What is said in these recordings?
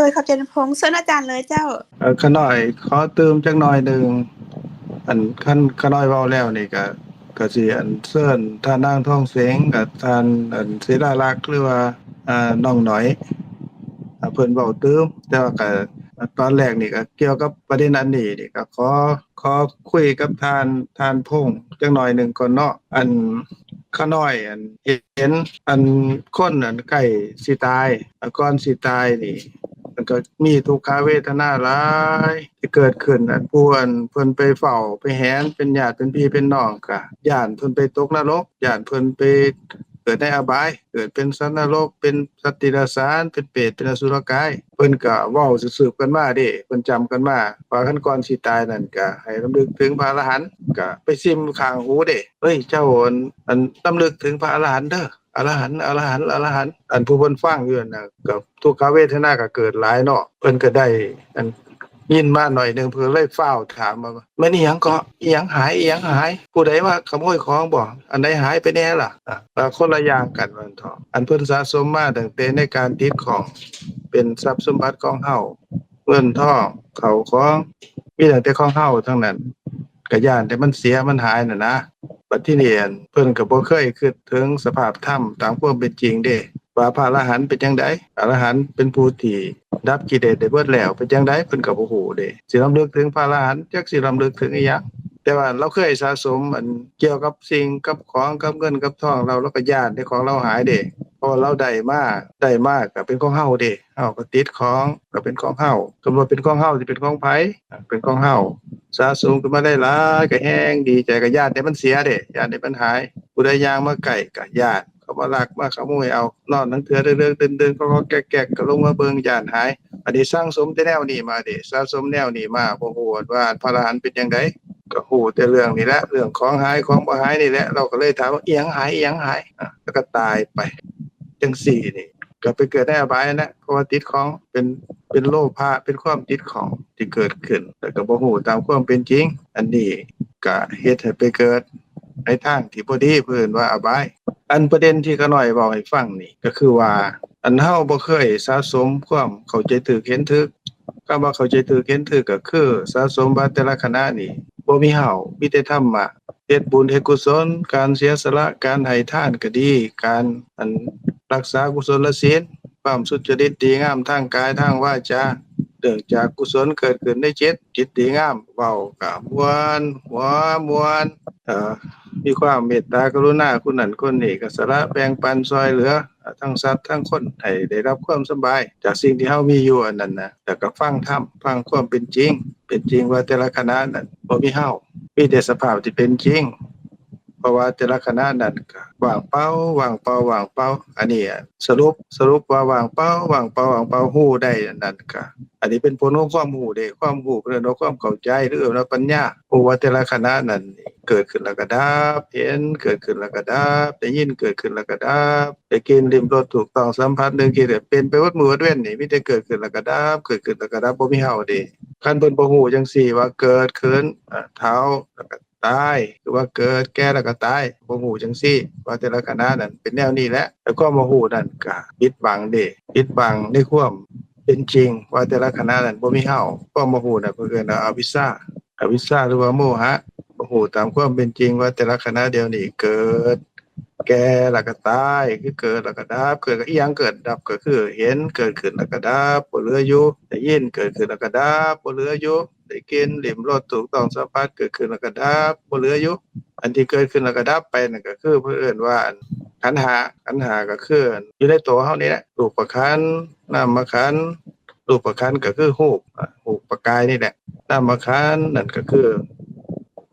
ໂດຍ ຂອບໃຈນຳພົງ. ເຊີນອາຈານເລີຍເຈົ້າ. ເອີ ຂ້ານ້ອຍຂໍຕື່ມຈັກໜ້ອຍໜຶ່ງ. ອັນ ຄັນຂ້ານ້ອຍເວົ້າແລ້ວນີ້ກະ ກະຊິອັນເຊີນທ່ານນາງທອງເສງ ກັບທ່ານອັນ ສິລາລັກ ຫຼືວ່າ ອາ ນ້ອງໜ້ອຍ ອາ ເພິ່ນເວົ້າຕື່ມ. ແຕ່ວ່າກະ ຕອນແລກນີ້ກະກ່ຽວກັບປະເດັນອັນນີ້ນີ້ ກະຂໍ ຂໍຄຸຍກັບທ່ານ ທ່ານພົງຈັກໜ້ອຍໜຶ່ງກ່ອນເນາະ. ອັນ ຂ້ານ້ອຍອັນເຫັນອັນຄົນອັນໃກ້ຊິຕາຍ ອາ ກ່ອນຊິຕາຍນີ້ ມັນກໍມີທຸກຂະເວທະນາຫຼາຍທີ່ເກີດຂຶ້ນ. ອັນຜູ້ອັນເພິ່ນໄປເຝົ້າໄປແຫນ ເປັນຍາດເປັນພີ່ເປັນນ້ອງ ກະຢ້ານເພິ່ນໄປຕົກນະລົກ ຢ້ານເພິ່ນໄປເກີດໃນອະບາຍ ເກີດເປັນສັດນະລົກ ເປັນສັດຕິລະສານ ເປັນເປດ ເປັນອະສຸລະກາຍ. ເພິ່ນກະເວົ້າສືບໆກັນມາເດ້ ເພິ່ນຈຳກັນມາວ່າ ຄັນກ່ອນຊິຕາຍນັ້ນ ກະໃຫ້ລຳລຶກເຖິງພະອະລະຫັນ. ກະໄປຊິມຂ້າງຫູເດ້ ເອີຍ ເຈົ້າອັນ ອັນລຳລຶກເຖິງພະອະລະຫັນເດີ ອະລະຫັນ ອະລະຫັນ ອະລະຫັນ. ອັນຜູ້ເພິ່ນຟັງຢູ່ຫັ້ນນະ ກໍທຸກຂະເວທະນາກໍເກີດຫຼາຍເນາະ. ເພິ່ນກໍໄດ້ອັນຍິນມາໜ້ອຍໜຶ່ງ ເພິ່ນເລີຍຟ້າວຖາມວ່າ ແມ່ນອີຫຍັງເກາະ? ອີຫຍັງຫາຍ? ອີຫຍັງຫາຍ? ຜູ້ໃດມາຂະໂມຍຂອງບໍ? ອັນໃດຫາຍໄປແດ່ລະ? ອາ ລະຄົນລະຢ່າງກັນວ່າຊັ້ນເຖາະ. ອັນເພິ່ນສະສົມມາຕັ້ງແຕ່ໃນການຕິດຂ້ອງ ເປັນຊັບສົມບັດຂອງເຮົາ ເງິນທອງ ເຂົ້າຂອງ ມີຕັ້ງແຕ່ຂອງເຮົາທັງນັ້ນ ກະຢ້ານແຕ່ມັນເສຍມັນຫາຍຫັ້ນນະ. ບັດທີນີ້ ອັນ ເພິ່ນກໍບໍ່ເຄີຍຄິດເຖິງສະພາບທຳຕາມຄວາມເປັນຈິງເດ້ ວ່າພະອະລະຫັນເປັນຈັ່ງໃດ? ອະລະຫັນເປັນຜູ້ທີ່ດັບກິເລດໄດ້ເບິດແລ້ວ ເປັນຈັ່ງໃດ? ເພິ່ນກໍບໍ່ຮູ້ເດ້. ຊິລຳລຶກເຖິງພະອະລະຫັນ ຈັກຊິລຳລຶກເຖິງອີ່ຫຍັງ? ແຕ່ວ່າລາວເຄີຍສະສົມ ອັນ ກ່ຽວກັບສິ່ງກັບຂອງ ກັບເງິນກັບທອງ ລາວ ລາວກໍຢ້ານແຕ່ຂອງລາວຫາຍເດ້ ເພາະວ່າລາວໄດ້ມາ ໄດ້ມາກໍເປັນຂອງເຮົາເດ້. ເຮົາກໍຕິດຂອງ ກໍເປັນຂອງເຮົາ. ກຳນົດເປັນຂອງເຮົາ ຊິເປັນຂອງໃຜ? ເປັນຂອງເຮົາ. ສະສົມຂຶ້ນມາໄດ້ຫຼາຍ ກໍແຮງດີໃຈ ກໍຢ້ານແຕ່ມັນເສຍເດ້ ຢ້ານແຕ່ມັນຫາຍ. ຜູ້ໃດຍ່າງມາໃກ້ກໍຢ້ານ ເຂົາມາລັກມາຂະໂມຍເອົາ. ນອນລາງເທື່ອເດິກໆ ຕື່ນໆ ກໍໆແກກໆ ກໍລົງມາເບິ່ງ ຢ້ານຫາຍ. ອັນນີ້ສັ່ງສົມແຕ່ແນວນີ້ມາເດ້ ສະສົມແນວນີ້ມາ ບໍ່ຮູ້ວ່າພະອະລະຫັນເປັນຈັ່ງໃດ. ກໍຮູ້ແຕ່ເລື່ອງນີ້ແຫຼະ ເລື່ອງຂອງຫາຍ ຂອງບໍ່ຫາຍນີ້ແຫຼະ. ລາວກໍເລີຍຖາມວ່າ ອີ່ຫຍັງຫາຍ? ອີ່ຫຍັງຫາຍ? ອາ ແລ້ວກໍຕາຍໄປ. ຈັ່ງຊີ້ນີ້ ກໍໄປເກີດໃນອະບາຍຫັ້ນແຫຼະ ເພາະວ່າຕິດຂອງ ເປັນ ເປັນໂລພະ ເປັນຄວາມຕິດຂ້ອງທີ່ເກີດຂຶ້ນ ແລ້ວກໍບໍ່ຮູ້ຕາມຄວາມເປັນຈິງ. ອັນນີ້ກໍເຮັດໃຫ້ໄປເກີດໃນທາງທີ່ບໍ່ດີ ເພິ່ນວ່າອະບາຍ. ອັນປະເດັນທີ່ຂ້ານ້ອຍເວົ້າໃຫ້ຟັງນີ້ ກໍຄືວ່າ ອັນເຮົາບໍ່ເຄີຍສະສົມຄວາມເຂົ້າໃຈຖືກເຫັນຖືກ. ຄຳວ່າເຂົ້າໃຈຖືກເຫັນຖືກ ກໍຄືສະສົມມາແຕ່ລະຂະນະນີ້ ບໍ່ມີເຮົາ ມີແຕ່ທຳມະ. ເຮັດບຸນເຮັດກຸສົນ ການເສຍສະຫຼະ ການໃຫ້ທານກໍດີ ການ ອັນ ຮັກສາກຸສົນລະສິນ ຄວາມສຸດຈະລິດດີງາມທາງກາຍທາງວາຈາ ເນື່ອງຈາກກຸສົນເກີດຂຶ້ນໃນຈິດ ຈິດດີງາມ ເວົ້າກໍມ່ວນ ຫົວມ່ວນ ເອີ ມີຄວາມເມດຕາກະລຸນາຄົນນັ້ນຄົນນີ້ ກໍສະຫຼະແບ່ງປັນຊ່ອຍເຫຼືອ ທັງສັດທັງຄົນໃຫ້ໄດ້ຮັບຄວາມສະບາຍຈາກສິ່ງທີ່ເຮົາມີຢູ່ອັນນັ້ນນະ. ແລ້ວກໍຟັງທຳ ຟັງຄວາມເປັນຈິງ ເປັນຈິງວ່າແຕ່ລະຂະນະນັ້ນບໍ່ມີເຮົາ ມີແຕ່ສະພາບທີ່ເປັນຈິງ ເພາະວ່າແຕ່ລະຂະນະນັ້ນກໍວ່າງເປົ່າ ວ່າງເປົ່າ ວ່າງເປົ່າ. ອັນນີ້ສະຫຼຸບ ສະຫຼຸບວ່າວ່າງເປົ່າ ວ່າງເປົ່າ ວ່າງເປົ່າ ຮູ້ໄດ້ອັນນັ້ນກໍ ອັນນີ້ເປັນຜົນຂອງຄວາມຮູ້ເດ້. ຄວາມຮູ້ເພິ່ນເອີ້ນວ່າຄວາມເຂົ້າໃຈ ຫຼືເອີ້ນວ່າປັນຍາ ຮູ້ວ່າແຕ່ລະຂະນະນັ້ນເກີດຂຶ້ນແລ້ວກໍດັບ ເຫັນເກີດຂຶ້ນແລ້ວກໍດັບ ໄດ້ຍິນເກີດຂຶ້ນແລ້ວກໍດັບ ໄດ້ກິ່ນ ລິ້ມ ລົດ ຖືກຕ້ອງ ສຳຜັດ ນຶກ ຄິດ ເປັນໄປໝົດມື້ໝົດເວັນນີ້ ມີແຕ່ເກີດຂຶ້ນແລ້ວກໍດັບ ເກີດຂຶ້ນແລ້ວກໍດັບ ບໍ່ມີເຮົາເດ້. ຄັນເພິ່ນບໍ່ຮູ້ຈັ່ງຊີ້ວ່າເກີດຂຶ້ນ ເອີ ເຖົ້າ ແລ້ວກໍຕາຍ ຫຼືວ່າເກີດ ແກ່ ແລ້ວກໍຕາຍ ບໍ່ຮູ້ຈັ່ງຊີ້ວ່າແຕ່ລະຂະນະນັ້ນເປັນແນວນີ້ແຫຼະ ແລະ ຄວາມບໍ່ຮູ້ນັ້ນກໍປິດບັງເດ້ ປິດບັງໃນຄວາມເປັນຈິງວ່າແຕ່ລະຂະນະນັ້ນບໍ່ມີເຮົາ. ຄວາມບໍ່ຮູ້ນັ້ນເພິ່ນເອີ້ນວ່າອະວິຊຊາ ອະວິຊຊາ ຫຼືວ່າໂມຫະ ບໍ່ຮູ້ຕາມຄວາມເປັນຈິງວ່າແຕ່ລະຂະນະດຽວນີ້ເກີດ ແກ່ ແລ້ວກໍຕາຍ ຄືເກີດແລ້ວກໍດັບ ເກີດກໍອີ່ຫຍັງ ເກີດດັບກໍຄືເຫັນເກີດຂຶ້ນແລ້ວກໍດັບ ບໍ່ເຫຼືອຢູ່ ໄດ້ຍິນເກີດຂຶ້ນແລ້ວກໍດັບ ບໍ່ເຫຼືອຢູ່ ໄດ້ກິ່ນ ລິ້ມ ລົດ ຖືກຕ້ອງ ສຳຜັດ ເກີດຂຶ້ນແລ້ວກໍດັບ ບໍ່ເຫຼືອຢູ່. ອັນທີ່ເກີດຂຶ້ນແລ້ວກໍດັບໄປນັ້ນກໍຄືເພິ່ນເອີ້ນວ່າ ອັນ ຂັນຫ້າ ຂັນຫ້າກໍຄືຢູ່ໃນໂຕເຮົານີ້ແຫຼະ ຮູບປະຂັນ ນາມມະຂັນ ຮູບປະຂັນກໍຄືຮູບ ອາ ຮູບປະກາຍນີ້ແຫຼະ ນາມມະຂັນນັ້ນກໍຄື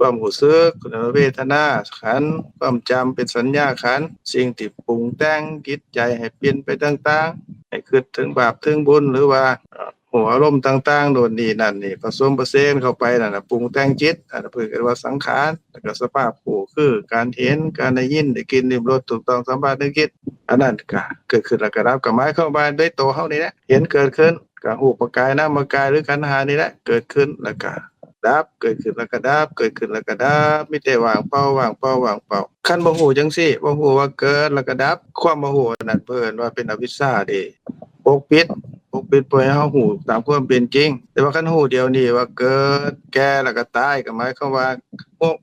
ຄວາມຮູ້ສຶກ ເວທະນາຂັນ ຄວາມຈຳເປັນສັນຍາຂັນ ສິ່ງທີ່ປຸງແຕ່ງຈິດໃຈໃຫ້ປ່ຽນໄປຕ່າງໆ ໃຫ້ຄິດເຖິງບາບເຖິງບຸນ ຫຼືວ່າ ອາ ຮູ້ອາລົມຕ່າງໆ ໂນ່ນນີ້ນັ້ນນີ້ ປະສົມປະເສນເຂົ້າໄປນັ້ນນະ ປຸງແຕ່ງຈິດ ອັນນັ້ນເພິ່ນເອີ້ນວ່າສັງຂານ. ແລ້ວກໍສະພາບຮູ້ຄືການເຫັນ ການໄດ້ຍິນ ໄດ້ກິ່ນ ລິ້ມ ລົດ ຖືກຕ້ອງ ສຳຜັດ ນຶກ ຄິດ ອັນນັ້ນກໍເກີດຂຶ້ນແລ້ວກໍດັບ ກໍໝາຍຄວາມວ່າໃນໂຕເຮົານີ້ແຫຼະ ເຫັນເກີດຂຶ້ນ ກໍຮູບປະກາຍ ນາມມະກາຍ ຫຼື ຂັນຫ້ານີ້ແຫຼະ ເກີດຂຶ້ນແລ້ວກໍດັບ ເກີດຂຶ້ນແລ້ວກໍດັບ ເກີດຂຶ້ນແລ້ວກໍດັບ ມີແຕ່ວ່າງເປົ່າ ວ່າງເປົ່າ ວ່າງເປົ່າ. ຄັນບໍ່ຮູ້ຈັ່ງຊີ້ ບໍ່ຮູ້ວ່າເກີດແລ້ວກໍດັບ ຄວາມບໍ່ຮູ້ອັນນັ້ນເພິ່ນວ່າເປັນອະວິຊຊາເດ້ ປົກປິດ ປົກປິດບໍ່ໃຫ້ເຮົາຮູ້ຕາມຄວາມເປັນຈິງ. ແຕ່ວ່າຄັນຮູ້ດຽວນີ້ວ່າເກີດ ແກ່ ແລ້ວກໍຕາຍ ກໍໝາຍຄວາມວ່າ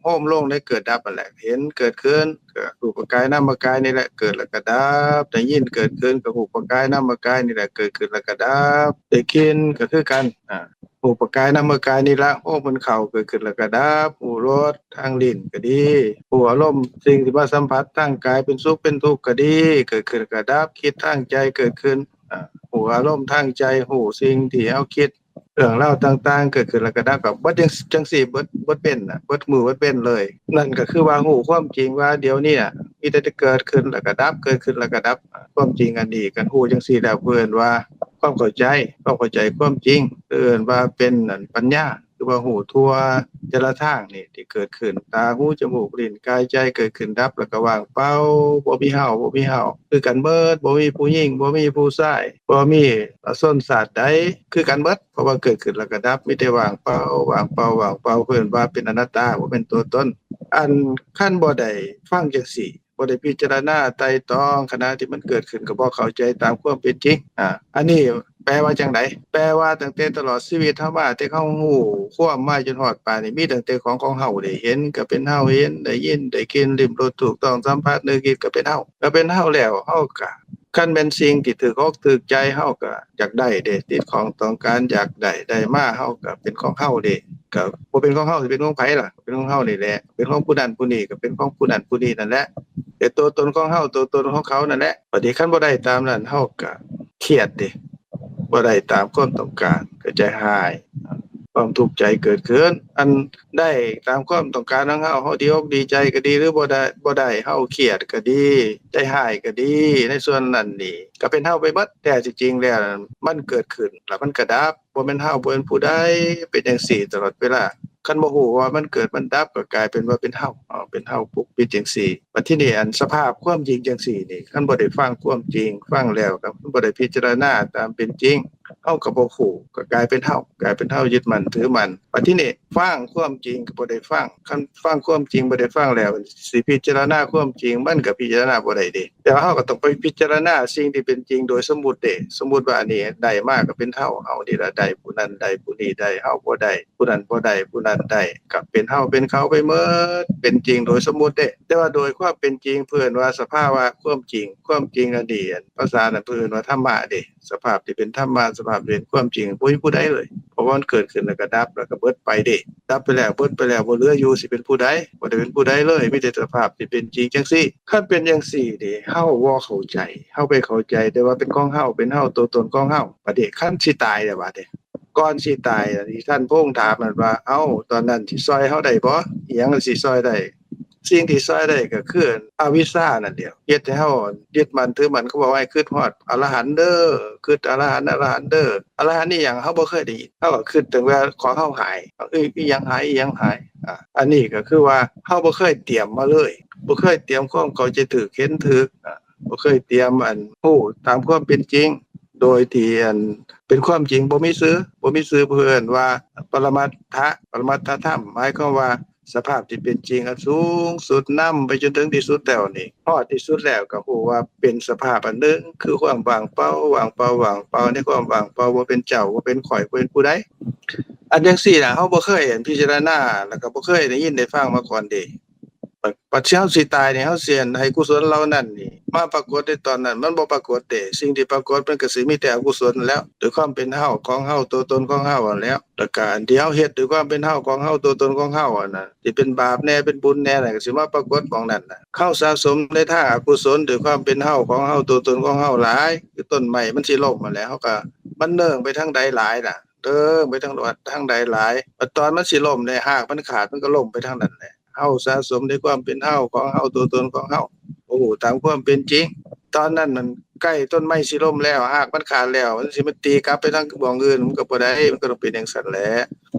ໂຮມລົງໃນເກີດດັບນັ້ນແຫຼະ. ເຫັນເກີດຂຶ້ນ ກໍຮູບປະກາຍນາມປະກາຍນີ້ແຫຼະເກີດແລ້ວກໍດັບ. ໄດ້ຍິນເກີດຂຶ້ນ ກໍຮູບປະກາຍນາມປະກາຍນີ້ແຫຼະເກີດຂຶ້ນແລ້ວກໍດັບ. ໄດ້ກິ່ນກໍຄືກັນ ອາ ຮູບປະກາຍນາມປະກາຍນີ້ລະ ໂຮມມັນເຂົ້າເກີດຂຶ້ນແລ້ວກໍດັບ. ຮູ້ລົດທາງລີ້ນກໍດີ ຮູ້ອາລົມສິ່ງທີ່ມາສຳຜັດທາງກາຍເປັນສຸກເປັນທຸກກໍດີ ເກີດຂຶ້ນແລ້ວກໍດັບ. ຄິດທາງໃຈເກີດຂຶ້ນ ອາ ຮູ້ອາລົມທາງໃຈ ຮູ້ສິ່ງທີ່ເຮົາຄິດ ເລື່ອງລາວຕ່າງໆເກີດຂຶ້ນແລ້ວກໍດັບ ກໍເບິດຈັ່ງ ຈັ່ງຊີ້ເບິດ ເບິດເປັນນະ ເບິດມື້ເບິດເປັນເລີຍ. ນັ້ນກໍຄືວ່າຮູ້ຄວາມຈິງວ່າດຽວນີ້ນະ ມີແຕ່ຈະເກີດຂຶ້ນແລ້ວກໍດັບ ເກີດຂຶ້ນແລ້ວກໍດັບ. ຄວາມຈິງອັນນີ້ ຄັນຮູ້ຈັ່ງຊີ້ແລ້ວ ເພິ່ນວ່າຄວາມເຂົ້າໃຈ ຄວາມເຂົ້າໃຈຄວາມຈິງ ເອີ້ນວ່າເປັນອັນປັນຍາ ຄືວ່າຮູ້ທົ່ວແຕ່ລະທາງນີ້ທີ່ເກີດຂຶ້ນ ຕາ ຫູ ຈະມູກ ລີ້ນ ກາຍ ໃຈ ເກີດຂຶ້ນດັບ ແລ້ວກໍວ່າງເປົ່າ ບໍ່ມີເຮົາ ບໍ່ມີເຮົາ ຄືກັນເບິດ ບໍ່ມີຜູ້ຍິງ ບໍ່ມີຜູ້ຊາຍ ບໍ່ມີຊາດໃດ ຄືກັນເບິດ ເພາະວ່າເກີດຂຶ້ນແລ້ວກໍດັບ ມີແຕ່ວ່າງເປົ່າ ວ່າງເປົ່າ ວ່າງເປົ່າ ເພິ່ນວ່າເປັນອະນັດຕາ ບໍ່ແມ່ນຕົວຕົນ. ອັນຄັນບໍ່ໄດ້ຟັງຈັ່ງຊີ້ ບໍ່ໄດ້ພິຈາລະນາໄຕ່ຕອງຂະນະທີ່ມັນເກີດຂຶ້ນ ກໍບໍ່ເຂົ້າໃຈຕາມຄວາມເປັນຈິງ. ອາ ອັນນີ້ແປວ່າຈັ່ງໃດ? ແປວ່າຕັ້ງແຕ່ຕະຫຼອດຊີວິດເຮົາມາ ແຕ່ເຮົາຮູ້ຄວາມມາຈົນຮອດປານນີ້ ມີຕັ້ງແຕ່ຂອງຂອງເຮົາເດ້ ເຫັນກໍເປັນເຮົາເຫັນ ໄດ້ຍິນໄດ້ກິ່ນ ລິ້ມລົດ ຖືກຕ້ອງສຳຜັດ ນຶກຄິດກໍເປັນເຮົາ ກໍເປັນເຮົາແລ້ວ ເຮົາກໍ ຄັນແມ່ນສິ່ງທີ່ຖືກອົກຖືກໃຈ ເຮົາກໍຢາກໄດ້ເດ້ ຕິດຂ້ອງຕ້ອງການຢາກໄດ້ ໄດ້ມາເຮົາກໍເປັນຂອງເຮົາເດ້. ກໍບໍ່ເປັນຂອງເຮົາ ຊິເປັນຂອງໃຜລະ? ເປັນຂອງເຮົານີ້ແຫຼະ ເປັນຂອງຜູ້ນັ້ນຜູ້ນີ້ ກໍເປັນຂອງຜູ້ນັ້ນຜູ້ນີ້ນັ້ນແຫຼະ. ແຕ່ຕົວຕົນຂອງເຮົາ ຕົວຕົນຂອງເຂົານັ້ນແຫຼະ. ບັດນີ້ຄັນບໍ່ໄດ້ຕາມນັ້ນ ເຮົາກໍຄຽດເດ້ ບໍ່ໄດ້ຕາມຄວາມຕ້ອງການ ກໍໃຈຮ້າຍ ຄວາມທຸກໃຈເກີດຂຶ້ນ. ອັນໄດ້ຕາມຄວາມຕ້ອງການຂອງເຮົາ ເຮົາດີອົກດີໃຈກໍດີ ຫຼືບໍ່ໄດ້ ບໍ່ໄດ້ ເຮົາຄຽດກໍດີ ໃຈຮ້າຍກໍດີ ໃນສ່ວນນັ້ນນີ້ກໍເປັນເຮົາໄປເບິດ. ແທ້ທີ່ຈິງແລ້ວມັນເກີດຂຶ້ນ ແລ້ວມັນກໍດັບ ບໍ່ແມ່ນເຮົາ ບໍ່ແມ່ນຜູ້ໃດ ເປັນຈັ່ງຊີ້ຕະຫຼອດເວລາ. ຄັນບໍ່ຮູ້ວ່າມັນເກີດມັນດັບ ກໍກາຍເປັນວ່າເປັນເຮົາ ເປັນເຮົາປົກປິດຈັ່ງຊີ້. ບັດທີນີ້ ອັນສະພາບຄວາມຈິງຈັ່ງຊີ້ນີ້ ຄັນບໍ່ໄດ້ຟັງຄວາມຈິງ ຟັງແລ້ວກໍບໍ່ໄດ້ພິຈາລະນາຕາມເປັນຈິງ ເຮົາກໍບໍ່ຮູ້ ກໍກາຍເປັນເຮົາ ກາຍເປັນເຮົາຍຶດໝັ້ນຖືໝັ້ນ. ບັດທີນີ້ຟັງຄວາມຈິງກໍບໍ່ໄດ້ຟັງ ຄັນຟັງຄວາມຈິງບໍ່ໄດ້ຟັງແລ້ວ ຊິພິຈາລະນາຄວາມຈິງ ມັນກໍພິຈາລະນາບໍ່ໄດ້ເດ້. ແຕ່ວ່າເຮົາກໍຕ້ອງໄປພິຈາລະນາສິ່ງທີ່ເປັນຈິງໂດຍສົມມຸດເດ້. ສົມມຸດວ່າອັນນີ້ໄດ້ມາກໍເປັນເຮົາ ເຮົານີ້ລະໄດ້ ຜູ້ນັ້ນໄດ້ ຜູ້ນີ້ໄດ້ ເຮົາບໍ່ໄດ້ ຜູ້ນັ້ນບໍ່ໄດ້ ຜູ້ນັ້ນໄດ້ ກໍເປັນເຮົາເປັນເຂົາໄປໝົດ ເປັນຈິງໂດຍສົມມຸດເດ້. ແຕ່ວ່າໂດຍຄວາມເປັນຈິງ ເພິ່ນວ່າສະພາວະຄວາມຈິງ ຄວາມຈິງອັນນີ້ ອັນພາສານັ້ນເພິ່ນວ່າທຳມະເດ້. ສະພາບທີ່ເປັນທຳມະ ສະພາບທີ່ເປັນຄວາມຈິງ ບໍ່ມີຜູ້ໃດເລີຍ ເພາະວ່າມັນເກີດຂຶ້ນແລ້ວກໍດັບ ແລ້ວກໍເບິດໄປເດ້. ດັບໄປແລ້ວ ເບິດໄປແລ້ວ ບໍ່ເຫຼືອຢູ່ ຊິເປັນຜູ້ໃດ? ບໍ່ໄດ້ເປັນຜູ້ໃດເລີຍ ມີແຕ່ສະພາບທີ່ເປັນຈິງຈັ່ງຊີ້. ຄັນເປັນຈັ່ງຊີ້ນີ້ ເຮົາບໍ່ເຂົ້າໃຈ ເຮົາໄປເຂົ້າໃຈແຕ່ວ່າເປັນຂອງເຮົາ ເປັນເຮົາ ຕົວຕົນຂອງເຮົາ. ບັດນີ້ຄັນຊິຕາຍແລ້ວ ບາດນີ້ ກ່ອນຊິຕາຍ ທີ່ທ່ານພົງຖາມນັ້ນວ່າ ເອົ້າ ຕອນນັ້ນຊິຊ່ອຍເຮົາໄດ້ບໍ່? ອີ່ຫຍັງຊິຊ່ອຍໄດ້? ສິ່ງທີ່ຊ່ອຍໄດ້ກໍຄືອະວິຊານັ້ນແຫຼ້ວ ເຮັດໃຫ້ເຮົາຍຶດໝັ້ນຖືໝັ້ນ. ເຂົາບອກວ່າໃຫ້ຄິດຮອດອະລະຫັນເດີ ຄິດອະລະຫັນ ອະລະຫັນເດີ. ອະລະຫັນອີ່ຫຍັງ? ເຮົາບໍ່ເຄີຍໄດ້ຍິນ ເຮົາກໍຄິດແຕ່ວ່າຂອງເຮົາຫາຍ ເອີ ອີ່ຫຍັງຫາຍ ອີ່ຫຍັງຫາຍ. ອາ ອັນນີ້ກໍຄືວ່າເຮົາບໍ່ເຄີຍຕຽມມາເລີຍ ບໍ່ເຄີຍຕຽມຄວາມເຂົ້າໃຈຖືກ ເຫັນຖືກ ອາ ບໍ່ເຄີຍຕຽມ ອັນ ຮູ້ຕາມຄວາມເປັນຈິງ ໂດຍທີ່ ອັນ ເປັນຄວາມຈິງ ບໍ່ມີຊື່ ບໍ່ມີຊື່ ເພິ່ນວ່າປະລະມັດຖະ ປະລະມັດຖະທຳ ໝາຍຄວາມວ່າສະພາບທີ່ເປັນຈິງອັນສູງສຸດ ນຳໄປຈົນເຖິງທີ່ສຸດແລ້ວນີ້ ຮອດທີ່ສຸດແລ້ວກໍຮູ້ວ່າເປັນສະພາບອັນໜຶ່ງ ຄືຄວາມວ່າງເປົ່າ ວ່າງເປົ່າ ວ່າງເປົ່າ ໃນຄວາມວ່າງເປົ່າ ບໍ່ເປັນເຈົ້າ ບໍ່ເປັນຂ້ອຍ ບໍ່ເປັນຜູ້ໃດ. ອັນຈັ່ງຊີ້ນະ ເຮົາບໍ່ເຄີຍ ອັນ ພິຈາລະນາ ແລ້ວກໍບໍ່ເຄີຍໄດ້ຍິນໄດ້ຟັງມາກ່ອນເດ້. ບັດ ບັດເຮົາຊິຕາຍນີ້ ເຮົາຊິໃຫ້ກຸສົນເຫຼົ່ານັ້ນນີ້ມາປາກົດໃນຕອນນັ້ນ ມັນບໍ່ປາກົດເດ້. ສິ່ງທີ່ປາກົດມັນກໍຊິມີແຕ່ອະກຸສົນນັ້ນແຫຼ້ວ ໂດຍຄວາມເປັນເຮົາ ຂອງເຮົາ ຕົວຕົນຂອງເຮົາຫັ້ນແຫຼ້ວ. ແລ້ວກໍອັນທີ່ເຮົາເຮັດໂດຍຄວາມເປັນເຮົາ ຂອງເຮົາ ຕົວຕົນຂອງເຮົາຫັ້ນນະ ທີ່ເປັນບາບແດ່ ເປັນບຸນແດ່ນະ ກໍຊິມາປາກົດໝ່ອງນັ້ນນະ. ເຮົາສະສົມໃນທາງອະກຸສົນໂດຍຄວາມເປັນເຮົາ ຂອງເຮົາ ຕົວຕົນຂອງເຮົາຫຼາຍ ຄືຕົ້ນໄມ້ມັນຊິລົ້ມຫັ້ນແຫຼະ ເຮົາກໍ ມັນເນີ່ງໄປທາງໃດຫຼາຍນະ ເນີ່ງໄປທາງ ທາງໃດຫຼາຍ ບັດຕອນມັນຊິລົ້ມແດ່ ຮາກມັນຂາດ ມັນກໍລົ້ມໄປທາງນັ້ນແຫຼະ. ເຮົາສະສົມໃນຄວາມເປັນເຮົາ ຂອງເຮົາ ຕົວຕົນຂອງເຮົາ ບໍ່ຮູ້ຕາມຄວາມເປັນຈິງ. ຕອນນັ້ນນັ້ນ ໃກ້ຕົ້ນໄມ້ຊິລົ້ມແລ້ວ ຮາກມັນຂາດແລ້ວ ມັນຊິມາຕີກັບໄປທາງບ່ອນອື່ນ ມັນກໍບໍ່ໄດ້ ມັນກໍຕ້ອງເປັນຈັ່ງຊັ້ນແຫຼະ.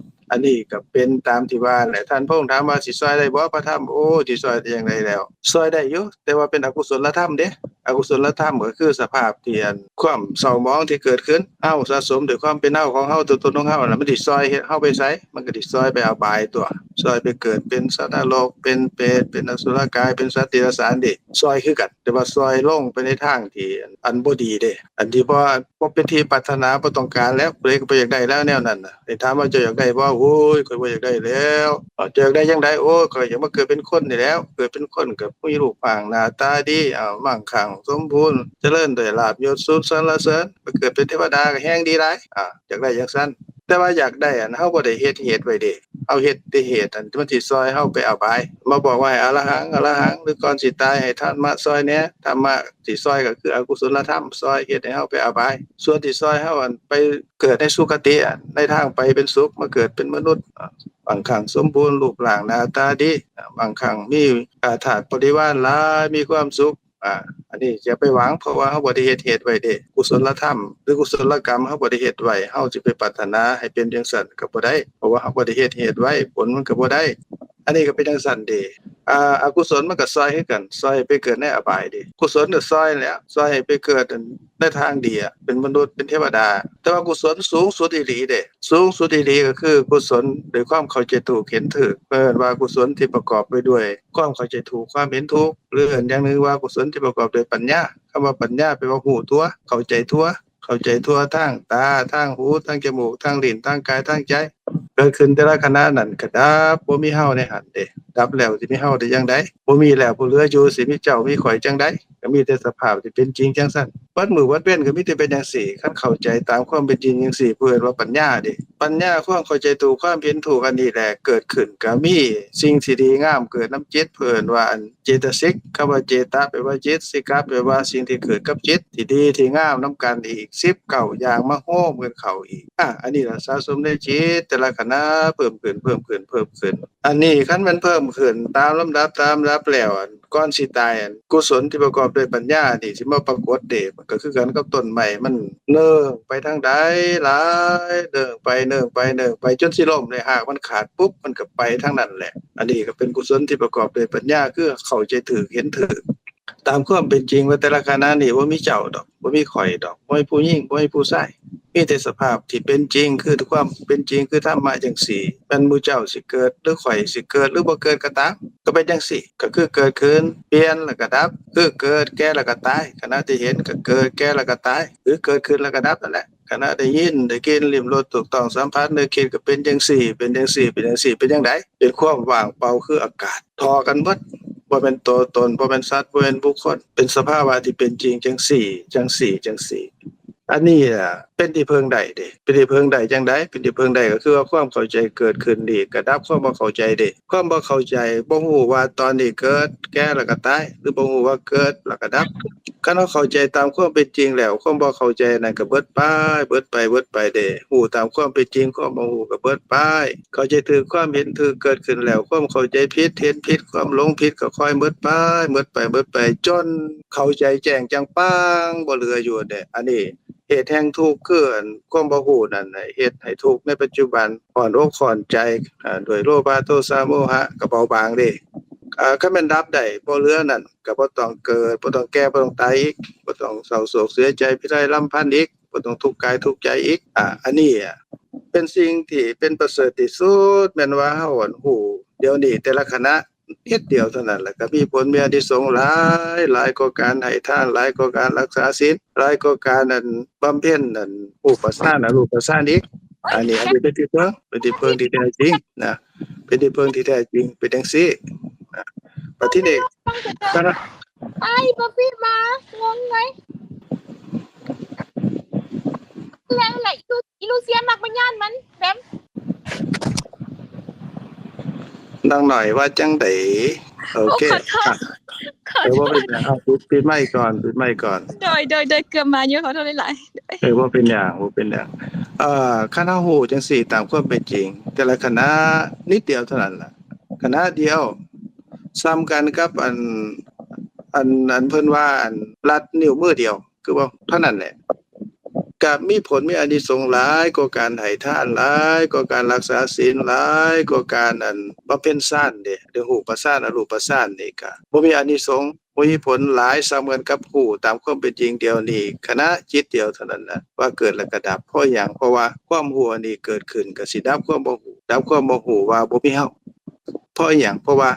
ອັນນີ້ກໍເປັນຕາມທີ່ວ່າແຫຼະ. ທ່ານພົງຖາມວ່າ ຊິຊ່ອຍໄດ້ບໍ່ພະທຳ? ໂອ້ ຊິຊ່ອຍໄດ້ຈັ່ງໃດແລ້ວ ຊ່ອຍໄດ້ຢູ່ ແຕ່ວ່າເປັນອະກຸສົນລະທຳເດ້. ອະກຸສົນລະທຳກໍຄືສະພາບທີ່ອັນຄວາມເສົ້າໝອງທີ່ເກີດຂຶ້ນ ເຮົາສະສົມດ້ວຍຄວາມເປັນເຮົາຂອງເຮົາ ຕົວຕົນຂອງເຮົານັ້ນ ມັນຊິຊ່ອຍເຮັດເຮົາໄປໃສ? ມັນກໍຊິຊ່ອຍໄປອະບາຍຕົວະ ຊ່ອຍໄປເກີດເປັນສັດນະລົກ ເປັນເປດ ເປັນອະສຸລະກາຍ ເປັນສັດເດຍລະສານເດ້ ຊ່ອຍຄືກັນ ແຕ່ວ່າຊ່ອຍລົງໄປໃນທາງທີ່ອັນ ອັນບໍ່ດີເດ້ ອັນທີ່ບໍ່ ບໍ່ເປັນທີ່ປາດຖະໜາ ບໍ່ຕ້ອງການແລ້ວ ຜູ້ໃດກໍບໍ່ຢາກໄດ້ແລ້ວແນວນັ້ນນະ. ໄດ້ຖາມວ່າ ເຈົ້າຢາກໄດ້ບໍ່? ໂອ້ຍ ຂ້ອຍບໍ່ຢາກໄດ້ແລ້ວ. ເຈົ້າຢາກໄດ້ຈັ່ງໃດ? ໂອ້ຍ ຂ້ອຍຢາກມາເກີດເປັນຄົນນີ້ແລ້ວ ເກີດເປັນຄົນກໍມີຮູບຮ່າງໜ້າຕາດີ ເອົາ ມັ່ງຄັ່ງສົມບູນ ຈະເລີນດ້ວຍລາບຍົດສູນສັນລະເສີນ ມາເກີດເປັນເທວະດາກໍແຮງດີຫຼາຍ ອາ ຢາກໄດ້ຈັ່ງຊັ້ນ. ແຕ່ວ່າຢາກໄດ້ຫັ້ນ ເຮົາບໍ່ໄດ້ເຮັດເຫດໄວ້ເດ້ ເຮົາເຮັດແຕ່ເຫດຫັ້ນ ທີ່ມັນຊິຊ່ອຍເຮົາໄປອະບາຍ ມາບອກວ່າໃຫ້ອະລະຫັງ ອະລະຫັງ ຫຼືກ່ອນຊິຕາຍໃຫ້ທຳມະຊ່ອຍແດ່ ທຳມະ ທີ່ຊ່ອຍກໍຄືອະກຸສົນລະທຳ ຊ່ອຍເຮັດໃຫ້ເຮົາໄປອະບາຍ. ສ່ວນທີ່ຊ່ອຍເຮົາ ອັນ ໄປເກີດໃນສຸຄະຕິ ໃນທາງໄປເປັນສຸກ ມາເກີດເປັນມະນຸດ ອາ ມັ່ງຄັ່ງສົມບູນ ຮູບຮ່າງໜ້າຕາດີ ອາ ມັ່ງຄັ່ງມີ ອາ ທາດບໍລິວານຫຼາຍ ມີຄວາມສຸກ ອາ ອັນນີ້ຢ່າໄປຫວັງ ເພາະວ່າເຮົາບໍ່ໄດ້ເຮັດເຫດໄວ້ເດ້. ກຸສົນລະທຳ ຫຼື ກຸສົນລະກຳ ເຮົາບໍ່ໄດ້ເຮັດໄວ້ ເຮົາຊິໄປປາດຖະໜາໃຫ້ເປັນຈັ່ງຊັ້ນກໍບໍ່ໄດ້ ເພາະວ່າເຮົາບໍ່ໄດ້ເຮັດເຫດໄວ້ ຜົນມັນກໍບໍ່ໄດ້. ອັນນີ້ກໍເປັນຈັ່ງຊັ້ນເດ້ ອາ ອະກຸສົນມັນກໍຊ່ອຍຄືກັນ ຊ່ອຍໃຫ້ໄປເກີດໃນອະບາຍເດ້ ກຸສົນກໍຊ່ອຍແຫຼະ ຊ່ອຍໃຫ້ໄປເກີດໃນທາງດີ ເປັນມະນຸດ ເປັນເທວະດາ. ແຕ່ວ່າກຸສົນສູງສຸດອີ່ຫຼີເດ້ ສູງສຸດອີ່ຫຼີກໍຄືກຸສົນດ້ວຍຄວາມເຂົ້າໃຈຖືກເຫັນຖືກ ເອີ້ນວ່າກຸສົນທີ່ປະກອບໄປດ້ວຍຄວາມເຂົ້າໃຈຖືກ ຄວາມເຫັນຖືກ ຫຼືເອີ້ນຢ່າງໜຶ່ງວ່າກຸສົນທີ່ປະກອບດ້ວຍປັນຍາ. ຄຳວ່າປັນຍາແປວ່າຮູ້ທົ່ວ ເຂົ້າໃຈທົ່ວ ເຂົ້າໃຈທົ່ວທາງຕາ ທາງຫູ ທາງຈະມູກ ທາງລີ້ນ ທາງກາຍ ທາງໃຈ. ເກີດຂຶ້ນແຕ່ລະຂະນະນັ້ນກໍດັບ ບໍ່ມີເຮົາໃນຫັ້ນເດ້ ດັບແລ້ວຊິມີເຮົາໄດ້ຈັ່ງໃດ? ບໍ່ມີແລ້ວຜູ້ເຫຼືອຢູ່ ຊິມີເຈົ້າມີຂ້ອຍຈັ່ງໃດ? ກໍມີແຕ່ສະພາບທີ່ເປັນຈິງຈັ່ງຊັ້ນ ເບິດມື້ເບິດເວັນກໍມີແຕ່ເປັນຈັ່ງຊີ້. ຄັນເຂົ້າໃຈຕາມຄວາມເປັນຈິງຈັ່ງຊີ້ ເພິ່ນວ່າປັນຍາເດ້ ປັນຍາ ຄວາມເຂົ້າໃຈຖືກ ຄວາມເຫັນຖືກ ອັນນີ້ແຫຼະ ເກີດຂຶ້ນກໍມີສິ່ງທີ່ດີງາມເກີດນຳຈິດ ເພິ່ນວ່າອັນ ເຈຕະສິກ ຄຳວ່າເຈຕະແປວ່າຈິດ ສິກະແປວ່າສິ່ງທີ່ເກີດກັບຈິດ ທີ່ດີທີ່ງາມນຳກັນອີກສິບເກົ້າຢ່າງມາໂຮມກັນເຂົ້າອີກ. ອາ ອັນນີ້ລະສະສົມໃນຈິດແຕ່ລະຂະນະເພີ່ມຂຶ້ນ ເພີ່ມຂຶ້ນ ເພີ່ມຂຶ້ນ. ອັນນີ້ຄັນມັນເພີ່ມຂຶ້ນຕາມລຳດັບ ຕາມລຳດັບແລ້ວ ອັນ ກ່ອນຊິຕາຍ ອັນ ກຸສົນທີ່ປະກອບດ້ວຍປັນຍານີ້ຊິມາປາກົດເດ້. ມັນກໍຄືກັນກັບຕົ້ນໄມ້ ມັນເນີ່ງໄປທາງໃດຫຼາຍ ເນີ່ງໄປ ເນີ່ງໄປ ເນີ່ງໄປ ຈົນຊິລົ້ມເດ້ ຮາກມັນຂາດປຸບ ມັນກໍໄປທາງນັ້ນແຫຼະ. ອັນນີ້ກໍເປັນກຸສົນທີ່ປະກອບດ້ວຍປັນຍາ ຄືເຂົ້າໃຈຖືກ ເຫັນຖືກຕາມຄວາມເປັນຈິງວ່າແຕ່ລະຂະນະນີ້ບໍ່ມີເຈົ້າດອກ ບໍ່ມີຂ້ອຍດອກ ບໍ່ມີຜູ້ຍິງ ບໍ່ມີຜູ້ຊາຍ ມີແຕ່ສະພາບທີ່ເປັນຈິງ ຄືຄວາມເປັນຈິງ ຄືທຳມະຈັ່ງຊີ້. ແມ່ນໝູ່ເຈົ້າຊິເກີດ ຫຼື ຂ້ອຍຊິເກີດ ຫຼື ບໍ່ເກີດກໍຕາມ ກໍເປັນຈັ່ງຊີ້ ກໍຄືເກີດຂຶ້ນ ປ່ຽນ ແລ້ວກໍດັບ ຄືເກີດ ແກ່ ແລ້ວກໍຕາຍ. ຂະນະທີ່ເຫັນກໍເກີດ ແກ່ ແລ້ວກໍຕາຍ ຫຼື ເກີດຂຶ້ນ ແລ້ວກໍດັບນັ້ນແຫຼະ. ຂະນະໄດ້ຍິນ ໄດ້ກິນ ລິ້ມລົດ ຖືກຕ້ອງສຳຜັດ ນຶກຄິດ ກໍເປັນຈັ່ງຊີ້ ເປັນຈັ່ງຊີ້ ເປັນຈັ່ງຊີ້ ເປັນຈັ່ງໃດ? ເປັນຄວາມວ່າງເປົ່າ ຄືອາກາດ ທໍ່ກັນໝົດ ບໍ່ແມ່ນຕົວຕົນ ບໍ່ແມ່ນສັດ ບໍ່ແມ່ນບຸກຄົນ ເປັນສະພາວະທີ່ເປັນຈິງຈັ່ງຊີ້ ຈັ່ງຊີ້ ຈັ່ງຊີ້. ອັນນີ້ລະເປັນທີ່ເພິ່ງໄດ້ເດ້. ເປັນທີ່ເພິ່ງໄດ້ຈັ່ງໃດ? ເປັນທີ່ເພິ່ງໄດ້ກໍຄືວ່າຄວາມເຂົ້າໃຈເກີດຂຶ້ນດີກໍດັບຄວາມບໍ່ເຂົ້າໃຈເດ້. ຄວາມບໍ່ເຂົ້າໃຈ ບໍ່ຮູ້ວ່າຕອນນີ້ເກີດ ແກ່ ແລ້ວກໍຕາຍ ຫຼື ບໍ່ຮູ້ວ່າເກີດ ແລ້ວກໍດັບ. ຄັນເຮົາເຂົ້າໃຈຕາມຄວາມເປັນຈິງແລ້ວ ຄວາມບໍ່ເຂົ້າໃຈນັ້ນກໍເບິດໄປ ເບິດໄປ ເບິດໄປເດ້. ຮູ້ຕາມຄວາມເປັນຈິງ ຄວາມບໍ່ຮູ້ກໍເບິດໄປ. ເຂົ້າໃຈຖືກ ຄວາມເຫັນຖືກເກີດຂຶ້ນແລ້ວ ຄວາມເຂົ້າໃຈຜິດ ເຫັນຜິດ ຄວາມຫຼົງຜິດກໍຄ່ອຍເບິດໄປ ເບິດໄປ ເບິດໄປ ຈົນເຂົ້າໃຈແຈ້ງຈາງປ່າງ ບໍ່ເຫຼືອຢູ່ເດ້. ອັນນີ້ເຫດແຫ່ງທຸກ ຄື ອັນ ຄວາມບໍ່ຮູ້ນັ້ນ ເຮັດໃຫ້ທຸກໃນປັດຈຸບັນ ຮ້ອນອົກຮ້ອນໃຈ ອາ ດ້ວຍໂລພະ ໂທສະ ໂມຫະ ກໍເບົາບາງເດ້. ອາ ຄັນແມ່ນດັບໄດ້ ບໍ່ເຫຼືອນັ້ນ ກໍບໍ່ຕ້ອງເກີດ ບໍ່ຕ້ອງແກ່ ບໍ່ຕ້ອງຕາຍອີກ ບໍ່ຕ້ອງເສົ້າໂສກເສຍໃຈພິໄລລຳພັນອີກ ບໍ່ຕ້ອງທຸກກາຍທຸກໃຈອີກ. ອາ ອັນນີ້ ອາ ເປັນສິ່ງທີ່ເປັນປະເສີດທີ່ສຸດ ແມ່ນວ່າເຮົາ ອັນ ຮູ້ດຽວນີ້ແຕ່ລະຂະນະ ນິດດຽວເທົ່ານັ້ນ ແລ້ວກໍມີຜົນມີອານິສົງຫຼາຍ ຫຼາຍກວ່າການໃຫ້ທານ ຫຼາຍກວ່າການລັກສາສິນ ຫຼາຍກວ່າການ ອັນ ບຳເພັນ ອັນ ຮູບປະຊານ ອະຮູບປະຊານອີກ. ອັນນີ້ ອັນນີ້ເປັນທີ່ເພິ່ງ ເປັນທີ່ເພິ່ງທີ່ແທ້ຈິງນະ ເປັນທີ່ເພິ່ງທີ່ແທ້ຈິງ ເປັນຈັ່ງຊີ້ນະ. ບັດທີນີ້ ໄອ້ບອບບີ້ມາ ງົງເລີຍ ແລ້ວລະ ອີລູເຊຍມັກມາຢ້ານມັນແບມ. ນາງໜ້ອຍວ່າຈັ່ງໃດ? ໂອເຄ ໂອ້ ຂໍໂທດ ອ່ະ ຂໍໂທດ ເອີ ບໍ່ເປັນຫຍັງ ເອົາ ປິດ ປິດໄມກ່ອນ ປິດໄມກ່ອນ. ໂດຍ ໂດຍ ໂດຍ ເກືອບມາຢູ່ ຂໍໂທດຫຼາຍໆ. ເອີ ບໍ່ເປັນຫຍັງ ບໍ່ເປັນຫຍັງ. ເອີ ຄັນເຮົາຮູ້ຈັ່ງຊີ້ຕາມຄວາມເປັນຈິງ ແຕ່ລະຂະນະນິດດຽວເທົ່ານັ້ນລະ ຂະນະດຽວ ສ່ຳກັນກັບ ອັນ ອັນ ອັນເພິ່ນວ່າ ອັນ ລັດນິ້ວມືດຽວ ຄືວ່າເທົ່ານັ້ນແຫຼະ. ກະມີຜົນມີອານິສົງຫຼາຍກວ່າການໃຫ້ທານ, ຫຼາຍກວ່າການຮັກສາສິນ, ຫຼາຍກວ່າການ ອັນ ບຳເພັນຊານເດ້. ເລື່ອງຮູບປະຊານ ອະຮູບປະຊານນີ້ກະບໍ່ມີອານິສົງ, ບໍ່ມີຜົນຫຼາຍສ່ຳກັນກັບຮູ້ຕາມຄວາມເປັນຈິງດຽວນີ້ ຂະນະຈິດດຽວເທົ່ານັ້ນນະ ວ່າເກີດແລ້ວກະດັບ. ເພາະຫຍັງ? ເພາະວ່າຄວາມຮູ້ອັນນີ້ເກີດຂຶ້ນກະຊິດັບຄວາມບໍ່ຮູ້, ດັບຄວາມບໍ່ຮູ້ວ່າບໍ່ມີເຮົາ. ເພາະອີຫຍັງ? ເພາະວ່າ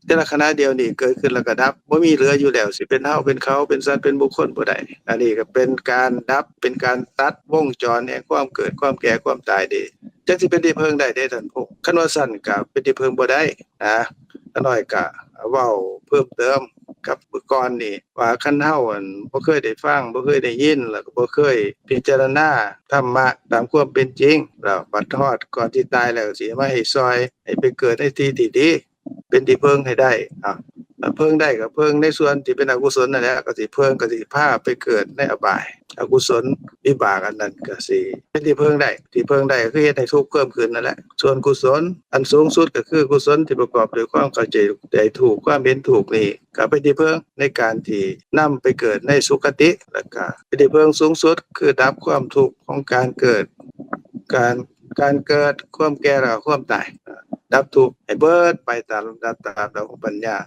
ແຕ່ລະຂະນະດຽວນີ້ເກີດຂຶ້ນແລ້ວກໍດັບ, ບໍ່ມີເຫຼືອຢູ່ແລ້ວ, ຊິເປັນເຮົາ ເປັນເຂົາ ເປັນສັດ ເປັນບຸກຄົນບໍ່ໄດ້. ອັນນີ້ກໍເປັນການດັບ, ເປັນການຕັດວົງຈອນແຫ່ງຄວາມເກີດ, ຄວາມແກ່, ຄວາມຕາຍເດ້. ຈັ່ງຊິເປັນທີ່ເພິ່ງໄດ້ເດ້ທ່ານພງ. ຄັນວ່າຊັ້ນກໍເປັນທີ່ເພິ່ງບໍ່ໄດ້ນະ. ຂ້ານ້ອຍກໍເວົ້າເພີ່ມເຕີມກັບມື້ກ່ອນນີ້ວ່າ ຄັນເຮົາ ອັນ ບໍ່ເຄີຍໄດ້ຟັງ, ບໍ່ເຄີຍໄດ້ຍິນ, ແລ້ວກໍບໍ່ເຄີຍພິຈາລະນາທຳມະຕາມຄວາມເປັນຈິງ, ແລ້ວບັດຮອດກ່ອນທີ່ຕາຍແລ້ວ ຊິມາໃຫ້ຊ່ອຍ ໃຫ້ໄປເກີດໃນທີ່ທີ່ດີ, ເປັນທີ່ເພິ່ງໃຫ້ໄດ້. ເອີ ເພິ່ງໄດ້ກໍເພິ່ງໃນສ່ວນທີ່ເປັນອະກຸສົນນັ້ນແຫຼະ, ກໍຊິເພິ່ງ ກໍຊິພາໄປເກີດໃນອະບາຍອະກຸສົນວິບາກ, ອັນນັ້ນກໍຊິເປັນທີ່ເພິ່ງໄດ້. ທີ່ເພິ່ງໄດ້ກໍຄືເຮັດໃຫ້ທຸກເພີ່ມຂຶ້ນນັ້ນແຫຼະ. ສ່ວນກຸສົນອັນສູງສຸດກໍຄືກຸສົນທີ່ປະກອບດ້ວຍຄວາມເຂົ້າໃຈ ໃຈຖືກ, ຄວາມເຫັນຖືກນີ້ ກໍເປັນທີ່ເພິ່ງໃນການທີ່ນຳໄປເກີດໃນສຸຄະຕິ, ແລ້ວກໍເປັນທີ່ເພິ່ງສູງສຸດ ຄືດັບຄວາມທຸກຂອງການເກີດ, ການ ການເກີດ, ຄວາມແກ່ ແລ້ວກໍຄວາມຕາຍ, ດັບທຸກໃຫ້ເບິດໄປຕາມລຳດັບ, ຕາມລຳດັບຂອງປັນຍາ.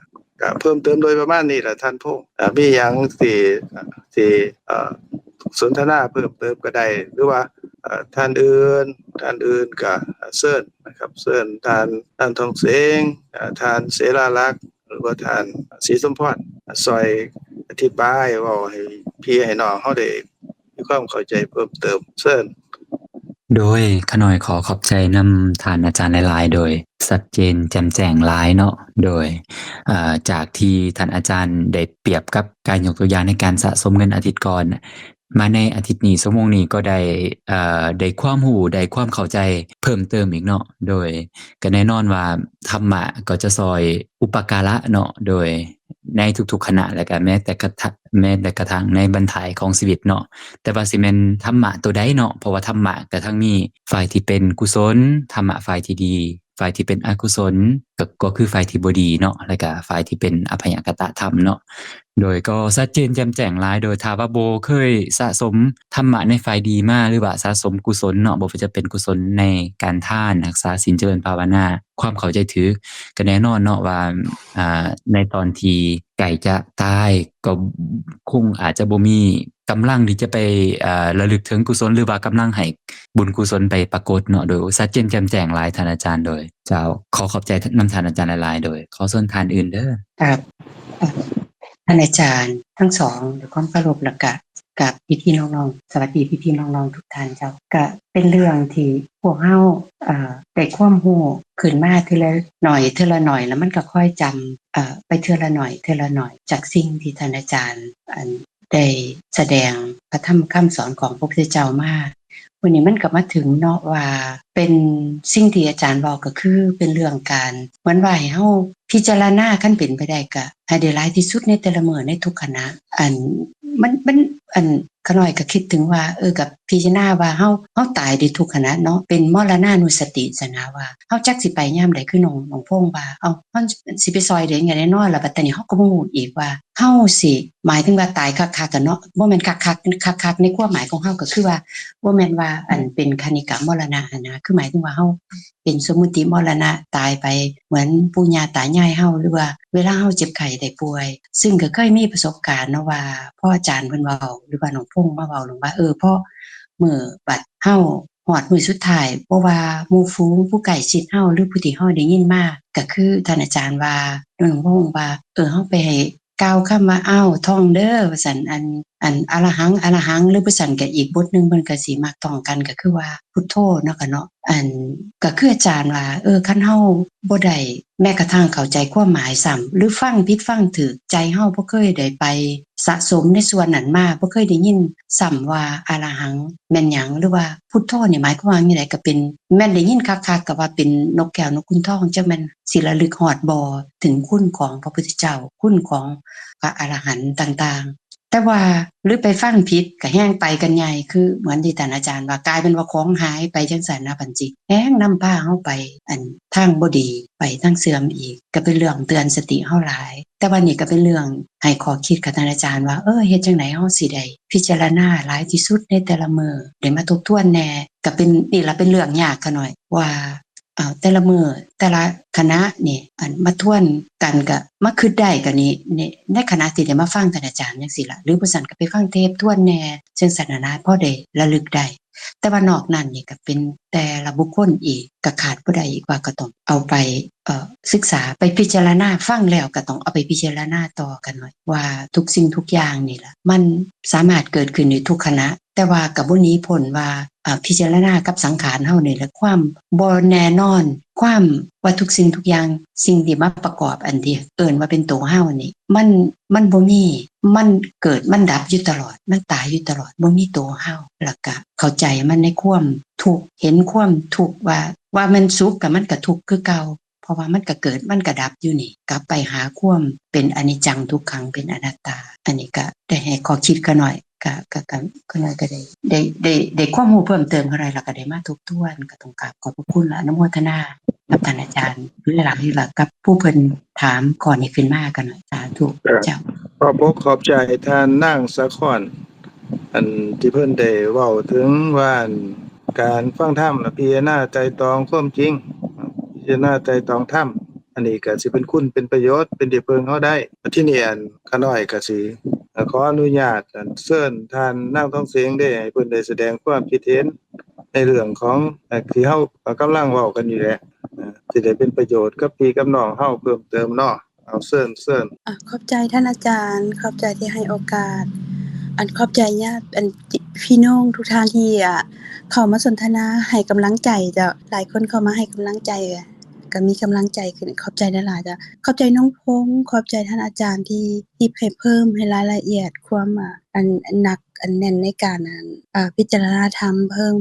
ກໍເພີ່ມເຕີມໂດຍປະມານນີ້ລະທ່ານພງ. ເອີ ມີຫຍັງທີ່ ທີ່ ເອີ ສົນທະນາເພີ່ມເຕີມກໍໄດ້ ຫຼືວ່າ ເອີ ທ່ານອື່ນ, ທ່ານອື່ນກໍເຊີນນະຄັບ, ເຊີນທ່ານ ທ່ານທອງເສງ, ເອີ ທ່ານເສລາລັກ ຫຼືວ່າທ່ານສີສົມພອນ ຊ່ອຍອະທິບາຍເວົ້າໃຫ້ພີ່ໃຫ້ນ້ອງເຮົາໄດ້ມີຄວາມເຂົ້າໃຈເພີ່ມເຕີມ. ເຊີນ. ໂດຍ ຂ້ານ້ອຍຂໍຂອບໃຈນຳທ່ານອາຈານຫຼາຍໆ ໂດຍຊັດເຈນແຈ່ມແຈ້ງຫຼາຍເນາະ. ໂດຍ ເອີ ຈາກທີ່ທ່ານອາຈານໄດ້ປຽບກັບການຍົກຕົວຢ່າງໃນການສະສົມເງິນອາທິດກ່ອນ ມາໃນອາທິດນີ້ ຊົ່ວໂມງນີ້ກໍໄດ້ ເອີ ໄດ້ຄວາມຮູ້ ໄດ້ຄວາມເຂົ້າໃຈເພີ່ມເຕີມອີກເນາະ. ໂດຍ ກໍແນ່ນອນວ່າທຳມະກໍຈະຊ່ອຍອຸປະກາລະເນາະ ໂດຍໃນທຸກໆຂະນະ ແລະກະແມ້ແຕ່ກະທະ ແມ້ແຕ່ກະທັ່ງໃນບັ້ນທ້າຍຂອງຊີວິດເນາະ. ແຕ່ວ່າຊິແມ່ນທຳມະໂຕໃດເນາະ, ເພາະວ່າທຳມະກະທັງມີຝ່າຍທີ່ເປັນກຸສົນ, ທຳມະຝ່າຍທີ່ດີ, ຝ່າຍທີ່ເປັນອະກຸສົນ ກໍ ກໍຄືຝ່າຍທີ່ບໍ່ດີເນາະ, ແລະກະຝ່າຍທີ່ເປັນອະພະຍະກະຕະທຳເນາະ. ໂດຍກໍຊັດເຈນແຈ່ມແຈ້ງຫຼາຍ, ໂດຍຖ້າວ່າບໍ່ເຄີຍສະສົມທຳມະໃນຝ່າຍດີມາ ຫຼືວ່າສະສົມກຸສົນເນາະ, ບໍ່ວ່າຈະເປັນກຸສົນໃນການທານ, ຮັກສາສິນ, ຈະເລີນພາວະນາ, ຄວາມເຂົ້າໃຈຖືກ, ກໍແນ່ນອນເນາະວ່າ ອ່າ ໃນຕອນທີ່ໃກ້ຈະຕາຍ ກໍຄົງອາດຈະບໍ່ມີກຳລັງທີ່ຈະໄປ ອ່າ ລະລຶກເຖິງກຸສົນ ຫຼືວ່າກຳລັງໃຫ້ບຸນກຸສົນໄປປາກົດເນາະ. ໂດຍຊັດເຈນແຈ່ມແຈ້ງຫຼາຍທ່ານອາຈານ. ໂດຍ ເຈົ້າ ຂໍຂອບໃຈນຳທ່ານອາຈານຫຼາຍໆ. ໂດຍ ຂໍເຊີນທ່ານອື່ນເດີ. ຄັບ ເອີ ທ່ານອາຈານທັງສອງ ດ້ວຍຄວາມເຄົາລົບ ແລ້ວກະກັບພີ່ໆນ້ອງໆ ສະຫວັດດີພີ່ໆນ້ອງໆທຸກທ່ານເຈົ້າ. ກະເປັນເລື່ອງທີ່ພວກເຮົາ ເອີ ໄດ້ຄວາມຮູ້ຂຶ້ນມາເທື່ອລະໜ້ອຍ ເທື່ອລະໜ້ອຍ ແລ້ວມັນກະຄ່ອຍຈຳ ເອີ ໄປເທື່ອລະໜ້ອຍ ເທື່ອລະໜ້ອຍ ຈາກສິ່ງທີ່ທ່ານອາຈານ ອັນ ໄດ້ສະແດງພະທຳຄຳສອນຂອງພະພຸດທະເຈົ້າມາ. ມື້ນີ້ມັນກໍມາເຖິງເນາະວ່າ ເປັນສິ່ງທີ່ອາຈານເວົ້າກໍຄືເປັນເລື່ອງການ ເໝືອນວ່າໃຫ້ເຮົາພິຈາລະນາ ຄັນເປັນໄປໄດ້ກໍໃຫ້ໄດ້ຫຼາຍທີ່ສຸດໃນແຕ່ລະມື້ ໃນທຸກຂະນະ. ອັນ ມັນ ມັນ ອັນ ຂ້ານ້ອຍກໍຄິດເຖິງວ່າ ເອີ ກໍພິຈາລະນາວ່າເຮົາ ເຮົາຕາຍໄດ້ທຸກຂະນະເນາະ ເປັນມໍລະນານຸສະຕິຊັ້ນນະ ວ່າເຮົາຈັກຊິໄປຍາມໃດ. ຄືນ້ອງ ນ້ອງພົງວ່າ ເອົ້າ ເຮົາຊິໄປຊ່ອຍໄດ້ຫຍັງແດ່ເນາະ ແລ້ວບັດຕານີ້ເຮົາກໍບໍ່ຮູ້ອີກວ່າ ເຮົາຊິ ໝາຍເຖິງວ່າຕາຍຄັກໆ ກັນເນາະ ບໍ່ແມ່ນຄັກໆ ຄັກໆ ໃນຄວາມໝາຍຂອງເຮົາກໍຄືວ່າ ບໍ່ແມ່ນວ່າ ອັນ ເປັນຄະນິກະມໍລະນະຫັ້ນນະ ຄືໝາຍເຖິງວ່າເຮົາເປັນສົມມຸຕິມໍລະນະຕາຍໄປ ເໝືອນປູ່ຍ່າຕາຍາຍເຮົາ ຫຼືວ່າເວລາເຮົາເຈັບໄຂ້ໄດ້ປ່ວຍ. ຊຶ່ງກໍເຄີຍມີປະສົບການເນາະວ່າ ພໍອາຈານເພິ່ນເວົ້າ ຫຼືວ່ານ້ອງພົງມາເວົ້າເລື່ອງວ່າ ເອີ ພໍມື້ບັດເຮົາຮອດມື້ສຸດທ້າຍ ບໍ່ວ່າໝູ່ຝູງ ຜູ້ໃກ້ຊິດເຮົາ ຫຼືຜູ້ທີ່ເຮົາໄດ້ຍິນມາ ກໍຄືທ່ານອາຈານວ່າ ນ້ອງພົງວ່າ ເອີ ເຮົາໄປໃຫ້ ກ່າວຄຳວ່າ ອ້າວ ທ່ອງເດີ ວ່າຊັ້ນ ອັນ ອັນ ອະລະຫັງ ອະລະຫັງ ຫຼືບໍ່ຊັ້ນກໍອີກບົດໜຶ່ງເພິ່ນກໍຊິມັກທ່ອງກັນ ກໍຄືວ່າ ພຸດໂທ ເນາະ ກະເນາະ. ອັນ ກໍຄືອາຈານວ່າ ເອີ ຄັນເຮົາບໍ່ໄດ້ແມ້ກະທັ່ງເຂົ້າໃຈຄວາມໝາຍຊ້ຳ ຫຼືຟັງຜິດຟັງຖືກ ໃຈເຮົາບໍ່ເຄີຍໄດ້ໄປສະສົມໃນສ່ວນນັ້ນມາ ບໍ່ເຄີຍໄດ້ຍິນຊ້ຳວ່າ ອະລະຫັງ ແມ່ນຫຍັງ ຫຼືວ່າ ພຸດໂທນີ້ໝາຍຄວາມວ່າຈັ່ງໃດ ກໍເປັນ ແມ່ນໄດ້ຍິນຄັກໆ ກໍວ່າເປັນນົກແກ້ວນົກຂຸນທອງ ຈັກແມ່ນຊິລະລຶກຮອດບໍ່ ເຖິງຄຸນຂອງພະພຸດທະເຈົ້າ ຄຸນຂອງພະອະລະຫັນຕ່າງໆ. ແ ຕ່ວ່າ ຫຼືໄປຟັງຜິດ ກໍແຮ່ງໄປກັນໃຫຍ່ ຄືເໝືອນທີ່ທ່ານອາຈານວ່າ ກາຍເປັນວ່າຂອງຫາຍໄປຈັ່ງຊັ້ນນະ ບັດນີ້ແຮ່ງນຳພາເຮົາໄປອັນທາງບໍ່ດີ ໄປທາງເສື່ອມອີກ ກໍເປັນເລື່ອງເຕືອນສະຕິເຮົາຫຼາຍ. ແຕ່ວ່ານີ້ກໍເປັນເລື່ອງໃຫ້ຂໍ້ຄິດກັບທ່ານອາຈານວ່າ ເອີ ເຮັດຈັ່ງໃດເຮົາຊິໄດ້ພິຈາລະນາຫຼາຍທີ່ສຸດໃນແຕ່ລະມື້ ໄດ້ມາທົບທວນແດ່ ກໍເປັນ ນີ້ລະເປັນເລື່ອງຍາກຂະນ້ອຍວ່າ ເອົາ ແຕ່ລະມື້ແຕ່ລະຄະນະນີ້ ອັນມາທວນກັນ ກະມາຄິດໄດ້ ກະນີ້ ໃນຂະນະທີ່ໄດ້ມາຟັງທ່ານອາຈານຈັ່ງຊີ້ລະ ຫຼືບໍ່ຊັ້ນກະໄປຟັງເທບທວນແດ່ ຈັ່ງຊັ້ນນະ ພໍໄດ້ລະລຶກໄດ້. ແຕ່ວ່ານອກນັ້ນນີ້ກະເປັນແຕ່ລະບຸກຄົນອີກ ກະຂາດບໍ່ໄດ້ອີກວ່າກະຕ້ອງເອົາໄປ ເອີ ສຶກສາ ໄປພິຈາລະນາ ຟັງແລ້ວກະຕ້ອງເອົາໄປພິຈາລະນາຕໍ່ກັນວ່າ ທຸກສິ່ງທຸກຢ່າງນີ້ລະ ມັນສາມາດເກີດຂຶ້ນໄດ້ທຸກຂະນະ ແຕ່ວ່າກໍບໍ່ໜີພົ້ນວ່າ ເອີ ພິຈາລະນາກັບສັງຂານເຮົານີ້ແຫຼະ ຄວາມບໍ່ແນ່ນອນ ຄວາມວ່າທຸກສິ່ງທຸກຢ່າງ ສິ່ງທີ່ມາປະກອບ ອັນທີ່ເອີ້ນວ່າເປັນໂຕເຮົານີ້ ມັນ ມັນບໍ່ມີ ມັນເກີດ ມັນດັບຢູ່ຕະຫຼອດ ມັນຕາຍຢູ່ຕະຫຼອດ ບໍ່ມີໂຕເຮົາ ແລ້ວກະເຂົ້າໃຈມັນໃນຄວາມທຸກ ເຫັນຄວາມທຸກວ່າ ວ່າແມ່ນສຸກກະມັນກະທຸກຄືເກົ່າ ເພາະວ່າມັນກະເກີດ ມັນກະດັບຢູ່ນີ້ ກັບໄປຫາຄວາມເປັນອະນິດຈັງ ທຸກຂັງ ເປັນອະນັດຕາ. ອັນນີ້ກະໄດ້ໃຫ້ຂໍ້ຄິດຂ້ານ້ອຍ ກະ ກະ ກະ ຂ້ານ້ອຍກະໄດ້ ໄດ້ ໄດ້ ໄດ້ຄວາມຮູ້ເພີ່ມເຕີມຂ້ານ້ອຍ ແລ້ວກະໄດ້ມາທົບທວນ ກະຕ້ອງກາບຂອບພະຄຸນ ແລະ ອະນຸໂມທະນາກັບທ່ານອາຈານຫຼາຍໆ ແລະ ກັບຜູ້ເພິ່ນຖາມຂໍ້ນີ້ຂຶ້ນມາ ຂ້ານ້ອຍ. ສາທຸເຈົ້າ. ຂອບອົກຂອບໃຈທ່ານນາງສາຄອນ ອັນທີ່ເພິ່ນໄດ້ເວົ້າເຖິງວ່າ ການຟັງທຳ ແລະ ພິຈາລະນາໄຕ່ຕອງຄວາມຈິງ ພິຈາລະນາໄຕ່ຕອງທຳ ອັນນີ້ກະຊິເປັນຄຸນເປັນປະໂຫຍດ ເປັນທີ່ເພິ່ງເຮົາໄດ້. ທີນີ້ ອັນ ຂ້ານ້ອຍກະຊິ ເອີ ຂໍອະນຸຍາດ ອັນ ເຊີນທ່ານນາງທອງເສງເດ້ ໃຫ້ເພິ່ນໄດ້ສະແດງຄວາມຄິດເຫັນໃນເລື່ອງຂອງ ເອີ ທີ່ເຮົາກຳລັງເວົ້າກັນນີ້ແຫຼະ ເອີ ຊິໄດ້ເປັນປະໂຫຍດກັບພີ່ກັບນ້ອງເຮົາເພີ່ມເຕີມເນາະ. ເອົາ ເຊີນ ເຊີນ. ອາ ຂອບໃຈທ່ານອາຈານ ຂອບໃຈທີ່ໃຫ້ໂອກາດ ອັນ ຂອບໃຈຍາດ ອັນ ພີ່ນ້ອງທຸກທ່ານທີ່ ອາ ເຂົ້າມາສົນທະນາໃຫ້ກຳລັງໃຈເຈົ້າ. ຫຼາຍຄົນເຂົ້າມາໃຫ້ກຳລັງໃຈ ກໍມີກຳລັງໃຈຂຶ້ນ ຂອບໃຈຫຼາຍໆເຈົ້າ. ຂອບໃຈນ້ອງພົງ ຂອບໃຈທ່ານອາຈານທີ່ ທີ່ໃຫ້ເພີ່ມໃຫ້ລາຍລະອຽດຄວາມ ອາ ອັນ ອັນໜັກ ອັນແໜ້ນໃນການ ອັນ ອາ ພິຈາລະນາທຳເພີ່ມ.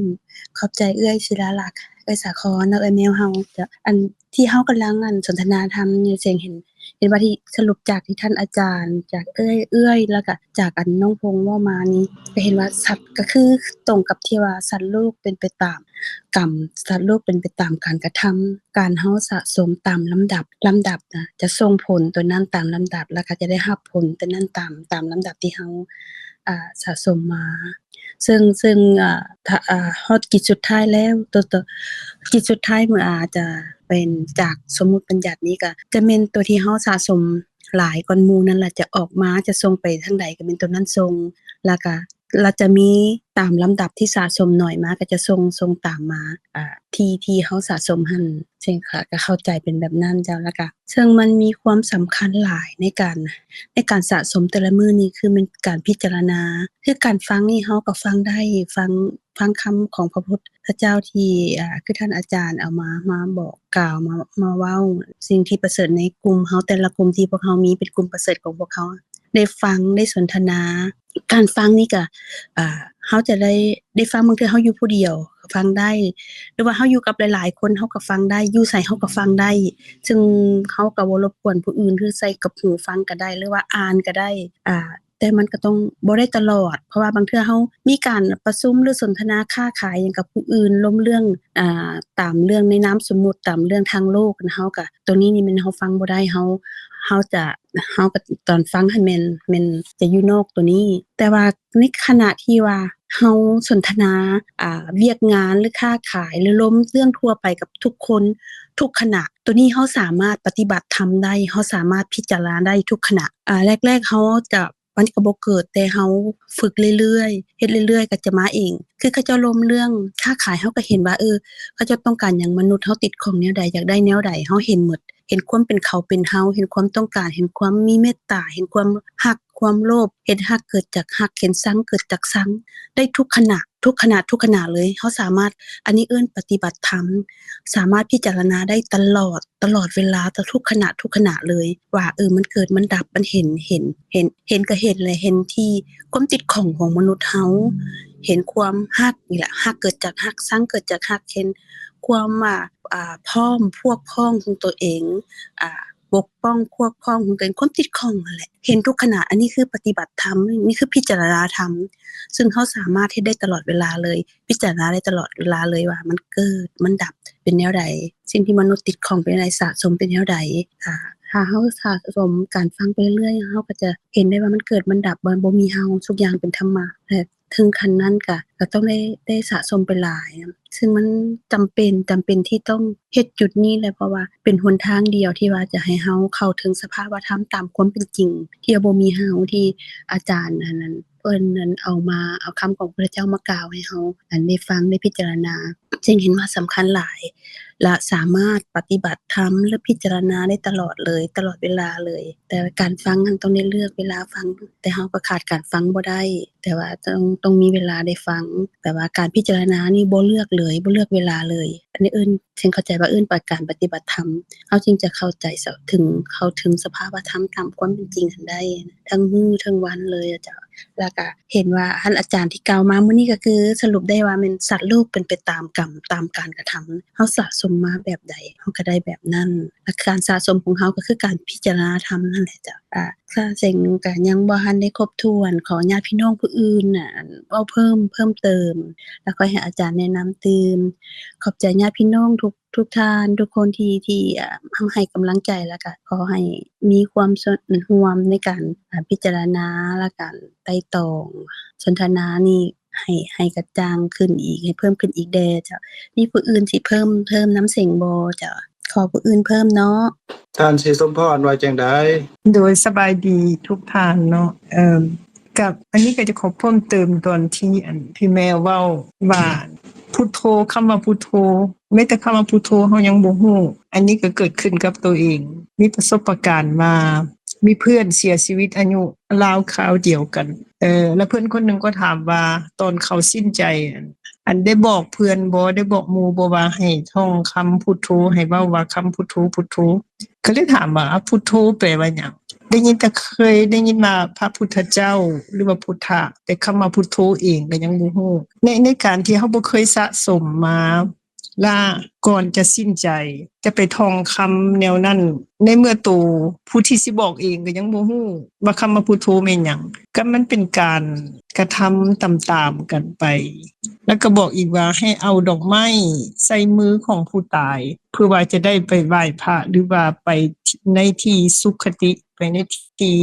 ຂອບໃຈເອື້ອຍສິລາລັກ ເອື້ອຍສາຄອນເນາະ ເອື້ອຍແມວເຮົາເຈົ້າ. ອັນ ທີ່ເຮົາກຳລັງ ອັນ ສົນທະນາທຳຢູ່ ເຊິ່ງເຫັນ ເຫັນວ່າທີ່ສະຫຼຸບຈາກທີ່ທ່ານອາຈານ ຈາກເອື້ອຍ ເອື້ອຍ ແລ້ວກະຈາກ ອັນ ນ້ອງພົງເວົ້າມານີ້ ກະເຫັນວ່າສັດ ກະຄືຕົງກັບທີ່ວ່າສັດໂລກເປັນໄປຕາມກຳ ສັດໂລກເປັນໄປຕາມການກະທຳ ການເຮົາສະສົມຕາມລຳດັບ ລຳດັບນະ ຈະສົ່ງຜົນຕົວນັ້ນຕາມລຳດັບ ແລ້ວກະຈະໄດ້ຮັບຜົນຕົວນັ້ນຕາມ ຕາມລຳດັບທີ່ເຮົາ ອາ ສະສົມມາ. ເຊິ່ງ ເຊິ່ງ ອາ ຖ້າ ອາ ຮອດກິດສຸດທ້າຍແລ້ວ ໂຕ ໂຕ ກິດສຸດທ້າຍເມື່ອອາດຈະເປັນຈາກສົມມຸດບັນຍັດນີ້ ກະຈະແມ່ນໂຕທີ່ເຮົາສະສົມຫຼາຍກ່ອນໝູ່ນັ້ນລະ ຈະອອກມາ ຈະສົ່ງໄປທາງໃດ ກະແມ່ນໂຕນັ້ນສົ່ງ ແລ້ວກະ ລະຈະມີຕາມລຳດັບທີ່ສະສົມໜ້ອຍມາ ກະຈະສົ່ງ ສົ່ງຕາມມາ ອາ ທີ່ ທີ່ເຮົາສະສົມຫັ້ນ. ເຊິ່ງ ກະເຂົ້າໃຈເປັນແບບນັ້ນເຈົ້າ. ແລ້ວກະ ເຊິ່ງມັນມີຄວາມສຳຄັນຫຼາຍໃນການ ໃນການສະສົມແຕ່ລະມື້ນີ້ ຄືແມ່ນການພິຈາລະນາ ຄືການຟັງນີ້ ເຮົາກໍຟັງໄດ້ ຟັງ ຟັງຄຳຂອງພະພຸດທະເຈົ້າທີ່ ອາ ຄືທ່ານອາຈານເອົາມາ ມາບອກກ່າວ ມາ ມາເວົ້າ ສິ່ງທີ່ປະເສີດໃນກຸ່ມເຮົາ ແຕ່ລະກຸ່ມທີ່ພວກເຮົາມີເປັນກຸ່ມປະເສີດຂອງພວກເຮົາ ໄດ້ຟັງ ໄດ້ສົນທະນາ. ການຟັງນີ້ກະ ອາ ເຮົາຈະໄດ້ ໄດ້ຟັງ ບາງເທື່ອເຮົາຢູ່ຜູ້ດຽວ ຟັງໄດ້ ຫຼືວ່າເຮົາຢູ່ກັບຫຼາຍໆຄົນ ເຮົາກໍຟັງໄດ້ ຢູ່ໃສເຮົາກໍຟັງໄດ້ ເຊິ່ງເຮົາກໍບໍ່ລົບກວນຜູ້ອື່ນ ຄືໃສ່ກັບຫູຟັງກໍໄດ້ ຫຼືວ່າອ່ານກໍໄດ້ ອາ ແຕ່ມັນກໍຕ້ອງບໍ່ໄດ້ຕະຫຼອດ ເພາະວ່າບາງເທື່ອເຮົາມີການປະຊຸມ ຫຼື ສົນທະນາຄ້າຂາຍຫຍັງກັບຜູ້ອື່ນ ລົມເລື່ອງ ອາ ຕາມເລື່ອງໃນນາມສົມມຸດ ຕາມເລື່ອງທາງໂລກ ເຮົາກໍ ໂຕນີ້ນີ້ແມ່ນເຮົາຟັງບໍ່ໄດ້ ເຮົາ ເຮົາຈະ ເຮົາກໍຕອນຟັງຫັ້ນແມ່ນ ແມ່ນຈະຢູ່ນອກໂຕນີ້ ແຕ່ວ່າໃນຂະນະທີ່ວ່າເຮົາສົນທະນາ ອາ ວຽກງານ ຫຼື ຄ້າຂາຍ ຫຼື ລົມເລື່ອງທົ່ວໄປກັບທຸກຄົນ ທຸກຂະນະ ໂຕນີ້ເຮົາສາມາດປະຕິບັດທຳໄດ້ ເຮົາສາມາດພິຈາລະນາໄດ້ທຸກຂະນະ. ອາ ແລກໆເຮົາຈະ ມັນກໍບໍ່ເກີດ ແຕ່ເຮົາຝຶກເລື້ອຍໆ ເຮັດເລື້ອຍໆ ກໍຈະມາເອງ. ຄືເຂົາເຈົ້າລົມເລື່ອງຄ້າຂາຍ ເຮົາກໍເຫັນວ່າ ເອີ ເຂົາເຈົ້າຕ້ອງການຫຍັງ ມະນຸດເຮົາຕິດຂ້ອງແນວໃດ ຢາກໄດ້ແນວໃດ ເຮົາເຫັນໝົດ ເຫັນຄວາມເປັນເຂົາເປັນເຮົາ ເຫັນຄວາມຕ້ອງການ ເຫັນຄວາມມີເມດຕາ ເຫັນຄວາມຮັກ ຄວາມໂລບ ເຫັນຮັກເກີດຈາກຮັກ ເຫັນຊັງເກີດຈາກຊັງ ໄດ້ທຸກຂະນະ ທຸກຂະນະ ທຸກຂະນະເລີຍ ເຮົາສາມາດ ອັນນີ້ເອີ້ນປະຕິບັດທຳ ສາມາດພິຈາລະນາໄດ້ຕະຫຼອດ ຕະຫຼອດເວລາ ທຸກຂະນະ ທຸກຂະນະເລີຍ ວ່າ ເອີ ມັນເກີດ ມັນດັບ ມັນເຫັນ ເຫັນ ເຫັນ ເຫັນກໍເຫັນແຫຼະ ເຫັນທີ່ຄວາມຕິດຂ້ອງຂອງມະນຸດເຮົາ ເຫັນຄວາມຮັກນີ້ແຫຼະ ຮັກເກີດຈາກຮັກ ຊັງເກີດຈາກຮັກ ເຫັນຄວາມວ່າ ອາ ພ້ອມ ພວກພ້ອງຂອງຕົວເອງ ອາ ປົກປ້ອງ, ຄວບຄອງຂອງຕົວເອງ, ຄວາມຕິດຂ້ອງນັ້ນແຫຼະ. ເຫັນທຸກຂະນະ, ອັນນີ້ຄືປະຕິບັດທຳ, ນີ້ຄືພິຈາລະນາທຳ, ຊຶ່ງເຮົາສາມາດເຮັດໄດ້ຕະຫຼອດເວລາເລີຍ, ພິຈາລະນາໄດ້ຕະຫຼອດເວລາເລີຍວ່າມັນເກີດ, ມັນດັບເປັນແນວໃດ, ສິ່ງທີ່ມະນຸດຕິດຂ້ອງເປັນແນວໃດ, ສະສົມເປັນແນວໃດ. ຖ້າ, ຖ້າເຮົາສະສົມການຟັງໄປເລື້ອຍ, ເຮົາກໍຈະເຫັນໄດ້ວ່າມັນເກີດ, ມັນດັບ, ມັນບໍ່ມີເຮົາ, ທຸກຢ່າງເປັນທຳມະ. ແລະ ເຖິງຂັ້ນນັ້ນກະ, ກະຕ້ອງໄດ້, ໄດ້ສະສົມໄປຫຼາຍ, ຊຶ່ງມັນຈຳເປັນ, ຈຳເປັນທີ່ຕ້ອງເຮັດຈຸດນີ້ແຫຼະ, ເພາະວ່າເປັນຫົນທາງດຽວທີ່ວ່າຈະໃຫ້ເຮົາເຂົ້າເຖິງສະພາວະທຳຕາມຄວາມເປັນຈິງ, ທີ່ວ່າບໍ່ມີເຮົາ, ທີ່ອາຈານອັນນັ້ນ ເພິ່ນນັ້ນເອົາມາ, ເອົາຄຳຂອງພະພຸດທະເຈົ້າມາກ່າວໃຫ້ເຮົາ ອັນ ໄດ້ຟັງ, ໄດ້ພິຈາລະນາ. ຈຶ່ງເຫັນວ່າສຳຄັນຫຼາຍ ແລະ ສາມາດປະຕິບັດທຳ ແລະ ພິຈາລະນາໄດ້ຕະຫຼອດເລີຍ, ຕະຫຼອດເວລາເລີຍ. ແຕ່ການຟັງຫັ້ນຕ້ອງໄດ້ເລືອກເວລາຟັງ, ແຕ່ເຮົາກໍຂາດການຟັງບໍ່ໄດ້. ແຕ່ວ່າຕ້ອງ, ຕ້ອງມີເວລາໄດ້ຟັງ. ແຕ່ວ່າການພິຈາລະນານີ້ບໍ່ເລືອກເລີຍ, ບໍ່ເລືອກເວລາເລີຍ. ອັນນີ້ເອີ້ນ, ເຊິ່ງເຂົ້າໃຈວ່າເອີ້ນປະ, ການປະຕິບັດທຳ. ເຮົາຈຶ່ງຈະເຂົ້າໃຈສະ, ເຖິງ, ເຂົ້າເຖິງສະພາວະທຳຕາມຄວາມເປັນຈິງຫັ້ນໄດ້ ທັງມື້ທັງວັນເລີຍເຈົ້າ. ແລ້ວກະເຫັນວ່າທ່ານອາຈານທີ່ກ່າວມາມື້ນີ້ ກໍຄືສະຫຼຸບໄດ້ວ່າແມ່ນສັດໂລກເປັນໄປຕາມກຳ, ຕາມການກະທຳ. ເຮົາສະສົມມາແບບໃດ, ເຮົາກໍໄດ້ແບບນັ້ນ. ແລະ ການສະສົມຂອງເຮົາກໍຄືການພິຈາລະນາທຳນັ້ນແຫຼະເຈົ້າ. ອາ, ຂ້າເສັງກໍຍັງບໍ່ທັນໄດ້ຄົບຖ້ວນ, ຂໍຍາດພີ່ນ້ອງຜູ້ອື່ນນະ ເວົ້າເພີ່ມ, ເພີ່ມເຕີມ, ແລ້ວຄ່ອຍໃຫ້ອາຈານແນະນຳຕື່ມ. ຂອບໃຈຍາດພີ່ນ້ອງທຸກ, ທຸກທ່ານ, ທຸກຄົນທີ່, ທີ່, ອາ, ໃຫ້ກຳລັງໃຈ, ແລ້ວກໍຂໍໃຫ້ມີຄວາມສ່ວນຮ່ວມໃນການ, ອາ, ພິຈາລະນາ ແລະ ການໄຕ່ຕອງສົນທະນານີ້ ໃຫ້, ໃຫ້ກະຈ່າງຂຶ້ນອີກ, ໃຫ້ເພີ່ມຂຶ້ນອີກແດ່ເຈົ້າ. ມີຜູ້ອື່ນຊິເພີ່ມ, ເພີ່ມນຳເສັງບໍ່ເຈົ້າ? ຂໍຜູ້ອື່ນເພີ່ມເນາະ. ທ່ານສີສົມພອນວ່າຈັ່ງໃດ? ໂດຍ ສະບາຍດີທຸກທ່ານເນາະ. ເອີ ກະ ອັນນີ້ກໍຈະຂໍເພີ່ມເຕີມຕອນທີ່ ອັນ ທີ່ແມ່ເວົ້າວ່າ ພຸດໂທ, ຄຳວ່າພຸດໂທ, ແມ້ແຕ່ຄຳວ່າພຸດໂທເຮົາຍັງບໍ່ຮູ້. ອັນນີ້ກໍເກີດຂຶ້ນກັບໂຕເອງ, ມີປະສົບປະການວ່າ ມີເພື່ອນເສຍຊີວິດອາຍຸລາວຄາວດຽວກັນ. ເອີ ແລ້ວເພື່ອນຄົນໜຶ່ງກໍຖາມວ່າ ຕອນເຂົາສິ້ນໃຈ ອັນ ໄດ້ບອກເພື່ອນບໍ່, ໄດ້ບອກໝູ່ບໍ່ວ່າໃຫ້ທ່ອງຄຳພຸດໂທ, ໃຫ້ເວົ້າວ່າຄຳພຸດໂທ, ພຸດໂທ? ກໍເລີຍຖາມວ່າ ພຸດໂທແປວ່າຫຍັງ? ໄດ້ຍິນແຕ່, ເຄີຍໄດ້ຍິນວ່າພະພຸດທະເຈົ້າ ຫຼືວ່າພຸດທະ, ແຕ່ຄຳວ່າພຸດໂທເອງກໍຍັງບໍ່ຮູ້. ໃນ, ໃນການທີ່ເຮົາບໍ່ເຄີຍສະສົມມາ ລະກ່ອນຈະສິ້ນໃຈ ຈະໄປທ່ອງຄຳແນວນັ້ນ, ໃນເມື່ອໂຕຜູ້ທີ່ຊິບອກເອງກໍຍັງບໍ່ຮູ້ວ່າຄຳວ່າພຸດໂທແມ່ນຫຍັງ. ກໍມັນເປັນການກະທຳຕາມໆກັນໄປ. ແລ້ວກໍບອກອີກວ່າໃຫ້ເອົາດອກໄມ້ໃສ່ມືຂອງຜູ້ຕາຍ ເພື່ອວ່າຈະໄດ້ໄປໄຫວ້ພະ ຫຼືວ່າໄປໃນທີ່ສຸຄະຕິ, ໄປໃນທີ່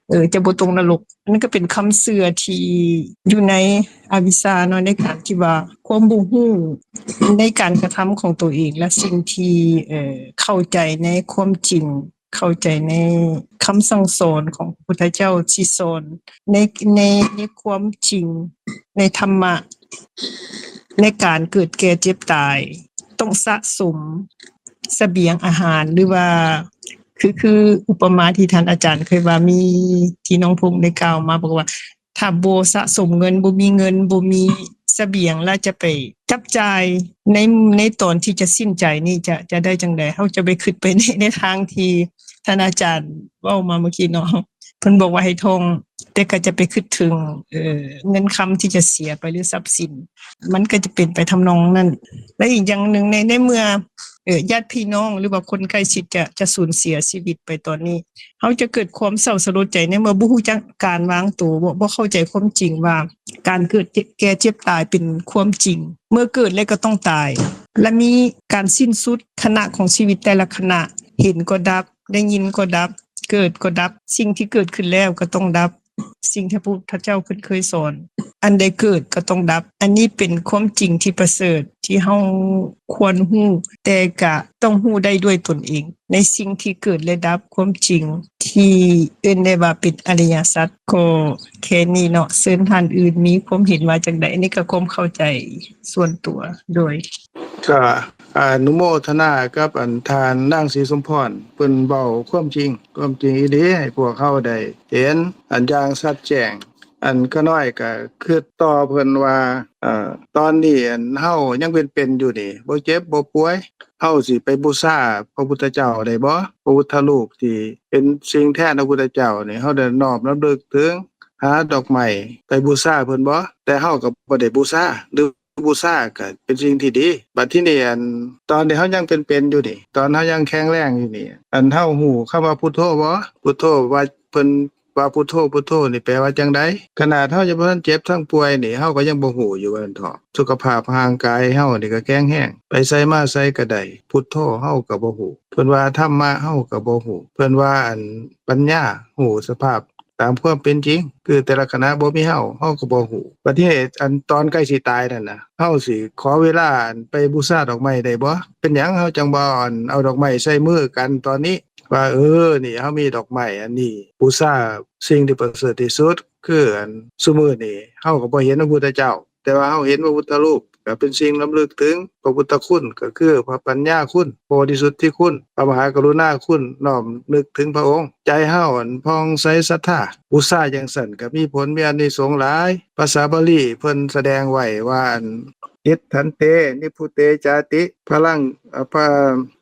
ເອີ ຈະບໍ່ຕົກນະລົກ. ອັນນັ້ນກໍເປັນຄຳເຊື່ອທີ່ຢູ່ໃນອະວິຊາເນາະ, ໃນການທີ່ວ່າຄວາມບໍ່ຮູ້ໃນການກະທຳຂອງຕົວເອງ ແລະ ສິ່ງທີ່, ເອີ, ເຂົ້າໃຈໃນຄວາມຈິງ, ເຂົ້າໃຈໃນຄຳສັ່ງສອນຂອງພະພຸດທະເຈົ້າທີ່ສອນໃນ, ໃນ, ໃນຄວາມຈິງ, ໃນທຳມະ, ໃນການເກີດແກ່ເຈັບຕາຍ, ຕ້ອງສະສົມສະບຽງອາຫານ ຫຼືວ່າ ຄື, ຄືອຸປະມາທີ່ທ່ານອາຈານເຄີຍວ່າມີ, ທີ່ນ້ອງພົງໄດ້ກ່າວມາ ບອກວ່າ ຖ້າບໍ່ສະສົມເງິນ, ບໍ່ມີເງິນ, ບໍ່ມີສະບຽງ ແລ້ວຈະໄປຈັບຈ່າຍໃນ, ໃນຕອນທີ່ຈະສິ້ນໃຈນີ້ ຈະ, ຈະໄດ້ຈັ່ງໃດ? ເຮົາຈະໄປຄິດໄປໃນ, ໃນທາງທີ່ທ່ານອາຈານເວົ້າມາເມື່ອກີ້ເນາະ. ເພິ່ນບອກວ່າໃຫ້ທ່ອງ, ແຕ່ກໍຈະໄປຄິດເຖິງ, ເອີ, ເງິນຄຳທີ່ຈະເສຍໄປ ຫຼື ຊັບສິນ, ມັນກໍຈະເປັນໄປທຳນອງນັ້ນ. ແລະ ອີກຢ່າງໜຶ່ງ, ໃນ, ໃນເມື່ອ, ເອີ, ຍາດພີ່ນ້ອງ ຫຼືວ່າຄົນໃກ້ຊິດຈະ, ຈະສູນເສຍຊີວິດໄປຕອນນີ້, ເຮົາຈະເກີດຄວາມເສົ້າສະຫຼົດໃຈໃນເມື່ອບໍ່ຮູ້ຈັກການວາງໂຕ, ບໍ່, ບໍ່ເຂົ້າໃຈຄວາມຈິງວ່າການເກີດ, ເຈັບ, ແກ່, ເຈັບ, ຕາຍເປັນຄວາມຈິງ. ເມື່ອເກີດແລ້ວກໍຕ້ອງຕາຍ, ແລະ ມີການສິ້ນສຸດຂະນະຂອງຊີວິດແຕ່ລະຂະນະ, ເຫັນກໍດັບ, ໄດ້ຍິນກໍດັບ, ເກີດກໍດັບ, ສິ່ງທີ່ເກີດຂຶ້ນແລ້ວກໍຕ້ອງດັບ, ສິ່ງທີ່ພະພຸດທະເຈົ້າເພິ່ນເຄີຍສອນ, ອັນໃດເກີດກໍຕ້ອງດັບ. ອັນນີ້ເປັນຄວາມຈິງທີ່ປະເສີດທີ່ເຮົາຄວນຮູ້, ແຕ່ກະຕ້ອງຮູ້ໄດ້ດ້ວຍຕົນເອງ ໃນສິ່ງທີ່ເກີດ ແລະ ດັບ, ຄວາມຈິງທີ່ເອີ້ນໄດ້ວ່າເປັນອະລິຍະສັດ. ກໍແຄ່ນີ້ເນາະ, ເຊີນທ່ານອື່ນມີຄວາມເຫັນວ່າຈັ່ງໃດ? ອັນນີ້ກໍຄວາມເຂົ້າໃຈສ່ວນຕົວ. ໂດຍ ກໍອະນຸໂມທະນາກັບອັນທ່ານນາງສີສົມພອນ, ເພິ່ນເວົ້າຄວາມຈິງ, ຄວາມຈິງອີ່ຫຼີໃຫ້ພວກເຮົາໄດ້ເຫັນອັນຢ່າງຊັດແຈ້ງ. ອັນຂ້ານ້ອຍກໍຄິດຕໍ່ເພິ່ນວ່າ, ເອີ, ຕອນນີ້ອັນເຮົາຍັງເປັນເປັນຢູ່ນີ້, ບໍ່ເຈັບບໍ່ປ່ວຍ, ເຮົາຊິໄປບູຊາພະພຸດທະເຈົ້າໄດ້ບໍ່? ພະພຸດທະຮູບທີ່ເປັນສິ່ງແທນພະພຸດທະເຈົ້ານີ້, ເຮົາໄດ້ນ້ອມລຳລຶກເຖິງ, ຫາດອກໄມ້ໄປບູຊາເພິ່ນບໍ່? ແຕ່ເຮົາກໍບໍ່ໄດ້ບູຊາ ຫຼື ບູຊາກໍເປັນສິ່ງທີ່ດີ. ບັດທີນີ້ ອັນ ຕອນທີ່ເຮົາຍັງເປັນໆຢູ່ນີ້ ຕອນເຮົາຍັງແຂງແຮງຢູ່ນີ້ ອັນ ເຮົາຮູ້ຄຳວ່າພຸດໂທບໍ່? ພຸດໂທ ວ່າເພິ່ນວ່າພຸດໂທ ພຸດໂທນີ້ແປວ່າຈັ່ງໃດ? ຂະໜາດເຮົາຍັງບໍ່ທັນເຈັບທັງປ່ວຍນີ້ ເຮົາກໍຍັງບໍ່ຮູ້ຢູ່ວ່າຊັ້ນເຖາະ. ສຸຂະພາບຮ່າງກາຍເຮົານີ້ກໍແຂງແຮງ ໄປໃສມາໃສກໍໄດ້ ພຸດໂທເຮົາກໍບໍ່ຮູ້. ເພິ່ນວ່າທຳມະເຮົາກໍບໍ່ຮູ້. ເພິ່ນວ່າ ອັນ ປັນຍາ ຮູ້ສະພາບຕາມຄວາມເປັນຈິງ ຄືແຕ່ລະຂະນະບໍ່ມີເຮົາ ເຮົາກໍບໍ່ຮູ້. ບັດນີ້ ອັນ ຕອນໃກ້ຊິຕາຍນັ້ນນະ ເຮົາຊິຂໍເວລາ ອັນ ໄປບູຊາດອກໄມ້ໄດ້ບໍ່? ເປັນຫຍັງເຮົາຈັ່ງບໍ່ ອັນ ເອົາດອກໄມ້ໃສ່ມືກັນຕອນນີ້ ວ່າ ເອີ ນີ້ເຮົາມີດອກໄມ້ອັນນີ້ ບູຊາສິ່ງທີ່ປະເສີດທີ່ສຸດ ຄື ອັນ ຊຸມື້ນີ້ເຮົາກໍບໍ່ເຫັນພະພຸດທະເຈົ້າ ແຕ່ວ່າເຮົາເຫັນພະພຸດທະຮູບ ກໍເປັນສິ່ງລຳລຶກເຖິງພະພຸດທະຄຸນ ກໍຄືພະປັນຍາຄຸນ, ໂພທິສຸດທິຄຸນ, ພະມະຫາກະລຸນາຄຸນ, ນ້ອມນຶກເຖິງພະອົງ. ໃຈເຮົາ ອັນ ຜ່ອງໃສສັດທາ ບູຊາຈັ່ງຊັ້ນກໍມີຜົນ ມີອານິສົງຫຼາຍ. ພາສາບາລີເພິ່ນສະແດງໄວ້ວ່າ ອັນ ທິດທັນເຕ ນິບພຸເຕຈາຕິ ພະລັງ ອະ ພະ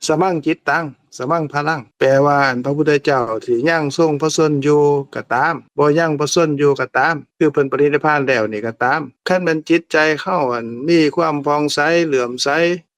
ສະມັງຈິດຕັງ ສະມັງພະລັງ ແປວ່າ ອັນ ພະພຸດທະເຈົ້າທີ່ຍັງຊົງພະຊົນຢູ່ກໍຕາມ ບໍ່ຍັງພະຊົນຢູ່ກໍຕາມ ຄືເພິ່ນປະລິນິບພານແລ້ວນີ້ກໍຕາມ ຄັນແມ່ນຈິດໃຈເຮົາ ອັນ ມີຄວາມຜ່ອງໃສ ເຫຼື້ອມໃສ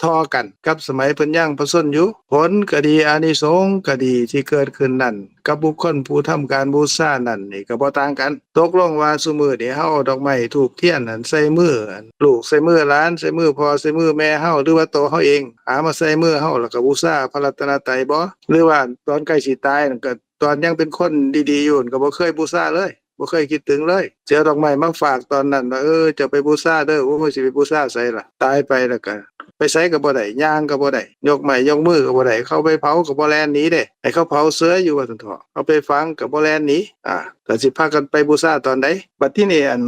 ທໍ່ກັນກັບສະໄໝເພິ່ນຍັງພະຊົນຢູ່ ຜົນກໍດີ ອານິສົງກໍດີທີ່ເກີດຂຶ້ນນັ້ນ ກັບບຸກຄົນຜູ້ທຳການບູຊານັ້ນນີ້ກໍບໍ່ຕ່າງກັນ. ຕົກລົງວ່າຊຸມື້ນີ້ເຮົາເອົາດອກໄມ້ທູບທຽນນັ້ນໃສ່ມື ອັນ ລູກໃສ່ມືຫຼານ ໃສ່ມືພໍ່ໃສ່ມືແມ່ເຮົາ ຫຼືວ່າໂຕເຮົາເອງ ຫາມາໃສ່ມືເຮົາ ແລ້ວກໍບູຊາພະລັດຕະນະໄຕບໍ່? ຫຼືວ່າຕອນໃກ້ຊິຕາຍນັ້ນ ກໍຕອນຍັງເປັນຄົນດີໆຢູ່ນັ້ນ ກໍບໍ່ເຄີຍບູຊາເລີຍ ບໍ່ເຄີຍຄິດເຖິງເລີຍ ຊິເອົາດອກໄມ້ມາຝາກຕອນນັ້ນວ່າ ເອີ ເຈົ້າໄປບູຊາເດີ. ໂອ້ຍ ຊິໄປບູຊາໃສລະ? ຕາຍໄປແລ້ວກໍໄປໃສກໍບໍ່ໄດ້ ຍ່າງກໍບໍ່ໄດ້ ຍົກໄມ້ຍົກມືກໍບໍ່ໄດ້ ເຂົາໄປເຜົາກໍບໍ່ແລ່ນໜີເດ້ ໃຫ້ເຂົາເຜົາເສຍຢູ່ວ່າຊັ້ນເຖາະ ເອົາໄປຝັງກໍບໍ່ແລ່ນໜີ. ອາ ກໍຊິພາກັນໄປບູຊາຕອນໃດ? ບັດທີນີ້ ອັນ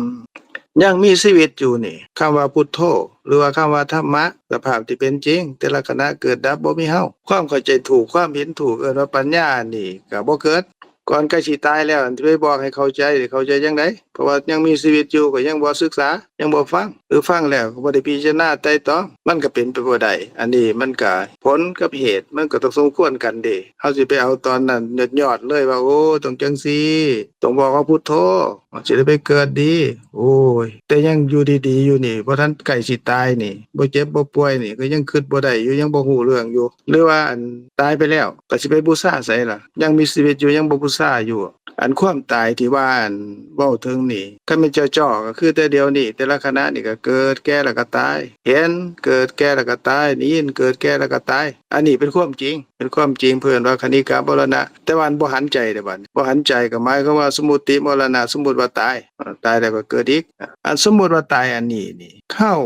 ຍັງມີຊີວິດຢູ່ນີ້ ຄຳວ່າພຸດໂທ ຫຼືວ່າຄຳວ່າທຳມະ ສະພາບທີ່ເປັນຈິງ ແຕ່ລະຂະນະເກີດດັບ ບໍ່ມີເຮົາ. ຄວາມເຂົ້າໃຈຖືກ ຄວາມເຫັນຖືກ ເອີ້ນວ່າປັນຍານີ້ກໍບໍ່ເກີດ. ກ່ອນໃກ້ຊິຕາຍແລ້ວ ອັນ ຊິໄປບອກໃຫ້ເຂົ້າໃຈ ເຂົ້າໃຈຈັ່ງໃດ? ເພາະວ່າຍັງມີຊີວິດຢູ່ ກໍຍັງບໍ່ສຶກສາ ຍັງບໍ່ຟັງ ຫຼືຟັງແລ້ວກໍບໍ່ໄດ້ພິຈາລະນາໄຕ່ຕອງ ມັນກໍເປັນໄປບໍ່ໄດ້. ອັນນີ້ມັນກໍຜົນກັບເຫດ ມັນກໍຕ້ອງສົມຄວນກັນເດ. ເຮົາຊິໄປເອົາຕອນນັ້ນຍອດໆເລີຍວ່າ ໂອ້ ຕ້ອງຈັ່ງຊີ້ ຕ້ອງບອກວ່າພຸດໂທ ຊິໄດ້ໄປເກີດດີ. ໂອ້ຍ ແຕ່ຍັງຢູ່ດີໆຢູ່ນີ້ ບໍ່ທັນໃກ້ຊິຕາຍນີ້ ບໍ່ເຈັບບໍ່ປ່ວຍນີ້ ກໍຍັງຄິດບໍ່ໄດ້ຢູ່ ຍັງບໍ່ຮູ້ເລື່ອງຢູ່. ຫຼືວ່າ ອັນ ຕາຍໄປແລ້ວ ກໍຊິໄປບູຊາໃສລະ? ຍັງມີຊີວິດຢູ່ ຍັງບໍ່ບູຊາຢູ່. ອັນ ຄວາມຕາຍທີ່ວ່າ ອັນ ເວົ້າເຖິງນີ້ ຄັນແມ່ນເຈາະໆ ກໍຄືແຕ່ດຽວນີ້ ແຕ່ລະຂະນະນີ້ກໍເກີດ ແກ່ ແລ້ວກໍຕາຍ ເຫັນເກີດ ແກ່ ແລ້ວກໍຕາຍ ໄດ້ຍິນເກີດ ແກ່ ແລ້ວກໍຕາຍ. ອັນນີ້ເປັນຄວາມຈິງ ເປັນຄວາມຈິງ ເພິ່ນວ່າຄະນິກະມໍລະນະ. ແຕ່ວ່າ ອັນ ບໍ່ຫັນໃຈເດ້ ບັດນີ້ ບໍ່ຫັນໃຈ ກໍໝາຍຄວາມວ່າ ສົມມຸດຕິມໍລະນະ ສົມມຸດວ່າຕາຍ ອາ ຕາຍແລ້ວກໍເກີດອີກ. ອາ ອັນ ສົມມຸດວ່າຕາຍອັນນີ້ນີ້ ເຮົາ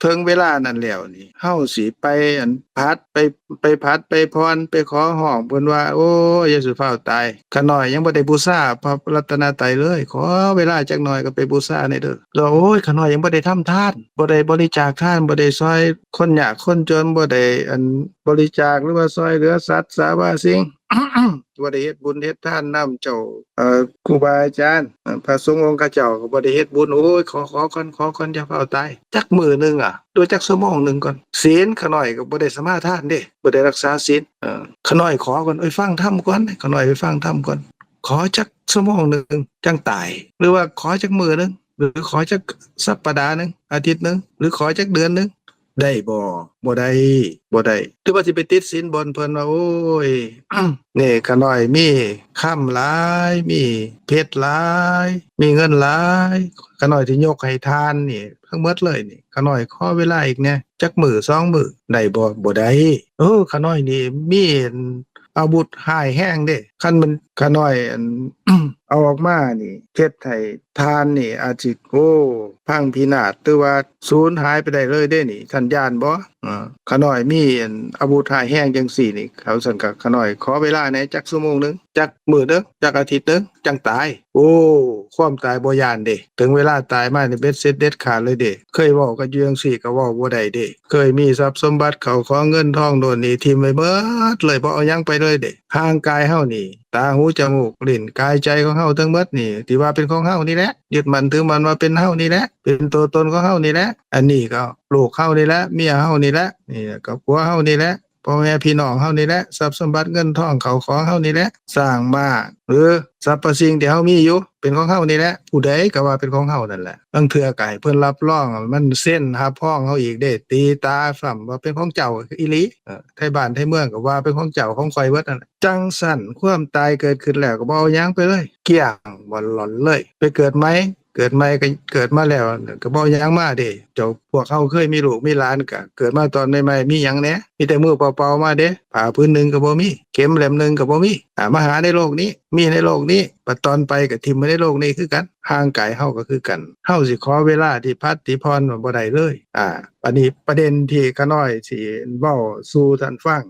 ເຖິງເວລານັ້ນແລ້ວນີ້ ເຮົາຊິໄປ ອັນ ຜັດ ໄປ ໄປຜັດໄປຜ່ອນ ໄປຂໍຮ້ອງເພິ່ນວ່າ ໂອ້ຍ ຢ່າສູ່ຟ້າວຕາຍ ຂ້ານ້ອຍຍັງບໍ່ໄດ້ບູຊາພະລັດຕະນະໄຕເລີຍ ຂໍເວລາຈັກໜ່ອຍກໍໄປບູຊາແດ່ເດີ. ແລ້ວ ໂອ້ຍ ຂ້ານ້ອຍຍັງບໍ່ໄດ້ທຳທານ ບໍ່ໄດ້ບໍລິຈາກທານ ບໍ່ໄດ້ຊ່ອຍຄົນຍາກຄົນຈົນ ບໍ່ໄດ້ ອັນ ບໍລິຈາກ ຫຼືວ່າຊ່ອຍເຫຼືອສັດສາວາສິ່ງ ບໍ່ໄດ້ເຮັດບຸນເຮັດທານນຳເຈົ້າ ເອີ ຄູບາອາຈານ ເອີ ພະສົງອົງຄະເຈົ້າກໍບໍ່ໄດ້ເຮັດບຸນ. ໂອ້ຍ ຂໍ ຂໍກ່ອນ ຂໍກ່ອນ ຢ່າຟ້າວຕາຍ ຈັກມື້ໜຶ່ງອະ ຫຼືຈັກຊົ່ວໂມງໜຶ່ງກ່ອນ. ສິນ ຂ້ານ້ອຍກໍບໍ່ໄດ້ສະມາທານເດ້ ບໍ່ໄດ້ຮັກສາສິນ. ເອີ ຂ້ານ້ອຍຂໍກ່ອນ ເອີຍ ຟັງທຳກ່ອນ ຂ້ານ້ອຍໄປຟັງທຳກ່ອນ ຂໍຈັກຊົ່ວໂມງໜຶ່ງຈັ່ງຕາຍ ຫຼືວ່າຂໍຈັກມື້ໜຶ່ງ ຫຼືຂໍຈັກສັບປະດາໜຶ່ງ ອາທິດໜຶ່ງ ຫຼືຂໍຈັກເດືອນໜຶ່ງ ໄດ້ບໍ່? ບໍ່ໄດ້ ບໍ່ໄດ້. ຫຼືວ່າຊິໄປຕິດສິນບົນເພິ່ນວ່າ ໂອ້ຍ ນີ້ ຂ້ານ້ອຍມີຄຳຫຼາຍ ມີເພັດຫຼາຍ ມີເງິນຫຼາຍ ຂ້ານ້ອຍຊິຍົກໃຫ້ທ່ານນີ້ທັງໝົດເລີຍນີ້ ຂ້ານ້ອຍຂໍເວລາອີກແດ່ ຈັກມື້ສອງມື້ ໄດ້ບໍ່? ບໍ່ໄດ້. ເອີ ຂ້ານ້ອຍນີ້ມີ ອາວຸດຮ້າຍແຮງເດ້ ຄັນມັນ ຂ້ານ້ອຍ ອັນ ເອົາອອກມານີ້ ເຮັດໃຫ້ທ່ານນີ້ອາດຊິ ໂອ້ ພັງພິນາດ ຫຼືວ່າສູນຫາຍໄປໄດ້ເລີຍເດ້ນີ້ ທ່ານຢ້ານບໍ່? ເອີ ຂ້ານ້ອຍມີ ອັນ ອາວຸດຮ້າຍແຮງຈັ່ງຊີ້ນີ້ ເອົາຊັ້ນກໍ ຂ້ານ້ອຍຂໍເວລາແດ່ ຈັກຊົ່ວໂມງໜຶ່ງ ຈັກມື້ໜຶ່ງ ຈັກອາທິດໜຶ່ງ ຈັ່ງຕາຍ. ໂອ້ ຄວາມຕາຍບໍ່ຢ້ານເດ້ ເຖິງເວລາຕາຍມານີ້ເບັດເສັດເດັດຂາດເລີຍເດ້. ເຄີຍເວົ້າກັນຢູ່ຈັ່ງຊີ້ກໍເວົ້າບໍ່ໄດ້ເດ້. ເຄີຍມີຊັບສົມບັດເຂົ້າຂອງເງິນທອງໂນ່ນນີ້ ຖິ້ມໄວ້ເບິດເລີຍ ບໍ່ເອົາຫຍັງໄປເລີຍເດ້. ຮ່າງກາຍເຮົານີ້ ຕາ ຫູ ຈະມູກ ລີ້ນ ກາຍ ໃຈຂອງເຮົາທັງໝົດນີ້ ທີ່ວ່າເປັນຂອງເຮົານີ້ແຫຼະ ຍຶດໝັ້ນຖືໝັ້ນວ່າເປັນເຮົານີ້ແຫຼະ ເປັນຕົວຕົນຂອງເຮົານີ້ແຫຼະ. ອັນນີ້ກໍລູກເຮົານີ້ແຫຼະ ເມຍເຮົານີ້ແຫຼະ ນີ້ກໍຜົວເຮົານີ້ແຫຼະ ພໍ່ແມ່ພີ່ນ້ອງເຮົານີ້ແຫຼະ, ຊັບສົມບັດເງິນທອງເຂົ້າຂອງເຮົານີ້ແຫຼະ, ຊ້າງມ້າ ຫຼື ສັບພະສິ່ງທີ່ເຮົາມີຢູ່ ເປັນຂອງເຮົານີ້ແຫຼະ, ຜູ້ໃດກໍວ່າເປັນຂອງເຮົານັ້ນແຫຼະ. ລາງເທື່ອກໍໃຫ້ເພິ່ນຮັບຮອງ, ມັນເຊັນຮັບຮອງເຮົາອີກເດ້, ຕີຕາຊ້ຳວ່າເປັນຂອງເຈົ້າອີ່ຫຼີ. ເອີ ໄທບ້ານໄທເມືອງກໍວ່າເປັນຂອງເຈົ້າຂອງຂ້ອຍເບິດນັ້ນແຫຼະ. ຈັ່ງຊັ້ນ ຄວາມຕາຍເກີດຂຶ້ນແລ້ວກໍບໍ່ເອົາຫຍັງໄປເລີຍ, ກ້ຽງບ່ອນຫຼອນເລີຍ, ໄປເກີດໃໝ່. ເກີດໃໝ່ກໍເກີດມາແລ້ວກໍບໍ່ເອົາຫຍັງມາເດ້. ເຈົ້າ ພວກເຮົາເຄີຍມີລູກມີຫຼານ ກໍເກີດມາຕອນໃໝ່ໆ ມີຫຍັງແດ່? ມີແຕ່ມືເປົ່າໆມາເດ້, ຜ້າຜືນໜຶ່ງກໍບໍ່ມີ, ເຂັມເຫຼັ້ມໜຶ່ງກໍບໍ່ມີ. ອາ ມາຫາໃນໂລກນີ້, ມີໃນໂລກນີ້, ບັດຕອນໄປກໍຖິ້ມໄວ້ໃນໂລກນີ້ຄືກັນ. ຮ່າງກາຍເຮົາກໍຄືກັນ, ເຮົາຊິຂໍເວລາທີ່ພັກທີ່ຜ່ອນບໍ່ໄດ້ເລີຍ. ອາ ອັນນີ້ປະເດັນທີ່ຂ້ານ້ອຍຊິເວົ້າສູ່ທ່ານຟັງ.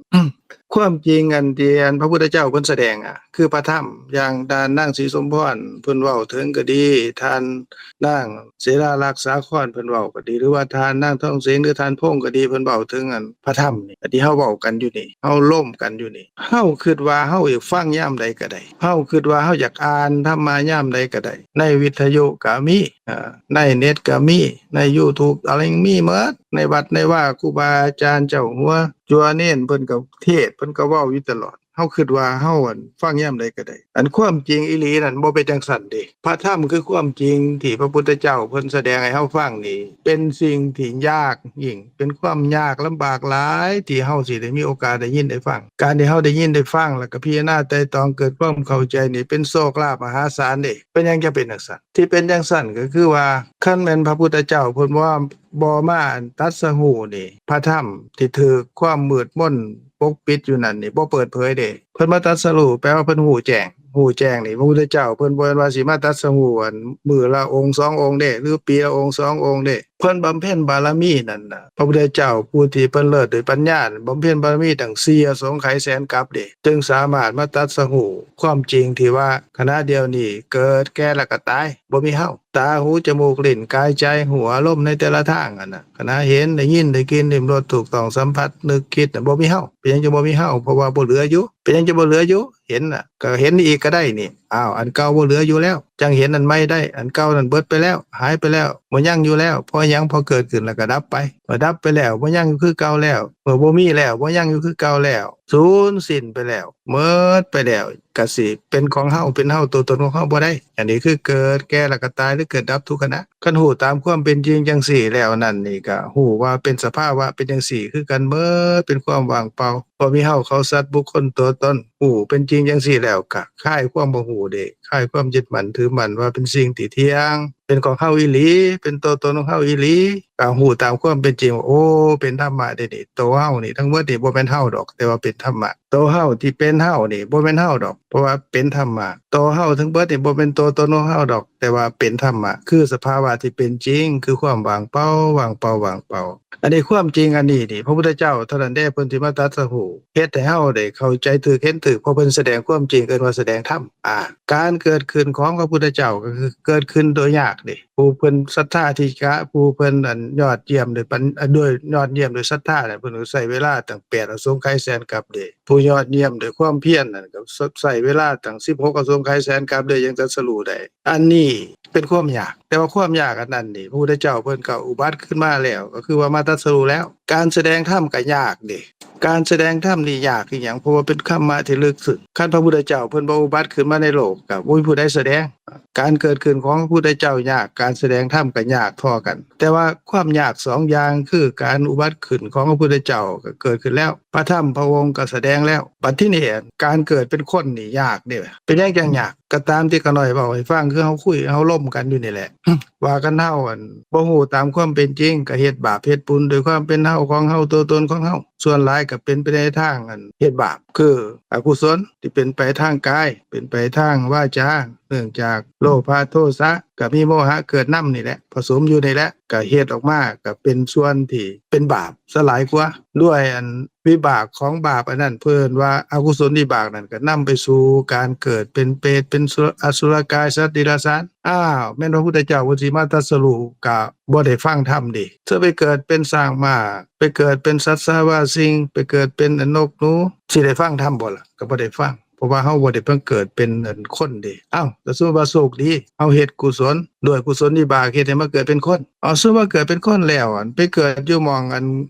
ຄວາມຈິງອັນທີ່ອັນພະພຸດທະເຈົ້າເພິ່ນສະແດງອະ ຄືພະທຳ, ຢ່າງທ່ານນາງສີສົມພອນເພິ່ນເວົ້າເຖິງກໍດີ, ທ່ານນາງເສລາລັກສາຄອນເພິ່ນເວົ້າກໍດີ, ຫຼືວ່າທ່ານນາງທອງເສງ ຫຼືທ່ານພົງກໍດີ, ເພິ່ນເວົ້າເຖິງອັນພະທຳນີ້ ທີ່ເຮົາເວົ້າກັນຢູ່ນີ້, ເຮົາລົມກັນຢູ່ນີ້, ເຮົາຄິດວ່າເຮົາຢາກຟັງຍາມໃດກໍໄດ້, ເຮົາຄິດວ່າເຮົາຢາກອ່ານທຳມະຍາມໃດກໍໄດ້, ໃນວິທະຍຸກໍມີ, ອາ ໃນເນັດກໍມີ, ໃນຢູທູບ ອະໄລມີໝົດ, ໃນວັດໃນວາ ຄູບາອາຈານເຈົ້າຫົວ ຈົວເນນເພິ່ນກໍເທດ, ເພິ່ນກໍເວົ້າຢູ່ຕະຫຼອດ. ເຮົາຄິດວ່າເຮົາ ອັນ ຟັງຍາມໃດກໍໄດ້. ອັນຄວາມຈິງອີ່ຫຼີນັ້ນບໍ່ເປັນຈັ່ງຊັ້ນເດ້. ພະທຳຄືຄວາມຈິງທີ່ພະພຸດທະເຈົ້າເພິ່ນສະແດງໃຫ້ເຮົາຟັງນີ້ ເປັນສິ່ງທີ່ຍາກຍິ່ງ, ເປັນຄວາມຍາກລຳບາກຫຼາຍທີ່ເຮົາຊິໄດ້ມີໂອກາດໄດ້ຍິນໄດ້ຟັງ. ການທີ່ເຮົາໄດ້ຍິນໄດ້ຟັງ ແລ້ວກໍພິຈາລະນາໄຕ່ຕອງເກີດຄວາມເຂົ້າໃຈນີ້ ເປັນໂຊກລາບມະຫາສານເດ້. ເປັນຫຍັງຈະເປັນຈັ່ງຊັ້ນ? ທີ່ເປັນຈັ່ງຊັ້ນກໍຄືວ່າ ຄັນແມ່ນພະພຸດທະເຈົ້າເພິ່ນບໍ່ ບໍ່ມາຕັດສະຮູ້ນີ້ ພະທຳທີ່ຖືກຄວາມມືດມົນປົກປິດຢູ່ນັ້ນນີ້ ບໍ່ເປີດເຜີຍເດ້. ເພິ່ນມາຕັດສະຮູ້ ແປວ່າເພິ່ນຮູ້ແຈ້ງ, ຮູ້ແຈ້ງນີ້ ພະພຸດທະເຈົ້າເພິ່ນບໍ່ແມ່ນວ່າຊິມາຕັດສະຮູ້ ອັນ ມື້ລະອົງສອງອົງເດ້ ຫຼື ປີລະອົງສອງອົງເດ້. ເພິ່ນບຳເພັນບາລະມີນັ້ນນະ, ພະພຸດທະເຈົ້າຜູ້ທີ່ເພິ່ນເລີດດ້ວຍປັນຍາ ບຳເພັນບາລະມີຕັ້ງສີ່ອະສົງໄຂແສນກັບເດ້ ຈຶ່ງສາມາດມາຕັດສະຮູ້ຄວາມຈິງທີ່ວ່າ ຂະນະດຽວນີ້ເກີດ ແກ່ ແລ້ວກໍຕາຍ, ບໍ່ມີເຮົາ. ຕາ, ຫູ, ຈະມູກ, ລີ້ນ, ກາຍ, ໃຈ, ຮູ້ອາລົມໃນແຕ່ລະທາງຫັ້ນນະ, ຂະນະເຫັນ, ໄດ້ຍິນ, ໄດ້ກິນ, ລິ້ມລົດ, ຖືກຕ້ອງສຳຜັດ, ນຶກ, ຄິດນະ, ບໍ່ມີເຮົາ. ເປັນຫຍັງຈຶ່ງບໍ່ມີເຮົາ? ເພາະວ່າບໍ່ເຫຼືອຢູ່. ເປັນຫຍັງຈຶ່ງບໍ່ເຫຼືອຢູ່? ເຫັນນະ, ກໍເຫັນອີກກໍໄດ້ນີ້. ອ້າວ, ອັນເກົ່າບໍ່ເຫຼືອຢູ່ແລ້ວ, ຈັ່ງເຫັນອັນໃໝ່ໄດ້. ອັນເກົ່ານັ້ນເບິດໄປແລ້ວ, ຫາຍໄປແລ້ວ, ບໍ່ຍັງຢູ່ແລ້ວ. ເພາະຫຍັງ? ເພາະເກີດຂຶ້ນແລ້ວກໍດັບໄປ. ເມື່ອດັບໄປແລ້ວ, ບໍ່ຍັງຢູ່ຄືເກົ່າແລ້ວ. ເມື່ອບໍ່ມີແລ້ວ, ບໍ່ຍັງຢູ່ຄືເກົ່າແລ້ວ. ສູນສິ້ນໄປແລ້ວ, ໝົດໄປແລ້ວ. ກະຊິເປັນຂອງເຮົາ, ເປັນເຮົາ, ຕົວຕົນຂອງເຮົາບໍ່ໄດ້. ອັນນີ້ຄືເກີດ, ແກ່ ແລ້ວກໍຕາຍ ຫຼື ເກີດ, ດັບ ທຸກຂະນະ. ຄັນຮູ້ຕາມຄວາມເປັນຈິງຈັ່ງຊີ້ແລ້ວນັ້ນ, ນີ້ກໍຮູ້ວ່າເປັນສະພາວະເປັນຈັ່ງຊີ້ຄືກັນໝົດ, ເປັນຄວາມວ່າງເປົ່າ, ບໍ່ມີເຮົາ, ເຂົາ, ສັດ, ບຸກຄົນ, ຕົວຕົນ. ຮູ້ເປັນຈິງຈັ່ງຊີ້ແລ້ວ ກໍຄາຍຄວາມບໍ່ຮູ້ເດ້, ຄາຍຄວາມຍຶດໝັ້ນຖືໝັ້ນວ່າເປັນສິ່ງທີ່ທ່ຽງ, ເປັນຂອງເຮົາອີ່ຫຼີ, ເປັນຕົວຕົນຂອງເຮົາອີ່ຫຼີ. ກໍຮູ້ຕາມຄວາມເປັນຈິງວ່າ ໂອ້ ເປັນທຳມະເດ້ນີ້, ໂຕເຮົານີ້ ທັງໝົດນີ້ບໍ່ແມ່ນເຮົາດອກ, ແຕ່ວ່າເປັນທຳມະ. ໂຕເຮົາທີ່ເປັນເຮົານີ້ ບໍ່ແມ່ນເຮົາດອກ, ເພາະວ່າເປັນທຳມະ. ໂຕເຮົາທັງເບິດນີ້ ບໍ່ແມ່ນໂຕຕົນຂອງເຮົາດອກ, ແຕ່ວ່າເປັນທຳມະ, ຄືສະພາວະທີ່ເປັນຈິງ, ຄືຄວາມວ່າງເປົ່າ, ວ່າງເປົ່າ, ວ່າງເປົ່າ. ອັນນີ້ຄວາມຈິງອັນນີ້ນີ້ ພະພຸດທະເຈົ້າເທົ່ານັ້ນເດ້ ເພິ່ນຊິມາຕັດສະຮູ້, ເຮັດໃຫ້ເຮົາໄດ້ເຂົ້າໃຈຖືກ, ເຫັນຖືກ, ເພາະເພິ່ນສະແດງຄວາມຈິງ, ເອີ້ນວ່າສະແດງທຳ. ອາ ການເກີດຂຶ້ນຂອງພະພຸດທະເຈົ້າ ກໍຄືເກີດຂຶ້ນໂດຍຍາກເດ້. ຜູ້ເພິ່ນສັດທາທິກະ, ຜູ້ເພິ່ນ ອັນ ຍອດຢ້ຽມໂດຍປັນ, ໂດຍຍອດຢ້ຽມໂດຍສັດທາແຫຼະ, ເພິ່ນກໍໃຊ້ເວລາຕັ້ງແປດອະສົງໄຂແສນກັບເດ້. ຜູ້ຍອດຢ້ຽມໂດຍຄວາມພຽນນັ້ນ ກໍໃຊ້ເວລາຕັ້ງສິບຫົກອະສົງໄຂແສນກັບເດ້ ຈຶ່ງຕັດສະຮູ້ໄດ້. ອັນນີ້ເປັນຄວາມຍາກ, ແຕ່ວ່າຄວາມຍາກອັນນັ້ນນີ້ ພະພຸດທະເຈົ້າເພິ່ນກໍອຸບັດຂຶ້ນມາແລ້ວ, ກໍຄືວ່າມາຕັດສະຮູ້ແລ້ວ. ການສະແດງທຳກໍຍາກເດ້. ການສະແດງທຳນີ້ຍາກຄືຫຍັງ? ເພາະວ່າເປັນທຳມະທີ່ເລິກເຊິ່ງ. ຄັນພະພຸດທະເຈົ້າເພິ່ນບໍ່ອຸບັດຂຶ້ນມາໃນໂລກ ກໍບໍ່ມີຜູ້ໃດສະແດງ. ການເກີດຂຶ້ນຂອງພະພຸດທະເຈົ້າຍາກ, ການສະແດງທຳກໍຍາກທໍ່ກັນ. ແຕ່ວ່າຄວາມຍາກສອງຢ່າງ ຄືການອຸບັດຂຶ້ນຂອງພະພຸດທະເຈົ້າກໍເກີດຂຶ້ນແລ້ວ, ພະທຳພະອົງກໍສະແດງແລ້ວ. ບັດທີນີ້ ການເກີດເປັນຄົນນີ້ຍາກເດ້. ເປັນຫຍັງຈັ່ງຍາກ? ກໍຕາມທີ່ຂ້ານ້ອຍເວົ້າໃຫ້ຟັງ, ຄືເຮົາຄຸຍເຮົາລົມກັນຢູ່ນີ້ແຫຼະ ວ່າຄັນເຮົາ ອັນ ບໍ່ຮູ້ຕາມຄວາມເປັນຈິງ ກໍເຮັດບາບເຮັດບຸນ ໂດຍຄວາມເປັນເຮົາຂອງເຮົາ, ຕົວຕົນຂອງເຮົາ. ສ່ວນຫຼາຍກໍເປັນໄປໃນທາງ ອັນ ເຮັດບາບ ຄືອະກຸສົນ ທີ່ເປັນໄປທາງກາຍ, ເປັນໄປທາງວາຈາ, ເນື່ອງຈາກໂລພະໂທສະ ກໍມີໂມຫະເກີດນຳນີ້ແຫຼະ, ປະສົມຢູ່ນີ້ແຫຼະ, ກໍເຮັດອອກມາກໍເປັນສ່ວນທີ່ເປັນບາບຊະຫຼາຍກວ່າ. ດ້ວຍ ອັນ ວິບາກຂອງບາບອັນນັ້ນ ເພິ່ນວ່າອະກຸສົນວິບາກນັ້ນ ກໍນຳໄປສູ່ການເກີດເປັນເປດ, ເປັນສຸ ອະສຸລະກາຍ, ສັດ, ເດຍລະສານ. ອ້າວ ແມ່ນພະພຸດທະເຈົ້າເພິ່ນຊິມາຕັດສະຮູ້ ກໍບໍ່ໄດ້ຟັງທຳເດ. ເທື່ອໄປເກີດເປັນຊ້າງມ້າ, ໄປເກີດເປັນສັດສາວາສິ່ງ, ໄປເກີດເປັນ ອັນ ນົກໜູ, ຊິໄດ້ຟັງທຳບໍ່ລະ? ກໍບໍ່ໄດ້ຟັງ, ເພາະວ່າເຮົາບໍ່ໄດ້ມາເກີດເປັນ ອັນ ຄົນເດ. ອ້າວ ແຕ່ສົມມຸດວ່າໂຊກດີ ເຮົາເຮັດກຸສົນ, ດ້ວຍກຸສົນວິບາກເຮັດໃຫ້ມາເກີດເປັນຄົນ. ເອົາ ສົມມຸດວ່າເກີດເປັນຄົນແລ້ວ ອັນ ໄປເກີດຢູ່ໝ່ອງ ອັນ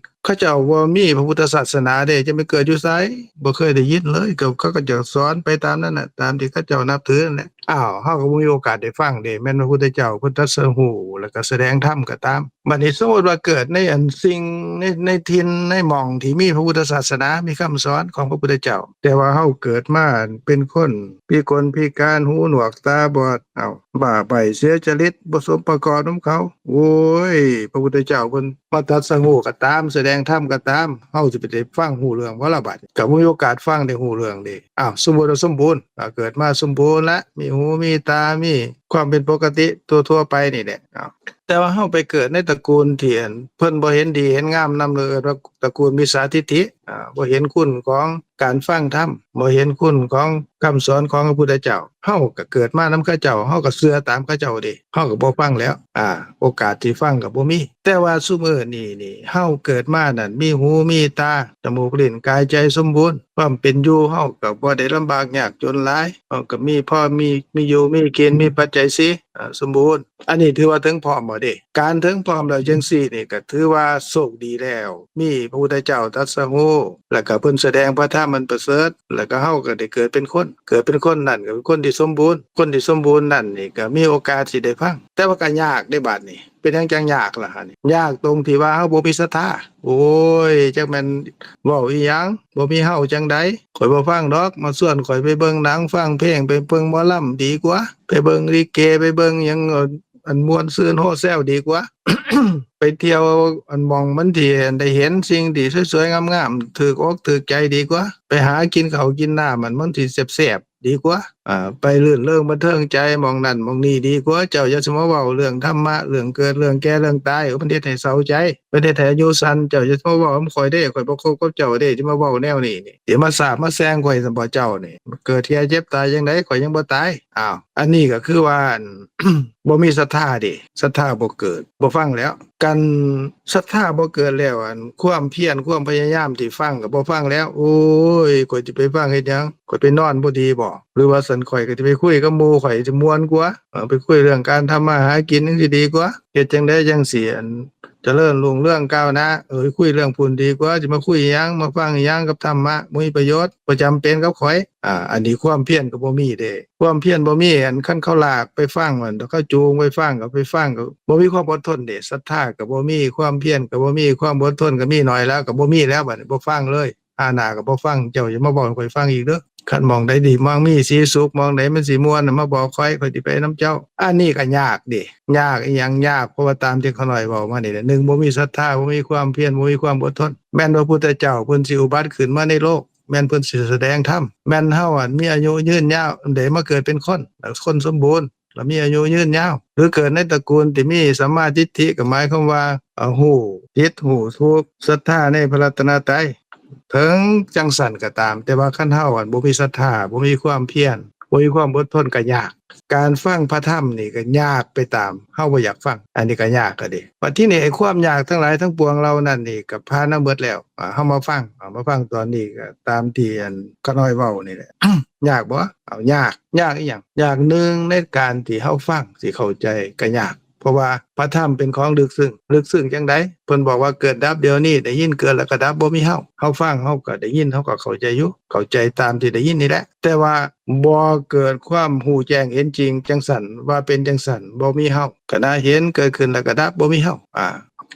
ເຂົາເຈົ້າບໍ່ມີພະພຸດທະສາສະໜາເດ້ ຈະໄປເກີດຢູ່ໃສ? ບໍ່ເຄີຍໄດ້ຍິນເລີຍ. ກໍເຂົາກໍຈະສອນໄປຕາມນັ້ນນະ ຕາມທີ່ເຂົາເຈົ້ານັບຖືນັ້ນແຫຼະ. ອ້າວ ເຮົາກໍບໍ່ມີໂອກາດໄດ້ຟັງເດ້ ແມ່ນພະພຸດທະເຈົ້າເພິ່ນຕັດສະຮູ້ ແລ້ວກໍສະແດງທຳກໍຕາມ. ບັດນີ້ສົມມຸດວ່າເກີດໃນອັນສິ່ງ ໃນ ໃນຖິ່ນ ໃນໝ່ອງທີ່ມີພະພຸດທະສາສະໜາ ມີຄຳສອນຂອງພະພຸດທະເຈົ້າ ແຕ່ວ່າເຮົາເກີດມາເປັນຄົນພິກົນພິການ ຫູໜວກຕາບອດ ເອົ້າ ບ້າໃບ້ເສຍຈະລິດ ບໍ່ສົມປະກອບນຳເຂົາ. ໂອ້ຍ ພະພຸດທະເຈົ້າເພິ່ນມາຕັດສະຮູ້ກໍຕາມ ສະແດງທຳກໍຕາມ ເຮົາຊິໄປໄດ້ຟັງຮູ້ເລື່ອງບໍ່ລະ? ບັດນີ້ກໍບໍ່ມີໂອກາດຟັງໄດ້ຮູ້ເລື່ອງເດ້. ອ້າວ ສົມມຸດວ່າສົມບູນ ອ່າ ເກີດມາສົມບູນລະ ມີຫູມີຕາ ມີຄວາມເປັນປົກກະຕິທົ່ວໆໄປນີ້ແຫຼະ. ອ້າວ ແຕ່ວ່າເຮົາໄປເກີດໃນຕະກູນທີ່ ອັນ ເພິ່ນບໍ່ເຫັນດີເຫັນງາມນຳ ເອີ້ນວ່າຕະກູນມິດສາທິດຖິ ອ່າ ບໍ່ເຫັນຄຸນຂອງການຟັງທຳ ບໍ່ເຫັນຄຸນຂອງຄຳສອນຂອງພະພຸດທະເຈົ້າ ເຮົາກໍເກີດມານຳເຂົາເຈົ້າ ເຮົາກໍເຊື່ອຕາມເຂົາເຈົ້າເດ້ ເຮົາກໍບໍ່ຟັງແລ້ວ. ອ່າ ໂອກາດທີ່ຟັງກໍບໍ່ມີ. ແຕ່ວ່າຊຸມື້ນີ້ນີ້ ເຮົາເກີດມານັ້ນ ມີຫູມີຕາ ຈະມູກ ລີ້ນ ກາຍ ໃຈສົມບູນ ຄວາມເປັນຢູ່ເຮົາກໍບໍ່ໄດ້ລຳບາກຍາກຈົນຫຼາຍ ເຮົາກໍມີພໍມີ ມີຢູ່ມີກິນ ມີປັດໄຈສີ່ ອ່າ ສົມບູນ. ອັນນີ້ຖືວ່າເຖິງພ້ອມແລ້ວເດ້. ການເຖິງພ້ອມແລ້ວຈັ່ງຊີ້ນີ້ ກໍຖືວ່າໂຊກດີແລ້ວ ມີພະພຸດທະເຈົ້າຕັດສະຮູ້ ແລ້ວກໍເພິ່ນສະແດງພະທຳອັນປະເສີດ ແລ້ວກໍເຮົາກໍໄດ້ເກີດເປັນຄົນ. ເກີດເປັນຄົນນັ້ນກໍເປັນຄົນທີ່ສົມບູນ. ຄົນທີ່ສົມບູນນັ້ນນີ້ກໍມີໂອກາດຊິໄດ້ຟັງ. ແຕ່ວ່າກໍຍາກເດ້ບາດນີ້. ເປັນຫຍັງຈັ່ງຍາກລະຫັ້ນ? ຍາກຕົງທີ່ວ່າເຮົາບໍ່ມີສັດທາ. ໂອ້ຍ ຈັກແມ່ນເວົ້າອີ່ຫຍັງ ບໍ່ມີເຮົາຈັ່ງໃດ ຂ້ອຍບໍ່ຟັງດອກ ມາຊວນຂ້ອຍໄປເບິ່ງໜັງ ຟັງເພງ ໄປເບິ່ງໝໍລຳດີກວ່າ ໄປເບິ່ງລິເກ ໄປເບິ່ງຫຍັງ ອັນ ມ່ວນຊື່ນໂຮແຊວດີກວ່າ ໄປທ່ຽວ ອັນ ໝ່ອງມັນທີ່ໄດ້ເຫັນສິ່ງທີ່ສວຍໆງາມໆ ຖືກອົກຖືກໃຈດີກວ່າ ໄປຫາກິນເຂົ້າກິນນ້ຳ ມັນ ມັນທີ່ແຊບໆ ດີກວ່າ ອ່າ ໄປລື່ນເລີງບັນເທີງໃຈ ໝ່ອງນັ້ນໝ່ອງນີ້ດີກວ່າ. ເຈົ້າຢ່າຊິມາເວົ້າເລື່ອງທຳມະ ເລື່ອງເກີດ ເລື່ອງແກ່ ເລື່ອງຕາຍ ມັນເຮັດໃຫ້ເສົ້າໃຈ ມັນເຮັດໃຫ້ອາຍຸສັ້ນ. ເຈົ້າຢ່າຊິມາເວົ້ານຳຂ້ອຍເດ້ ຂ້ອຍບໍ່ຄົບກັບເຈົ້າເດ້ ຊິມາເວົ້າແນວນີ້ນີ້ ຊິມາສາບມາແຊ່ງຂ້ອຍຊັ້ນບໍ່ເຈົ້ານີ້? ເກີດແກ່ເຈັບຕາຍຈັ່ງໃດ ຂ້ອຍຍັງບໍ່ຕາຍ. ອ້າວ ອັນນີ້ກໍຄືວ່າ ບໍ່ມີສັດທາເດ້ ສັດທາບໍ່ເກີດ ບໍ່ຟັງແລ້ວ. ຄັນສັດທາບໍ່ເກີດແລ້ວ ອັນ ຄວາມພຽນ ຄວາມພະຍາຍາມທີ່ຟັງກໍບໍ່ຟັງແລ້ວ. ໂອ້ຍ ຂ້ອຍຊິໄປຟັງເຮັດຫຍັງ? ຂ້ອຍໄປນອນບໍ່ດີບໍ? ຫຼືວ່າຊັ້ນ ຂ້ອຍກໍຊິໄປຄຸຍກັບໝູ່ ຂ້ອຍຊິມ່ວນກວ່າ ເອີ ໄປຄຸຍເລື່ອງການທຳມາຫາກິນ ຈັ່ງຊິດີກວ່າ. ເຮັດຈັ່ງໃດຈັ່ງຊິ ອັນ ຈະເລີນຮຸ່ງເຮືອງກ້າວໜ້າ? ເອີ ຄຸຍເລື່ອງພຸ້ນດີກວ່າ. ຊິມາຄຸຍອີ່ຫຍັງ ມາຟັງອີ່ຫຍັງກັບທຳມະ ບໍ່ມີປະໂຫຍດ ບໍ່ຈຳເປັນກັບຂ້ອຍ. ອ່າ ອັນນີ້ຄວາມພຽນກໍບໍ່ມີເດ້ ຄວາມພຽນບໍ່ມີ. ອັນ ຄັນເຂົາລາກໄປຟັງ ອັນ ເຂົາຈູງໄປຟັງ ກໍໄປຟັງ ກໍບໍ່ມີຄວາມອົດທົນເດ້. ສັດທາກໍບໍ່ມີ ຄວາມພຽນກໍບໍ່ມີ ຄວາມອົດທົນກໍມີໜ້ອຍແລ້ວ ກໍບໍ່ມີແລ້ວ. ບັດນີ້ບໍ່ຟັງເລີຍ ຫາໜ້າກໍບໍ່ຟັງ. ເຈົ້າຢ່າມາເວົ້າໃຫ້ຂ້ອຍຟັງອີກເດີ. ຄັນໝ່ອງໃດທີ່ມັນມີສີສຸກ ໝ່ອງໃດມັນຊິມ່ວນ ມາບອກຂ້ອຍ ຂ້ອຍຊິໄປນຳເຈົ້າ. ອັນນີ້ກໍຍາກເດ້ ຍາກອີ່ຫຍັງ? ຍາກເພາະວ່າຕາມທີ່ຂ້ານ້ອຍເວົ້າມານີ້ແຫຼະ ໜຶ່ງ ບໍ່ມີສັດທາ ບໍ່ມີຄວາມພຽນ ບໍ່ມີຄວາມອົດທົນ. ແມ່ນພະພຸດທະເຈົ້າເພິ່ນຊິອຸບັດຂຶ້ນມາໃນໂລກ ແມ່ນເພິ່ນຊິສະແດງທຳ ແມ່ນເຮົາ ອັນ ມີອາຍຸຍືນຍາວ ໄດ້ມາເກີດເປັນຄົນ ຄົນສົມບູນ ແລ້ວມີອາຍຸຍືນຍາວ ຫຼືເກີດໃນຕະກູນທີ່ມີສຳມາທິດຖິ ກໍໝາຍຄວາມວ່າ ເອີ ຮູ້ຜິດຮູ້ຖືກ ສັດທາໃນພະລັດຕະນະໄຕ. ເຖິງຈັ່ງຊັ້ນກໍຕາມ ແຕ່ວ່າຄັນເຮົາ ອັນ ບໍ່ມີສັດທາ ບໍ່ມີຄວາມພຽນ ບໍ່ມີຄວາມອົດທົນ ກໍຍາກ. ການຟັງພະທຳນີ້ກໍຍາກໄປຕາມ ເຮົາບໍ່ຢາກຟັງ ອັນນີ້ກໍຍາກກະເດ. ບັດທີນີ້ ໄອ້ຄວາມຍາກທັງຫຼາຍທັງປວງເຫຼົ່ານັ້ນນີ້ ກໍຜ່ານມາເບິດແລ້ວ. ອ່າ ເຮົາມາຟັງ ເອົາມາຟັງຕອນນີ້ ກໍຕາມທີ່ ອັນ ຂ້ານ້ອຍເວົ້ານີ້ແຫຼະ. ຍາກບໍ່? ເອົາ ຍາກ. ຍາກອີ່ຫຍັງ? ຍາກ ໜຶ່ງ ໃນການທີ່ເຮົາຟັງຊິເຂົ້າໃຈກໍຍາກ ເພາະວ່າພະທຳເປັນຂອງລຶກຊຶ້ງ. ລຶກຊຶ້ງຈັ່ງໃດ? ເພິ່ນບອກວ່າເກີດດັບດຽວນີ້ ໄດ້ຍິນເກີດແລ້ວກໍດັບ ບໍ່ມີເຮົາ. ເຮົາຟັງ ເຮົາກໍໄດ້ຍິນ ເຮົາກໍເຂົ້າໃຈຢູ່ ເຂົ້າໃຈຕາມທີ່ໄດ້ຍິນນີ້ແຫຼະ ແຕ່ວ່າບໍ່ເກີດຄວາມຮູ້ແຈ້ງເຫັນຈິງຈັ່ງຊັ້ນ ວ່າເປັນຈັ່ງຊັ້ນ ບໍ່ມີເຮົາ. ຂະນະເຫັນເກີດຂຶ້ນແລ້ວກໍດັບ ບໍ່ມີເຮົາ. ອ່າ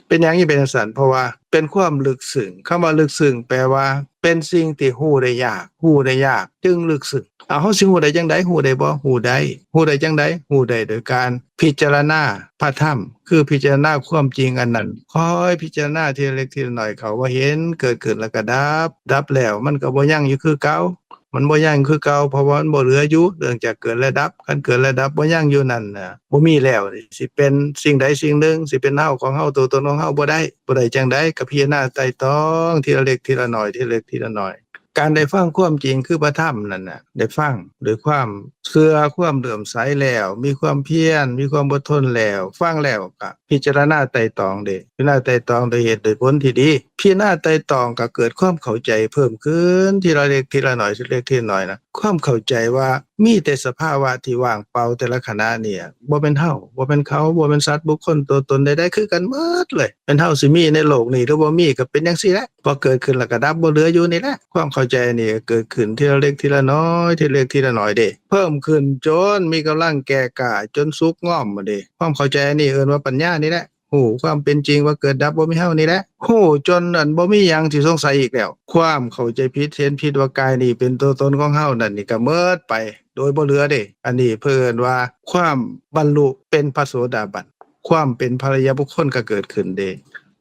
ເປັນຫຍັງຈຶ່ງເປັນຈັ່ງຊັ້ນ? ເພາະວ່າເປັນຄວາມລຶກຊຶ້ງ. ຄຳວ່າລຶກຊຶ້ງແປວ່າເປັນສິ່ງທີ່ຮູ້ໄດ້ຍາກ ຮູ້ໄດ້ຍາກຈຶ່ງລຶກຊຶ້ງ. ເອົາ ເຮົາຊິຮູ້ໄດ້ຈັ່ງໃດ? ຮູ້ໄດ້ບໍ່? ຮູ້ໄດ້. ຮູ້ໄດ້ຈັ່ງໃດ? ຮູ້ໄດ້ໂດຍການພິຈາລະນາພະທຳ ຄືພິຈາລະນາຄວາມຈິງອັນນັ້ນ ຄ່ອຍພິຈາລະນາທີລະເລັກທີລະໜ້ອຍເຂົ້າ ວ່າເຫັນເກີດຂຶ້ນແລ້ວກໍດັບ ດັບແລ້ວມັນກໍບໍ່ຍັງຢູ່ຄືເກົ່າ. ມັນບໍ່ຍັງຄືເກົ່າ ເພາະວ່າມັນບໍ່ເຫຼືອຢູ່ ເລື່ອງຈາກເກີດແລະດັບ. ຄັນເກີດແລະດັບບໍ່ຍັງຢູ່ນັ້ນນະ ບໍ່ມີແລ້ວ ຊິເປັນສິ່ງໃດສິ່ງໜຶ່ງ ຊິເປັນເຮົາ ຂອງເຮົາ ຕົວຕົນຂອງເຮົາ ບໍ່ໄດ້. ບໍ່ໄດ້ຈັ່ງໃດ? ກໍພິຈາລະນາໄຕ່ຕອງທີລະເລັກທີລະໜ້ອຍ ທີລະເລັກທີລະໜ້ອຍ. ການໄດ້ຟັງຄວາມຈິງຄືພະທຳນັ້ນນະ ໄດ້ຟັງດ້ວຍຄວາມເຊື່ອ ຄວາມເຫຼື້ອມໃສແລ້ວ ມີຄວາມພຽນ ມີຄວາມອົດທົນແລ້ວ ຟັງແລ້ວກໍພິຈາລະນາໄຕ່ຕອງເດ້ ພິຈາລະນາໄຕ່ຕອງໂດຍເຫດໂດຍຜົນທີ່ດີ. ພິຈາລະນາໄຕ່ຕອງກໍເກີດຄວາມເຂົ້າໃຈເພີ່ມຂຶ້ນທີລະເລັກທີລະໜ້ອຍ ທີລະເລັກທີລະໜ້ອຍນະ. ຄວາມເຂົ້າໃຈວ່າ ມີແຕ່ສະພາວະທີ່ວ່າງເປົ່າແຕ່ລະຂະນະນີ້ ບໍ່ແມ່ນເຮົາ ບໍ່ແມ່ນເຂົາ ບໍ່ແມ່ນສັດບຸກຄົນຕົວຕົນໃດໆ ຄືກັນໝົດເລີຍ. ແມ່ນເຮົາຊິມີໃນໂລກນີ້ ຫຼື ບໍ່ມີ ກໍເປັນຈັ່ງຊີ້ແຫຼະ. ພໍເກີດຂຶ້ນແລ້ວກໍດັບ ບໍ່ເຫຼືອຢູ່ນີ້ແຫຼະ. ຄວາມເຂົ້າໃຈອັນນີ້ກໍເກີດຂຶ້ນທີລະເລັກທີລະນ້ອຍ ທີລະເລັກທີລະນ້ອຍເດ້ ເພີ່ມຂຶ້ນຈົນມີກຳລັງແກ່ກ້າ ຈົນສຸກງອມເດ້. ຄວາມເຂົ້າໃຈອັນນີ້ເອີ້ນວ່າປັນຍານີ້ແຫຼະ. ຮູ້ຄວາມເປັນຈິງວ່າເກີດດັບບໍ່ມີເຮົານີ້ແຫຼະ. ຮູ້ຈົນອັນບໍ່ມີຫຍັງທີ່ສົງໄສອີກແລ້ວ. ຄວາມເຂົ້າໃຈຜິດເຫັນຜິດວ່າກາຍນີ້ເປັນຕົວຕົນຂອງເຮົານັ້ນນີ້ກໍໝົດໄປໂດຍບໍ່ເຫຼືອເດ້. ອັນນີ້ເພິ່ນວ່າຄວາມບັນລຸເປັນພະໂສດາບັນ, ຄວາມເປັນພະລິຍະບຸກຄົນກໍເກີດຂຶ້ນເດ້.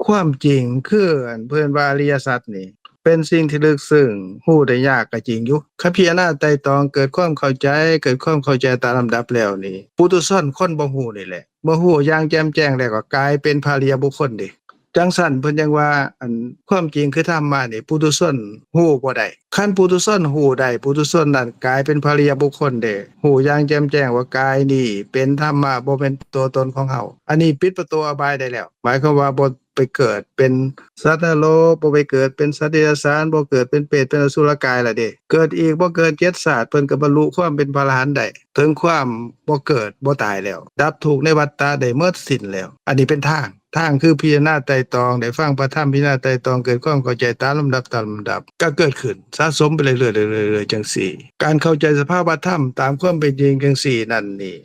ຄວາມຈິງຄືອັນເພິ່ນວ່າອະລິຍະສັດນີ້ເປັນສິ່ງທີ່ເລິກເຊິ່ງ, ຮູ້ໄດ້ຍາກກໍຈິງຢູ່. ຄັນພິຈາລະນາໄຕ່ຕອງ, ເກີດຄວາມເຂົ້າໃຈ, ເກີດຄວາມເຂົ້າໃຈຕາມລຳດັບແລ້ວນີ້, ປຸຖຸຊົນຄົນບໍ່ຮູ້ນີ້ແຫຼະ ເມື່ອຮູ້ຢ່າງແຈ່ມແຈ້ງແລ້ວກໍກາຍເປັນພະລິຍະບຸກຄົນເດ້. ຈັ່ງຊັ້ນເພິ່ນຈັ່ງວ່າ ອັນ ຄວາມຈິງຄືທຳມະນີ້ ປຸຖຸຊົນຮູ້ບໍ່ໄດ້. ຄັນປຸຖຸຊົນຮູ້ໄດ້, ປຸຖຸຊົນນັ້ນກາຍເປັນພະລິຍະບຸກຄົນເດ້, ຮູ້ຢ່າງແຈ່ມແຈ້ງວ່າກາຍນີ້ເປັນທຳມະ, ບໍ່ແມ່ນຕົວຕົນຂອງເຮົາ. ອັນນີ້ປິດປະຕູອະບາຍໄດ້ແລ້ວ. ໝາຍຄວາມວ່າບໍ່ໄປເກີດເປັນສັດນະລົກ, ບໍ່ໄປເກີດເປັນສັດເດຍລະສານ, ບໍ່ເກີດເປັນເປດເປັນອະສຸລະກາຍລະເດ້. ເກີດອີກບໍ່ເກີນເຈັດຊາດ, ເພິ່ນກໍບັນລຸຄວາມເປັນພະອະລະຫັນໄດ້. ເຖິງຄວາມບໍ່ເກີດບໍ່ຕາຍແລ້ວ, ດັບທຸກໃນວັດຕະໄດ້ໝົດສິ້ນແລ້ວ. ອັນນີ້ເປັນທາງ, ທາງຄືພິຈາລະນາໄຕ່ຕອງ, ໄດ້ຟັງພະທຳ, ພິຈາລະນາໄຕ່ຕອງ, ເກີດຄວາມເຂົ້າໃຈຕາມລຳດັບ, ຕາມລຳດັບ, ກໍເກີດຂຶ້ນສະສົມໄປເລື້ອຍໆ, ເລື້ອຍໆ ເລື້ອຍໆ ຈັ່ງຊີ້. ການເຂົ້າໃຈສະພາວະທຳຕາມຄວາມເປັນຈິງຈັ່ງຊີ້ນັ້ນນີ້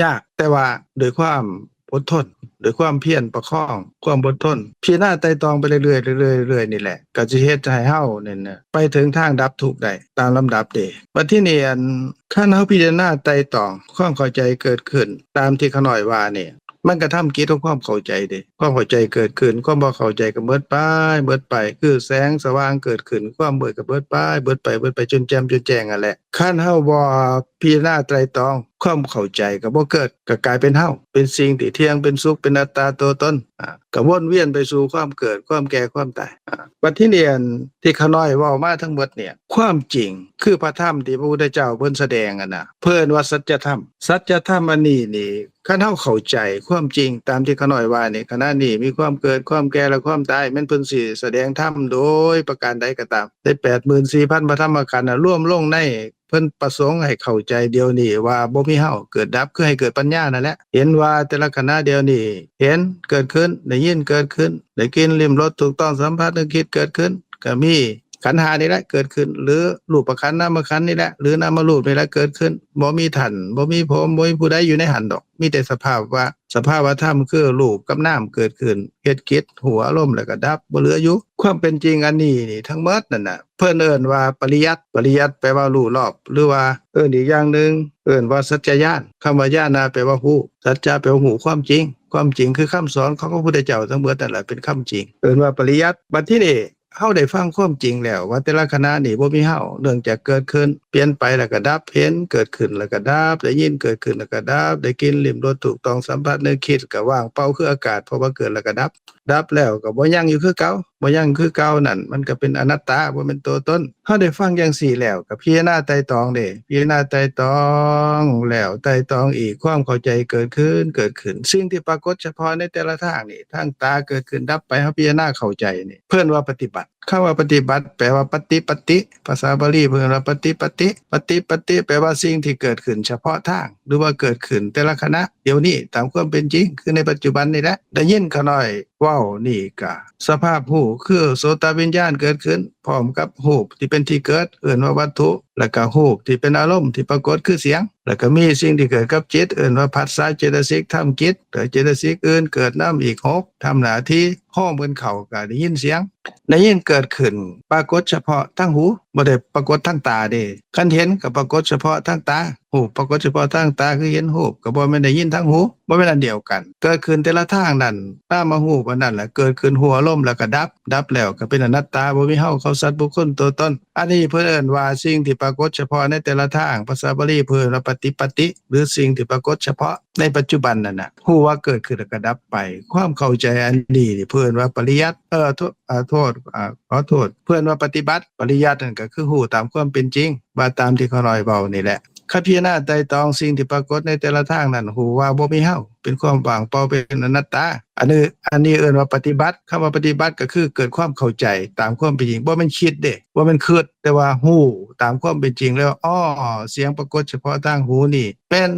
ຍາກ, ແຕ່ວ່າດ້ວຍຄວາມ ອົດທົນ, ດ້ວຍຄວາມພຽນປະຄອງຄວາມອົດທົນ, ພິຈາລະນາໄຕ່ຕອງໄປເລື້ອຍໆ ເລື້ອຍໆ ເລື້ອຍໆ ນີ້ແຫຼະ, ກໍຈະເຮັດໃຫ້ເຮົານັ້ນນະ ໄປເຖິງທາງດັບທຸກໄດ້ຕາມລຳດັບເດ້. ບັດທີນີ້ ອັນ ຄັນເຮົາພິຈາລະນາໄຕ່ຕອງ, ຄວາມເຂົ້າໃຈເກີດຂຶ້ນຕາມທີ່ຂ້ານ້ອຍວ່ານີ້, ມັນກະທຳກິດຂອງຄວາມເຂົ້າໃຈເດ້. ຄວາມເຂົ້າໃຈເກີດຂຶ້ນ, ຄວາມບໍ່ເຂົ້າໃຈກໍເໝິດໄປ, ເໝິດໄປ, ຄືແສງສະຫວ່າງເກີດຂຶ້ນ, ຄວາມມືດກໍເໝິດໄປ, ເໝິດໄປ, ເໝິດໄປ ຈົນແຈ່ມ, ຈົນແຈ້ງຫັ້ນແຫຼະ. ຄັນເຮົາບໍ່ພິຈາລະນາໄຕຣະຕອງ, ຄວາມເຂົ້າໃຈກໍບໍ່ເກີດ, ກໍກາຍເປັນເຮົາ, ເປັນສິ່ງທີ່ທ່ຽງ, ເປັນສຸກ, ເປັນອັດຕາຕົວຕົນ, ອາ, ກໍວົນວຽນໄປສູ່ຄວາມເກີດ, ຄວາມແກ່, ຄວາມຕາຍ. ອາ, ບັດທີນີ້ ອັນທີ່ຂ້ານ້ອຍເວົ້າມາທັງໝົດນີ້, ຄວາມຈິງຄືພະທຳທີ່ພະພຸດທະເຈົ້າເພິ່ນສະແດງຫັ້ນນະ, ເພິ່ນວ່າສັດຈະທຳ. ສັດຈະທຳອັນນີ້ນີ້, ຄັນເຮົາເຂົ້າໃຈຄວາມຈິງຕາມທີ່ຂ້ານ້ອຍວ່ານີ້, ຂະນະນີ້ມີຄວາມເກີດ, ຄວາມແກ່ ແລະ ຄວາມຕາຍ, ແມ່ນເພິ່ນຊິສະແດງທຳໂດຍປະການໃດກໍຕາມ, ໃນແປດໝື່ນສີ່ພັນພະທຳມະຂັນນະ, ລວມລົງໃນ ເພິ່ນປະສົງໃຫ້ເຂົ້າໃຈດຽວນີ້ວ່າບໍ່ມີເຮົາ, ເກີດດັບ ຄືໃຫ້ເກີດປັນຍານັ້ນແຫຼະ. ເຫັນວ່າແຕ່ລະຂະນະດຽວນີ້ ເຫັນເກີດຂຶ້ນ, ໄດ້ຍິນເກີດຂຶ້ນ, ໄດ້ກິ່ນ, ລິ້ມ, ລົດ, ຖືກຕ້ອງສຳຜັດ, ນຶກ, ຄິດເກີດຂຶ້ນ, ກໍມີຂັນຫ້ານີ້ແຫຼະເກີດຂຶ້ນ, ຫຼື ຮູບປະຂັນ, ນາມະຂັນນີ້ແຫຼະ, ຫຼື ນາມະຮູບນີ້ແຫຼະເກີດຂຶ້ນ. ບໍ່ມີທ່ານ, ບໍ່ມີພົມ, ບໍ່ມີຜູ້ໃດຢູ່ໃນຫັ້ນດອກ, ມີແຕ່ສະພາວະ, ສະພາວະທຳຄືຮູບກັບນາມເກີດຂຶ້ນ, ເຮັດກິດ, ຮູ້ອາລົມ ແລ້ວກໍດັບ, ບໍ່ເຫຼືອຢູ່. ຄວາມເປັນຈິງອັນນີ້ນີ້ ທັງໝົດນັ້ນນະ ເພິ່ນເອີ້ນວ່າປະລິຍັດ. ປະລິຍັດແປວ່າຮູ້ລອບ ຫຼືວ່າເອີ້ນອີກຢ່າງໜຶ່ງ ເອີ້ນວ່າສັດຈະຍານ. ຄຳວ່າຍານະແປວ່າຮູ້, ສັດຈະແປວ່າຮູ້ຄວາມຈິງ. ຄວາມຈິງຄືຄຳສອນຂອງພະພຸດທະເຈົ້າທັງໝົດນັ້ນແຫຼະ ເປັນຄຳຈິງ, ເອີ້ນວ່າປະລິຍັດ. ບັດທີນີ້ ເຮົາໄດ້ຟັງຄວາມຈິງແລ້ວວ່າແຕ່ລະຂະນະນີ້ບໍ່ມີເຮົາ, ເນື່ອງຈາກເກີດຂຶ້ນ, ປ່ຽນໄປ ແລ້ວກໍດັບ, ເຫັນເກີດຂຶ້ນ ແລ້ວກໍດັບ, ໄດ້ຍິນເກີດຂຶ້ນ ແລ້ວກໍດັບ, ໄດ້ກິ່ນ, ລິ້ມ, ລົດ, ຖືກຕ້ອງສຳຜັດ, ນຶກ, ຄິດ ກໍວ່າງເປົ່າຄືອາກາດ, ເພາະວ່າເກີດ ແລ້ວກໍດັບ. ດັບແລ້ວກໍບໍ່ຍັງຢູ່ຄືເກົ່າ, ບໍ່ຍັງຄືເກົ່ານັ້ນ ມັນກໍເປັນອະນັດຕາ, ບໍ່ແມ່ນຕົວຕົນ. ເຮົາໄດ້ຟັງຈັ່ງຊີ້ແລ້ວ ກໍພິຈາລະນາໄຕ່ຕອງເດ້, ພິຈາລະນາໄຕ່ຕອງແລ້ວໄຕ່ຕອງອີກ, ຄວາມເຂົ້າໃຈເກີດຂຶ້ນ, ເກີດຂຶ້ນ. ສິ່ງທີ່ປາກົດສະເພາະໃນແຕ່ລະທາງນີ້, ທາງຕາເກີດຂຶ້ນດັບໄປ, ເຮົາພິຈາລະນາເຂົ້າໃຈນີ້, ເພິ່ນວ່າປະຕິບັດ. ຄຳວ່າປະຕິບັດ ແປວ່າປະຕິ ປະຕິ, ພາສາບາລີເພິ່ນວ່າປະຕິ ປະຕິ. ປະຕິ ປະຕິ ແປວ່າສິ່ງທີ່ເກີດຂຶ້ນສະເພາະທາງ ຫຼືວ່າເກີດຂຶ້ນແຕ່ລະຂະນະດຽວນີ້ ຕາມຄວາມເປັນຈິງ ຄືໃນປັດຈຸບັນນີ້ແຫຼະ. ໄດ້ຍິນຂ້ານ້ອຍເວົ້ານີ້ກະ ສະພາບຮູ້ຄືໂສຕະວິນຍານເກີດຂຶ້ນພ້ອມກັບຮູບທີ່ເປັນທີ່ເກີດ ເອີ້ນວ່າວັດຖຸ, ແລ້ວກະຮູບທີ່ເປັນອາລົມທີ່ປາກົດຄືສຽງ, ແລ້ວກະມີສິ່ງທີ່ເກີດກັບຈິດ ເອີ້ນວ່າພັດສະເຈຕະສິກທຳກິດ ແລະ ເຈຕະສິກອື່ນເກີດນຳອີກຫົກ ທຳໜ້າທີ່ໂຮມກັນເຂົ້າ ກະໄດ້ຍິນສຽງ. ໄດ້ຍິນເກີດຂຶ້ນປາກົດສະເພາະທາງຫູ, ບໍ່ໄດ້ປາກົດທາງຕາເດ້. ຄັນເຫັນກໍປາກົດສະເພາະທາງຕາ, ຮູບປາກົດສະເພາະທາງຕາ ຄືເຫັນຮູບ, ກໍບໍ່ແມ່ນໄດ້ຍິນທາງຫູ, ບໍ່ແມ່ນອັນດຽວກັນ. ເກີດຂຶ້ນແຕ່ລະທາງນັ້ນ, ນາມະຮູບອັນນັ້ນລະເກີດຂຶ້ນ, ຮູ້ອາລົມແລ້ວກໍດັບ, ດັບແລ້ວກໍເປັນອະນັດຕາ, ບໍ່ມີເຮົາ, ເຂົາ, ສັດ, ບຸກຄົນ, ຕົວຕົນ. ອັນນີ້ເພິ່ນເອີ້ນວ່າສິ່ງທີ່ປາກົດສະເພາະໃນແຕ່ລະທາງ, ພາສາບາລີເພິ່ນວ່າປະຕິປັດຕິ ຫຼື ສິ່ງທີ່ປາກົດສະເພາະໃນປັດຈຸບັນນັ້ນນະ, ຮູ້ວ່າເກີດຂຶ້ນແລ້ວກໍດັບໄປ. ຄວາມເຂົ້າໃຈອັນນີ້ນີ້ ເພິ່ນວ່າປະລິຍັດ, ເອີ ໂທ ອາ ໂທດ, ອາ ຂໍໂທດ, ເພິ່ນວ່າປະຕິບັດ. ປະລິຍັດນັ້ນກໍຄືຮູ້ຕາມຄວາມເປັນຈິງ, ວ່າຕາມທີ່ຂ້ານ້ອຍເວົ້ານີ້ແຫຼະ. ຄ ຖ້າພິຈາລະນາໄຕ່ຕອງສິ່ງທີ່ປາກົດໃນແຕ່ລະທາງນັ້ນ ຮູ້ວ່າບໍ່ມີເຮົາ, ເປັນຄວາມວ່າງເປົ່າ, ເປັນອະນັດຕາ. ອັນນີ້, ອັນນີ້ເອີ້ນວ່າປະຕິບັດ. ຄຳວ່າປະຕິບັດກໍຄືເກີດຄວາມເຂົ້າໃຈຕາມຄວາມເປັນຈິງ, ບໍ່ແມ່ນຄິດເດ້, ບໍ່ແມ່ນຄິດ, ແຕ່ວ່າຮູ້ຕາມຄວາມເປັນຈິງແລ້ວ, ອໍ ສຽງປາກົດສະເພາະທາງຫູນີ້ ເປັນ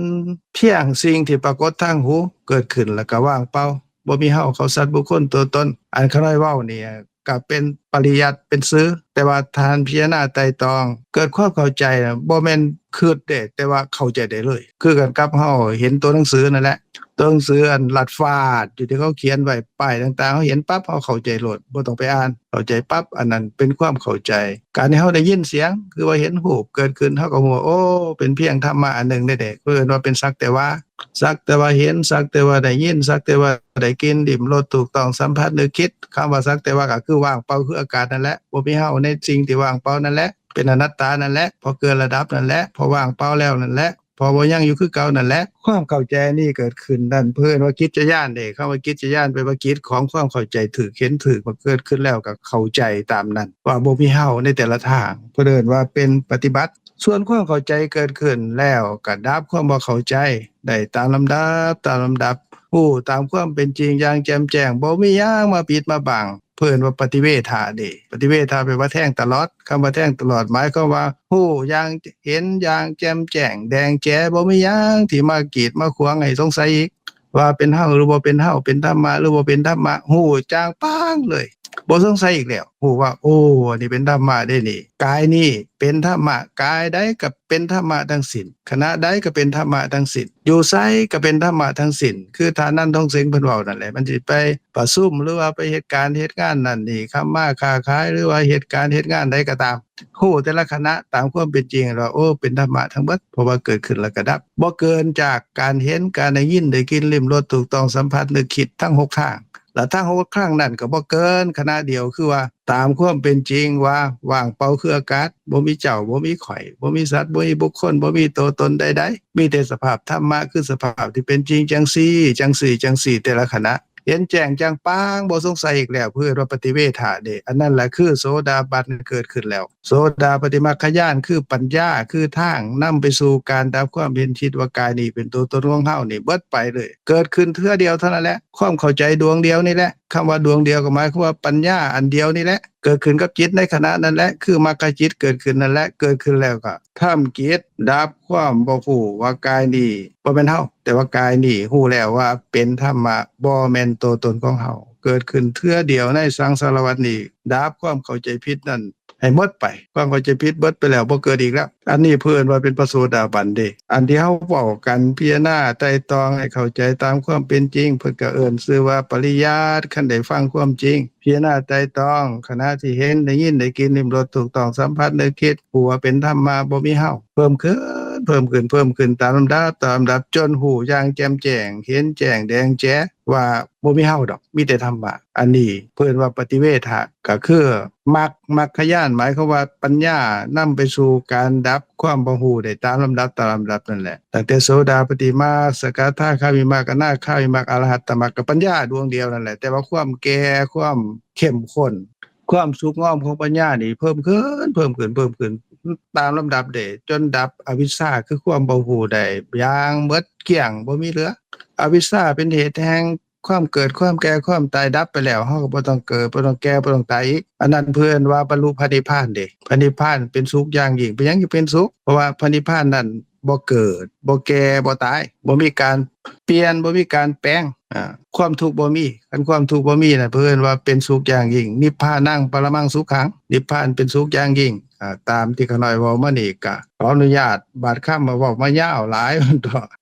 ພຽງສິ່ງທີ່ປາກົດທາງຫູ ເກີດຂຶ້ນແລ້ວກໍວ່າງເປົ່າ, ບໍ່ມີເຮົາ, ເຂົາ, ສັດ, ບຸກຄົນ, ຕົວຕົນ. ອັນຂ້ານ້ອຍເວົ້ານີ້ ກໍເປັນປະລິຍັດ ເປັນຊື່, ແຕ່ວ່າທ່ານພິຈາລະນາໄຕ່ຕອງ ເກີດຄວາມເຂົ້າໃຈນະ ບໍ່ແມ່ນຄິດເດ້, ແຕ່ວ່າເຂົ້າໃຈໄດ້ເລີຍ. ຄືກັນກັບເຮົາເຫັນຕົວໜັງສືນັ້ນແຫຼະ, ຕົວໜັງສືອັນລັດຟາດຢູ່ທີ່ເຂົາຂຽນໄວ້, ປ້າຍຕ່າງໆ ເຮົາເຫັນປັບ ເຮົາເຂົ້າໃຈໂລດ, ບໍ່ຕ້ອງໄປອ່ານ, ເຂົ້າໃຈປັບ. ອັນນັ້ນເປັນຄວາມເຂົ້າໃຈ. ການທີ່ເຮົາໄດ້ຍິນສຽງ ຄືວ່າເຫັນຮູບເກີດຂຶ້ນ, ເຮົາກໍຮູ້ວ່າ ໂອ້ ເປັນພຽງທຳມະອັນໜຶ່ງເດ້, ເອີ້ນວ່າເປັນສັກແຕ່ວ່າ. ສັກແຕ່ວ່າເຫັນ, ສັກແຕ່ວ່າໄດ້ຍິນ, ສັກແຕ່ວ່າໄດ້ກິ່ນ, ລິ້ມລົດ, ຖືກຕ້ອງສຳຜັດ ນຶກຄິດ. ຄຳວ່າສັກແຕ່ວ່າກໍຄືວ່າງເປົ່າ ຄືອາກາດນັ້ນແຫຼະ, ບໍ່ມີເຮົາໃນສິ່ງທີ່ວ່າງເປົ່ານັ້ນແຫຼະ, ເປັນອະນັດຕານັ້ນແຫຼະ, ພໍເກີນລະດັບນັ້ນແຫຼະ, ພໍວ່າງເປົ່າແລ້ວນັ້ນແຫຼະ, ພໍບໍ່ຍັງຢູ່ຄືເກົ່ານັ້ນແຫຼະ. ຄວາມເຂົ້າໃຈອັນນີ້ເກີດຂຶ້ນນັ້ນ ເພິ່ນວ່າກິດຈະຍານເດ້. ຄຳວ່າກິດຈະຍານ ແປວ່າກິດຂອງຄວາມເຂົ້າໃຈຖືກ, ເຫັນຖືກ, ວ່າເກີດຂຶ້ນແລ້ວກໍເຂົ້າໃຈຕາມນັ້ນ ວ່າບໍ່ມີເຮົາໃນແຕ່ລະທາງ, ເພິ່ນເອີ້ນວ່າເປັນປະຕິບັດ. ສ່ວນຄວາມເຂົ້າໃຈເກີດຂຶ້ນແລ້ວກໍດັບຄວາມບໍ່ເຂົ້າໃຈໄດ້ຕາມລຳດັບ, ຕາມລຳດັບ, ຮູ້ຕາມຄວາມເປັນຈິງຢ່າງແຈ່ມແຈ້ງ, ບໍ່ມີຫຍັງມາປິດມາບັງ, ເພິ່ນວ່າປະຕິເວທະເດ້. ປະຕິເວທະແປວ່າແທງຕະຫຼອດ. ຄຳວ່າແທງຕະຫຼອດ ໝາຍຄວາມວ່າຮູ້ຢ່າງ, ເຫັນຢ່າງແຈ່ມແຈ້ງແດງແຈ້, ບໍ່ມີຫຍັງທີ່ມາກີດມາຂວາງໃຫ້ສົງໄສອີກ ວ່າເປັນເຮົາຫຼືບໍ່ເປັນເຮົາ, ເປັນທຳມະຫຼືບໍ່ເປັນທຳມະ, ຮູ້ຈາງປາງເລີຍ, ບໍ່ສົງໄສອີກແລ້ວ. ຮູ້ວ່າ ໂອ້ ອັນນີ້ເປັນທຳມະເດ້ນີ້, ກາຍນີ້ເປັນທຳມະ, ກາຍໃດກໍເປັນທຳມະທັງສິ້ນ, ຂະນະໃດກໍເປັນທຳມະທັງສິ້ນ, ຢູ່ໃສກໍເປັນທຳມະທັງສິ້ນ. ຄືທ່ານນັນທອງເສັງເພິ່ນເວົ້ານັ້ນແຫຼະ, ມັນຊິໄປປະຊຸມ ຫຼືວ່າໄປເຮັດການເຮັດງານນັ້ນນີ້, ຄຳມາຄ້າຂາຍ ຫຼືວ່າເຮັດການເຮັດງານໃດກໍຕາມ, ຮູ້ແຕ່ລະຂະນະຕາມຄວາມເປັນຈິງວ່າ ໂອ້ ເປັນທຳມະທັງເບິດ, ເພາະວ່າເກີດຂຶ້ນແລ້ວກໍດັບ. ບໍ່ເກີນຈາກການເຫັນ, ການໄດ້ຍິນ, ໄດ້ກິ່ນ, ລິ້ມລົດ, ຖືກຕ້ອງສຳຜັດ, ນຶກຄິດ ທັງຫົກທາງ. ແລະທັງຫົກທາງນັ້ນກໍບໍ່ເກີນຂະນະດຽວ, ຄືວ່າຕາມຄວາມເປັນຈິງວ່າວ່າງເປົ່າຄືອາກາດ, ບໍ່ມີເຈົ້າ, ບໍ່ມີຂ້ອຍ, ບໍ່ມີສັດ, ບໍ່ມີບຸກຄົນ, ບໍ່ມີຕົວຕົນໃດໆ, ມີແຕ່ສະພາບທຳມະ ຄືສະພາບທີ່ເປັນຈິງ ຈັ່ງຊີ້, ຈັ່ງຊີ້, ຈັ່ງຊີ້, ແຕ່ລະຂະນະ. ເຫັນແຈ້ງຈາງປາງ, ບໍ່ສົງໄສອີກແລ້ວ, ເພິ່ນວ່າປະຕິເວທະເດ້. ອັນນັ້ນແຫຼະຄືໂສດາບັນເກີດຂຶ້ນແລ້ວ. ໂສດາປະຕິມັກຂະຍານຄືປັນຍາ, ຄືທາງນຳໄປສູ່ການດັບຄວາມເຫັນຜິດວ່າກາຍນີ້ເປັນຕົວຕົນຂອງເຮົານີ້ ເບິດໄປເລີຍ. ເກີດຂຶ້ນເທື່ອດຽວເທົ່ານັ້ນແຫຼະ, ຄວາມເຂົ້າໃຈດວງດຽວນີ້ແຫຼະ. ຄຳວ່າດວງດຽວກໍໝາຍຄວາມວ່າປັນຍາອັນດຽວນີ້ແຫຼະ, ເກີດຂຶ້ນກັບຈິດໃນຂະນະນັ້ນແຫຼະ, ຄືມັກຂະຈິດເກີດຂຶ້ນນັ້ນແຫຼະ. ເກີດຂຶ້ນແລ້ວກໍທຳກິດດັບຄວາມບໍ່ຮູ້ວ່າກາຍນີ້ບໍ່ແມ່ນເຮົາ, ແຕ່ວ່າກາຍນີ້ຮູ້ແລ້ວວ່າເປັນທຳມະ, ບໍ່ແມ່ນຕົວຕົນຂອງເຮົາ. ເກີດຂຶ້ນເທື່ອດຽວໃນສັງສາລະວັດນີ້, ດັບຄວາມເຂົ້າໃຈຜິດນັ້ນໃຫ້ໝົດໄປ. ຄວາມເຂົ້າໃຈຜິດເບິດໄປແລ້ວ, ບໍ່ເກີດອີກແລ້ວ. ອັນນີ້ເພິ່ນວ່າເປັນພະໂສດາບັນເດ້. ອັນທີ່ເຮົາເວົ້າກັນ, ພິຈາລະນາໄຕ່ຕອງໃຫ້ເຂົ້າໃຈຕາມຄວາມເປັນຈິງ, ເພິ່ນກໍເອີ້ນຊື່ວ່າປະລິຍັດ. ຄັນໄດ້ຟັງຄວາມຈິງ, ພິຈາລະນາໄຕ່ຕອງ, ຂະນະທີ່ເຫັນ, ໄດ້ຍິນ, ໄດ້ກິ່ນ, ລິ້ມລົດ, ຖືກຕ້ອງສຳຜັດ, ນຶກຄິດ, ຮູ້ວ່າເປັນທຳມະ, ບໍ່ມີເຮົາ, ເພີ່ມຂຶ້ນ, ເພີ່ມຂຶ້ນ, ເພີ່ມຂຶ້ນຕາມລຳດັບ, ຕາມລຳດັບ, ຈົນຮູ້ຢ່າງແຈ່ມແຈ້ງ, ເຫັນແຈ້ງແດງແຈ້ວ່າບໍ່ມີເຮົາດອກ, ມີແຕ່ທຳມະ. ອັນນີ້ເພິ່ນວ່າປະຕິເວທະ, ກໍຄືມັກ, ມັກຂະຍານ, ໝາຍຄວາມວ່າປັນຍານຳໄປສູ່ການດັບຄວາມບໍ່ຮູ້ໄດ້ຕາມລຳດັບ, ຕາມລຳດັບນັ້ນແຫຼະ. ຕັ້ງແຕ່ໂສດາປະຕິມັກ, ສະກະທາຄາມິມັກ, ອະນາຄາມິມັກ, ອະລະຫັດຕະມັກ, ກໍປັນຍາດວງດຽວນັ້ນແຫຼະ, ແຕ່ວ່າຄວາມແກ່, ຄວາມເຂັ້ມຂຸ້ນ, ຄວາມສຸກງອມຂອງປັນຍານີ້ເພີ່ມຂຶ້ນ, ເພີ່ມຂຶ້ນ, ເພີ່ມຂຶ້ນຕາມລຳດັບເດ້, ຈົນດັບອະວິຊຊາ ຄືຄວາມບໍ່ຮູ້ໄດ້ຢ່າງໝົດກ້ຽງ, ບໍ່ມີເຫຼືອ. ອະວິຊຊາເປັນເຫດແຫ່ງຄວາມເກີດ, ຄວາມແກ່, ຄວາມຕາຍ, ດັບໄປແລ້ວ, ເຮົາກໍບໍ່ຕ້ອງເກີດ, ບໍ່ຕ້ອງແກ່, ບໍ່ຕ້ອງຕາຍອີກ. ອັນນັ້ນເພິ່ນວ່າບັນລຸພະນິບພານເດ້. ພະນິບພານເປັນສຸກຢ່າງຍິ່ງ. ເປັນຫຍັງຈຶ່ງເປັນສຸກ? ເພາະວ່າພະນິບພານນັ້ນ ບໍ່ເກີດ, ບໍ່ແກ່, ບໍ່ຕາຍ, ບໍ່ມີການປ່ຽນ, ບໍ່ມີການແປງ, ອາ, ຄວາມທຸກບໍ່ມີ. ຄັນຄວາມທຸກບໍ່ມີນະ ເພິ່ນວ່າເປັນສຸກຢ່າງຍິ່ງ. ນິບພານັງປະລະມັງສຸຂັງ, ນິບພານເປັນສຸກຢ່າງຍິ່ງ. ອາ, ຕາມທີ່ຂ້ານ້ອຍເວົ້າມານີ້ ກະຂໍອະນຸຍາດບາດຄຳ ເວົ້າມາຍາວຫຼາຍ,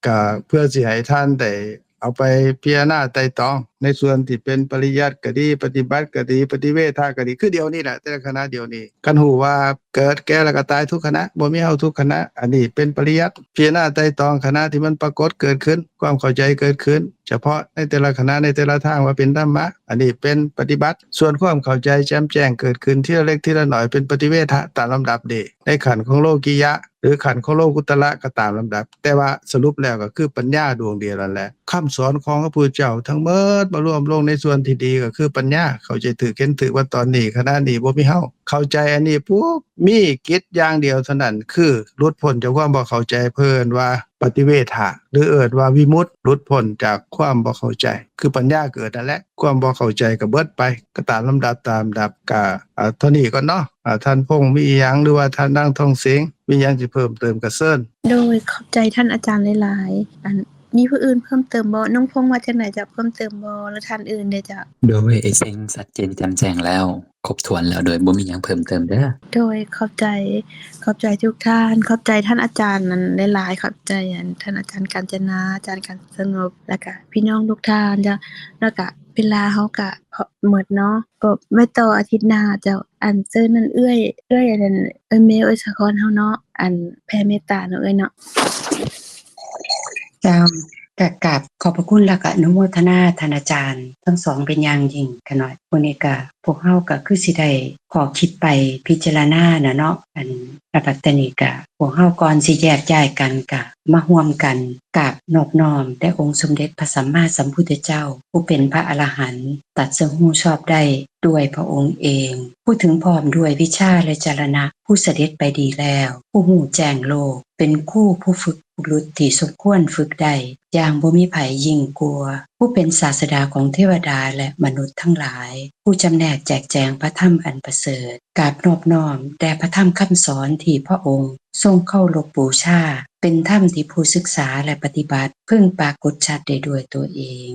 ກະເພື່ອຊິໃຫ້ທ່ານໄດ້ເອົາໄປພິຈາລະນາໄຕ່ຕອງ ໃນສ່ວນທີ່ເປັນປະລິຍັດກໍດີ, ປະຕິບັດກໍດີ, ປະຕິເວທະກໍດີ, ຄືດຽວນີ້ແຫຼະ, ແຕ່ລະຂະນະດຽວນີ້. ຄັນຮູ້ວ່າເກີດ, ແກ່ ແລ້ວກໍຕາຍທຸກຂະນະ, ບໍ່ມີເຮົາທຸກຂະນະ, ອັນນີ້ເປັນປະລິຍັດ. ພິຈາລະນາໄຕ່ຕອງຂະນະທີ່ມັນປາກົດເກີດຂຶ້ນ, ຄວາມເຂົ້າໃຈເກີດຂຶ້ນສະເພາະໃນແຕ່ລະຂະນະ, ໃນແຕ່ລະທາງ ວ່າເປັນທຳມະ, ອັນນີ້ເປັນປະຕິບັດ. ສ່ວນຄວາມເຂົ້າໃຈແຈ່ມແຈ້ງເກີດຂຶ້ນທີລະເລັກທີລະໜ້ອຍ ເປັນປະຕິເວທະຕາມລຳດັບເດ້, ໃນຂັ້ນຂອງໂລກິຍະ ຫຼື ຂັ້ນຂອງໂລກຸດຕະລະກໍຕາມລຳດັບ, ແຕ່ວ່າສະຫຼຸບແລ້ວກໍຄືປັນຍາດວງດຽວນັ້ນແຫຼະ. ຄຳສອນຂອງພະພຸດທະເຈົ້າທັງໝົດ ມາລວມລົງໃນສ່ວນທີ່ດີ ກໍຄືປັນຍາ ເຂົ້າໃຈຖືກເຫັນຖືກວ່າຕອນນີ້ ຂະນະນີ້ບໍ່ມີເຮົາ ເຂົ້າໃຈອັນນີ້ປຸບ ມີກິດຢ່າງດຽວເທົ່ານັ້ນ ຄືຫຼຸດພົ້ນຈາກຄວາມບໍ່ເຂົ້າໃຈ ເພິ່ນວ່າປະຕິເວທະ ຫຼືເອີ້ນວ່າວິມຸດ ຫຼຸດພົ້ນຈາກຄວາມບໍ່ເຂົ້າໃຈ ຄືປັນຍາເກີດນັ້ນແຫຼະ ຄວາມບໍ່ເຂົ້າໃຈກໍເບິດໄປ ກໍຕາມລຳດັບ ຕາມລຳດັບ ກະ ອາ ເທົ່ານີ້ກ່ອນເນາະ ອາ ທ່ານພົງມີອີ່ຫຍັງ ຫຼືວ່າທ່ານນາງທອງເສງ ມີຫຍັງຊິເພີ່ມເຕີມກໍເຊີນ. ໂດຍ ຂອບໃຈທ່ານອາຈານຫຼາຍໆ ອັນ ມີຜູ້ອື່ນເພີ່ມເຕີມບໍ່? ນ້ອງພົງວ່າຈັ່ງໃດ ຈະເພີ່ມເຕີມບໍ່ ຫຼືທ່ານອື່ນເດເຈົ້າ? ໂດຍ ອ້າຍເສັງ ຊັດເຈນແຈ່ມແຈ້ງແລ້ວ ຄົບຖ້ວນແລ້ວ ໂດຍບໍ່ມີຫຍັງເພີ່ມເຕີມເດີ. ໂດຍ ຂອບໃຈ ຂອບໃຈທຸກທ່ານ ຂອບໃຈທ່ານອາຈານນັ້ນຫຼາຍໆ ຂອບໃຈອັນທ່ານອາຈານການຈະນາ ອາຈານການສະຫງົບ ແລ້ວກະພີ່ນ້ອງທຸກທ່ານເຈົ້າ ແລ້ວກະເວລາເຮົາກະໝົດເນາະ ກໍໄວ້ຕໍ່ອາທິດໜ້າເຈົ້າ ອັນເຊີນນັ້ນເອື້ອຍ ເອື້ອຍອັນນັ້ນ ເອື້ອຍເມວ ເອື້ອຍສາຄອນເຮົາເນາະ ອັນແຜ່ເມດຕາເນາະເອື້ອຍເນາະ. ເຈົ້າ ກະກາບຂອບພະຄຸນ ແລ້ວກະອະນຸໂມທະນາທ່ານອາຈານທັງສອງເປັນຢ່າງຍິ່ງ. ຂະນ້ອຍ ມື້ນີ້ກະພວກເຮົາກະຄືຊິໄດ້ຂໍ້ຄິດໄປພິຈາລະນານະເນາະ ອັນ ແລ້ວບັດຕານີ້ກະພວກເຮົາກ່ອນຊິແຍກຍ້າຍກັນ ກະມາຮ່ວມກັນກາບນອບນ້ອມແດ່ອົງສົມເດັດພະສຳມາສຳພຸດທະເຈົ້າ ຜູ້ເປັນພະອະລະຫັນ ຕັດສະຮູ້ຊອບໄດ້ດ້ວຍພະອົງເອງ ຜູ້ເຖິງພ້ອມດ້ວຍວິຊາ ແລະ ຈາລະນະ ຜູ້ສະເດັດໄປດີແລ້ວ ຜູ້ຮູ້ແຈ້ງໂລກ ເປັນຄູຜູ້ຝຶກບຸລຸດທີ່ສົມຄວນຝຶກໄດ້ຢ່າງບໍ່ມີໃຜຍິ່ງກວ່າ ຜູ້ເປັນສາດສະດາຂອງເທວະດາ ແລະ ມະນຸດທັງຫຼາຍ ຜູ້ຈຳແນກແຈກແຈງພະທຳອັນປະເສີດ ກາບນອບນ້ອມແດ່ພະທຳຄຳສອນທີ່ພະອົງຊົງເຄົາລົບບູຊາ ເປັນທຳທີ່ຜູ້ສຶກສາ ແລະ ປະຕິບັດເພິ່ງປາກົດຊັດໄດ້ດ້ວຍຕົວເອງ.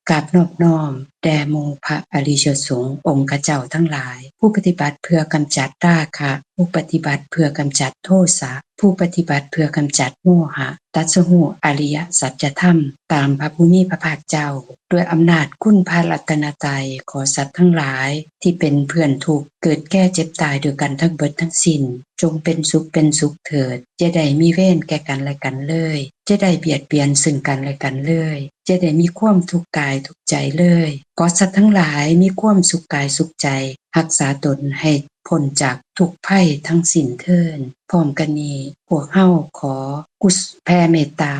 ກາບນອບນ້ອມແດ່ໝູ່ພະອະລິຍະສົງອົງຄະເຈົ້າທັງຫຼາຍ ຜູ້ປະຕິບັດເພື່ອກຳຈັດລາຄະ ຜູ້ປະຕິບັດເພື່ອກຳຈັດໂທສະ ຜູ້ປະຕິບັດເພື່ອກຳຈັດໂມຫະ ຕັດສະຮູ້ອະລິຍະສັດຈະທຳຕາມພະຜູ້ມີພະພາກເຈົ້າ ດ້ວຍອຳນາດຄຸນພະລັດຕະນະໄຕ ຂໍສັດທັງຫຼາຍທີ່ເປັນເພື່ອນທຸກ ເກີດແກ່ເຈັບຕາຍດ້ວຍກັນທັງເບິດທັງສິ້ນ ຈົ່ງເປັນສຸກເປັນສຸກເຖີດ ຢ່າໄດ້ມີເວນແກ່ກັນແລະກັນເລີຍ ຢ່າໄດ້ບຽດບຽນເຊິ່ງກັນແລະກັນເລີຍ ຢ່າໄດ້ມີຄວາມທຸກກາຍທຸກໃຈເລີຍ ຂໍສັດທັງຫຼາຍມີຄວາມສຸກກາຍສຸກໃຈ ຮັກສາຕົນໃຫ້ພົ້ນຈາກທຸກໄພທັງສິ້ນເທີ້ນ. ພ້ອມກັນນີ້ ພວກເຮົາຂໍກຸສ- ແຜ່ເມດຕາ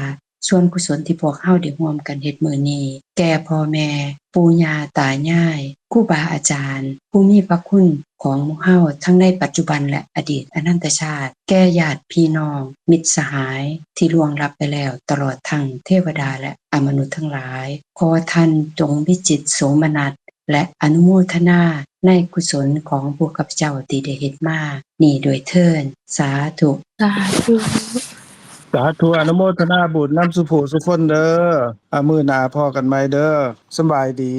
ສ່ວນກຸສົນທີ່ພວກເຮົາໄດ້ຮ່ວມກັນເຮັດມື້ນີ້ ແກ່ພໍ່ແມ່ ປູ່ຍ່າຕາຍາຍ ຄູບາອາຈານ ຜູ້ມີພະຄຸນຂອງໝູ່ເຮົາ ທັງໃນປັດຈຸບັນ ແລະ ອະດີດອະນັນຕະຊາດ, ແກ່ຍາດພີ່ນ້ອງ ມິດສະຫາຍທີ່ລ່ວງລັບໄປແລ້ວ, ຕະຫຼອດທັງເທວະດາ ແລະ ອະມະນຸດທັງຫຼາຍ, ຂໍທ່ານຈົ່ງມີຈິດໂສມະນັດ ແລະ ອະນຸໂມທະນາໃນກຸສົນຂອງພວກຂ້າພະເຈົ້າທີ່ໄດ້ເຮັດມານີ້ດ້ວຍເທີ້ນ. ສາທຸ. ສາທຸ. ສາທຸ ອະນຸໂມທະນາບຸນນຳສູ່ຜູ້ສູ່ຄົນເດີ. ອາ ມື້ໜ້າພໍ້ກັນໃໝ່ເດີ. ສະບາຍດີ.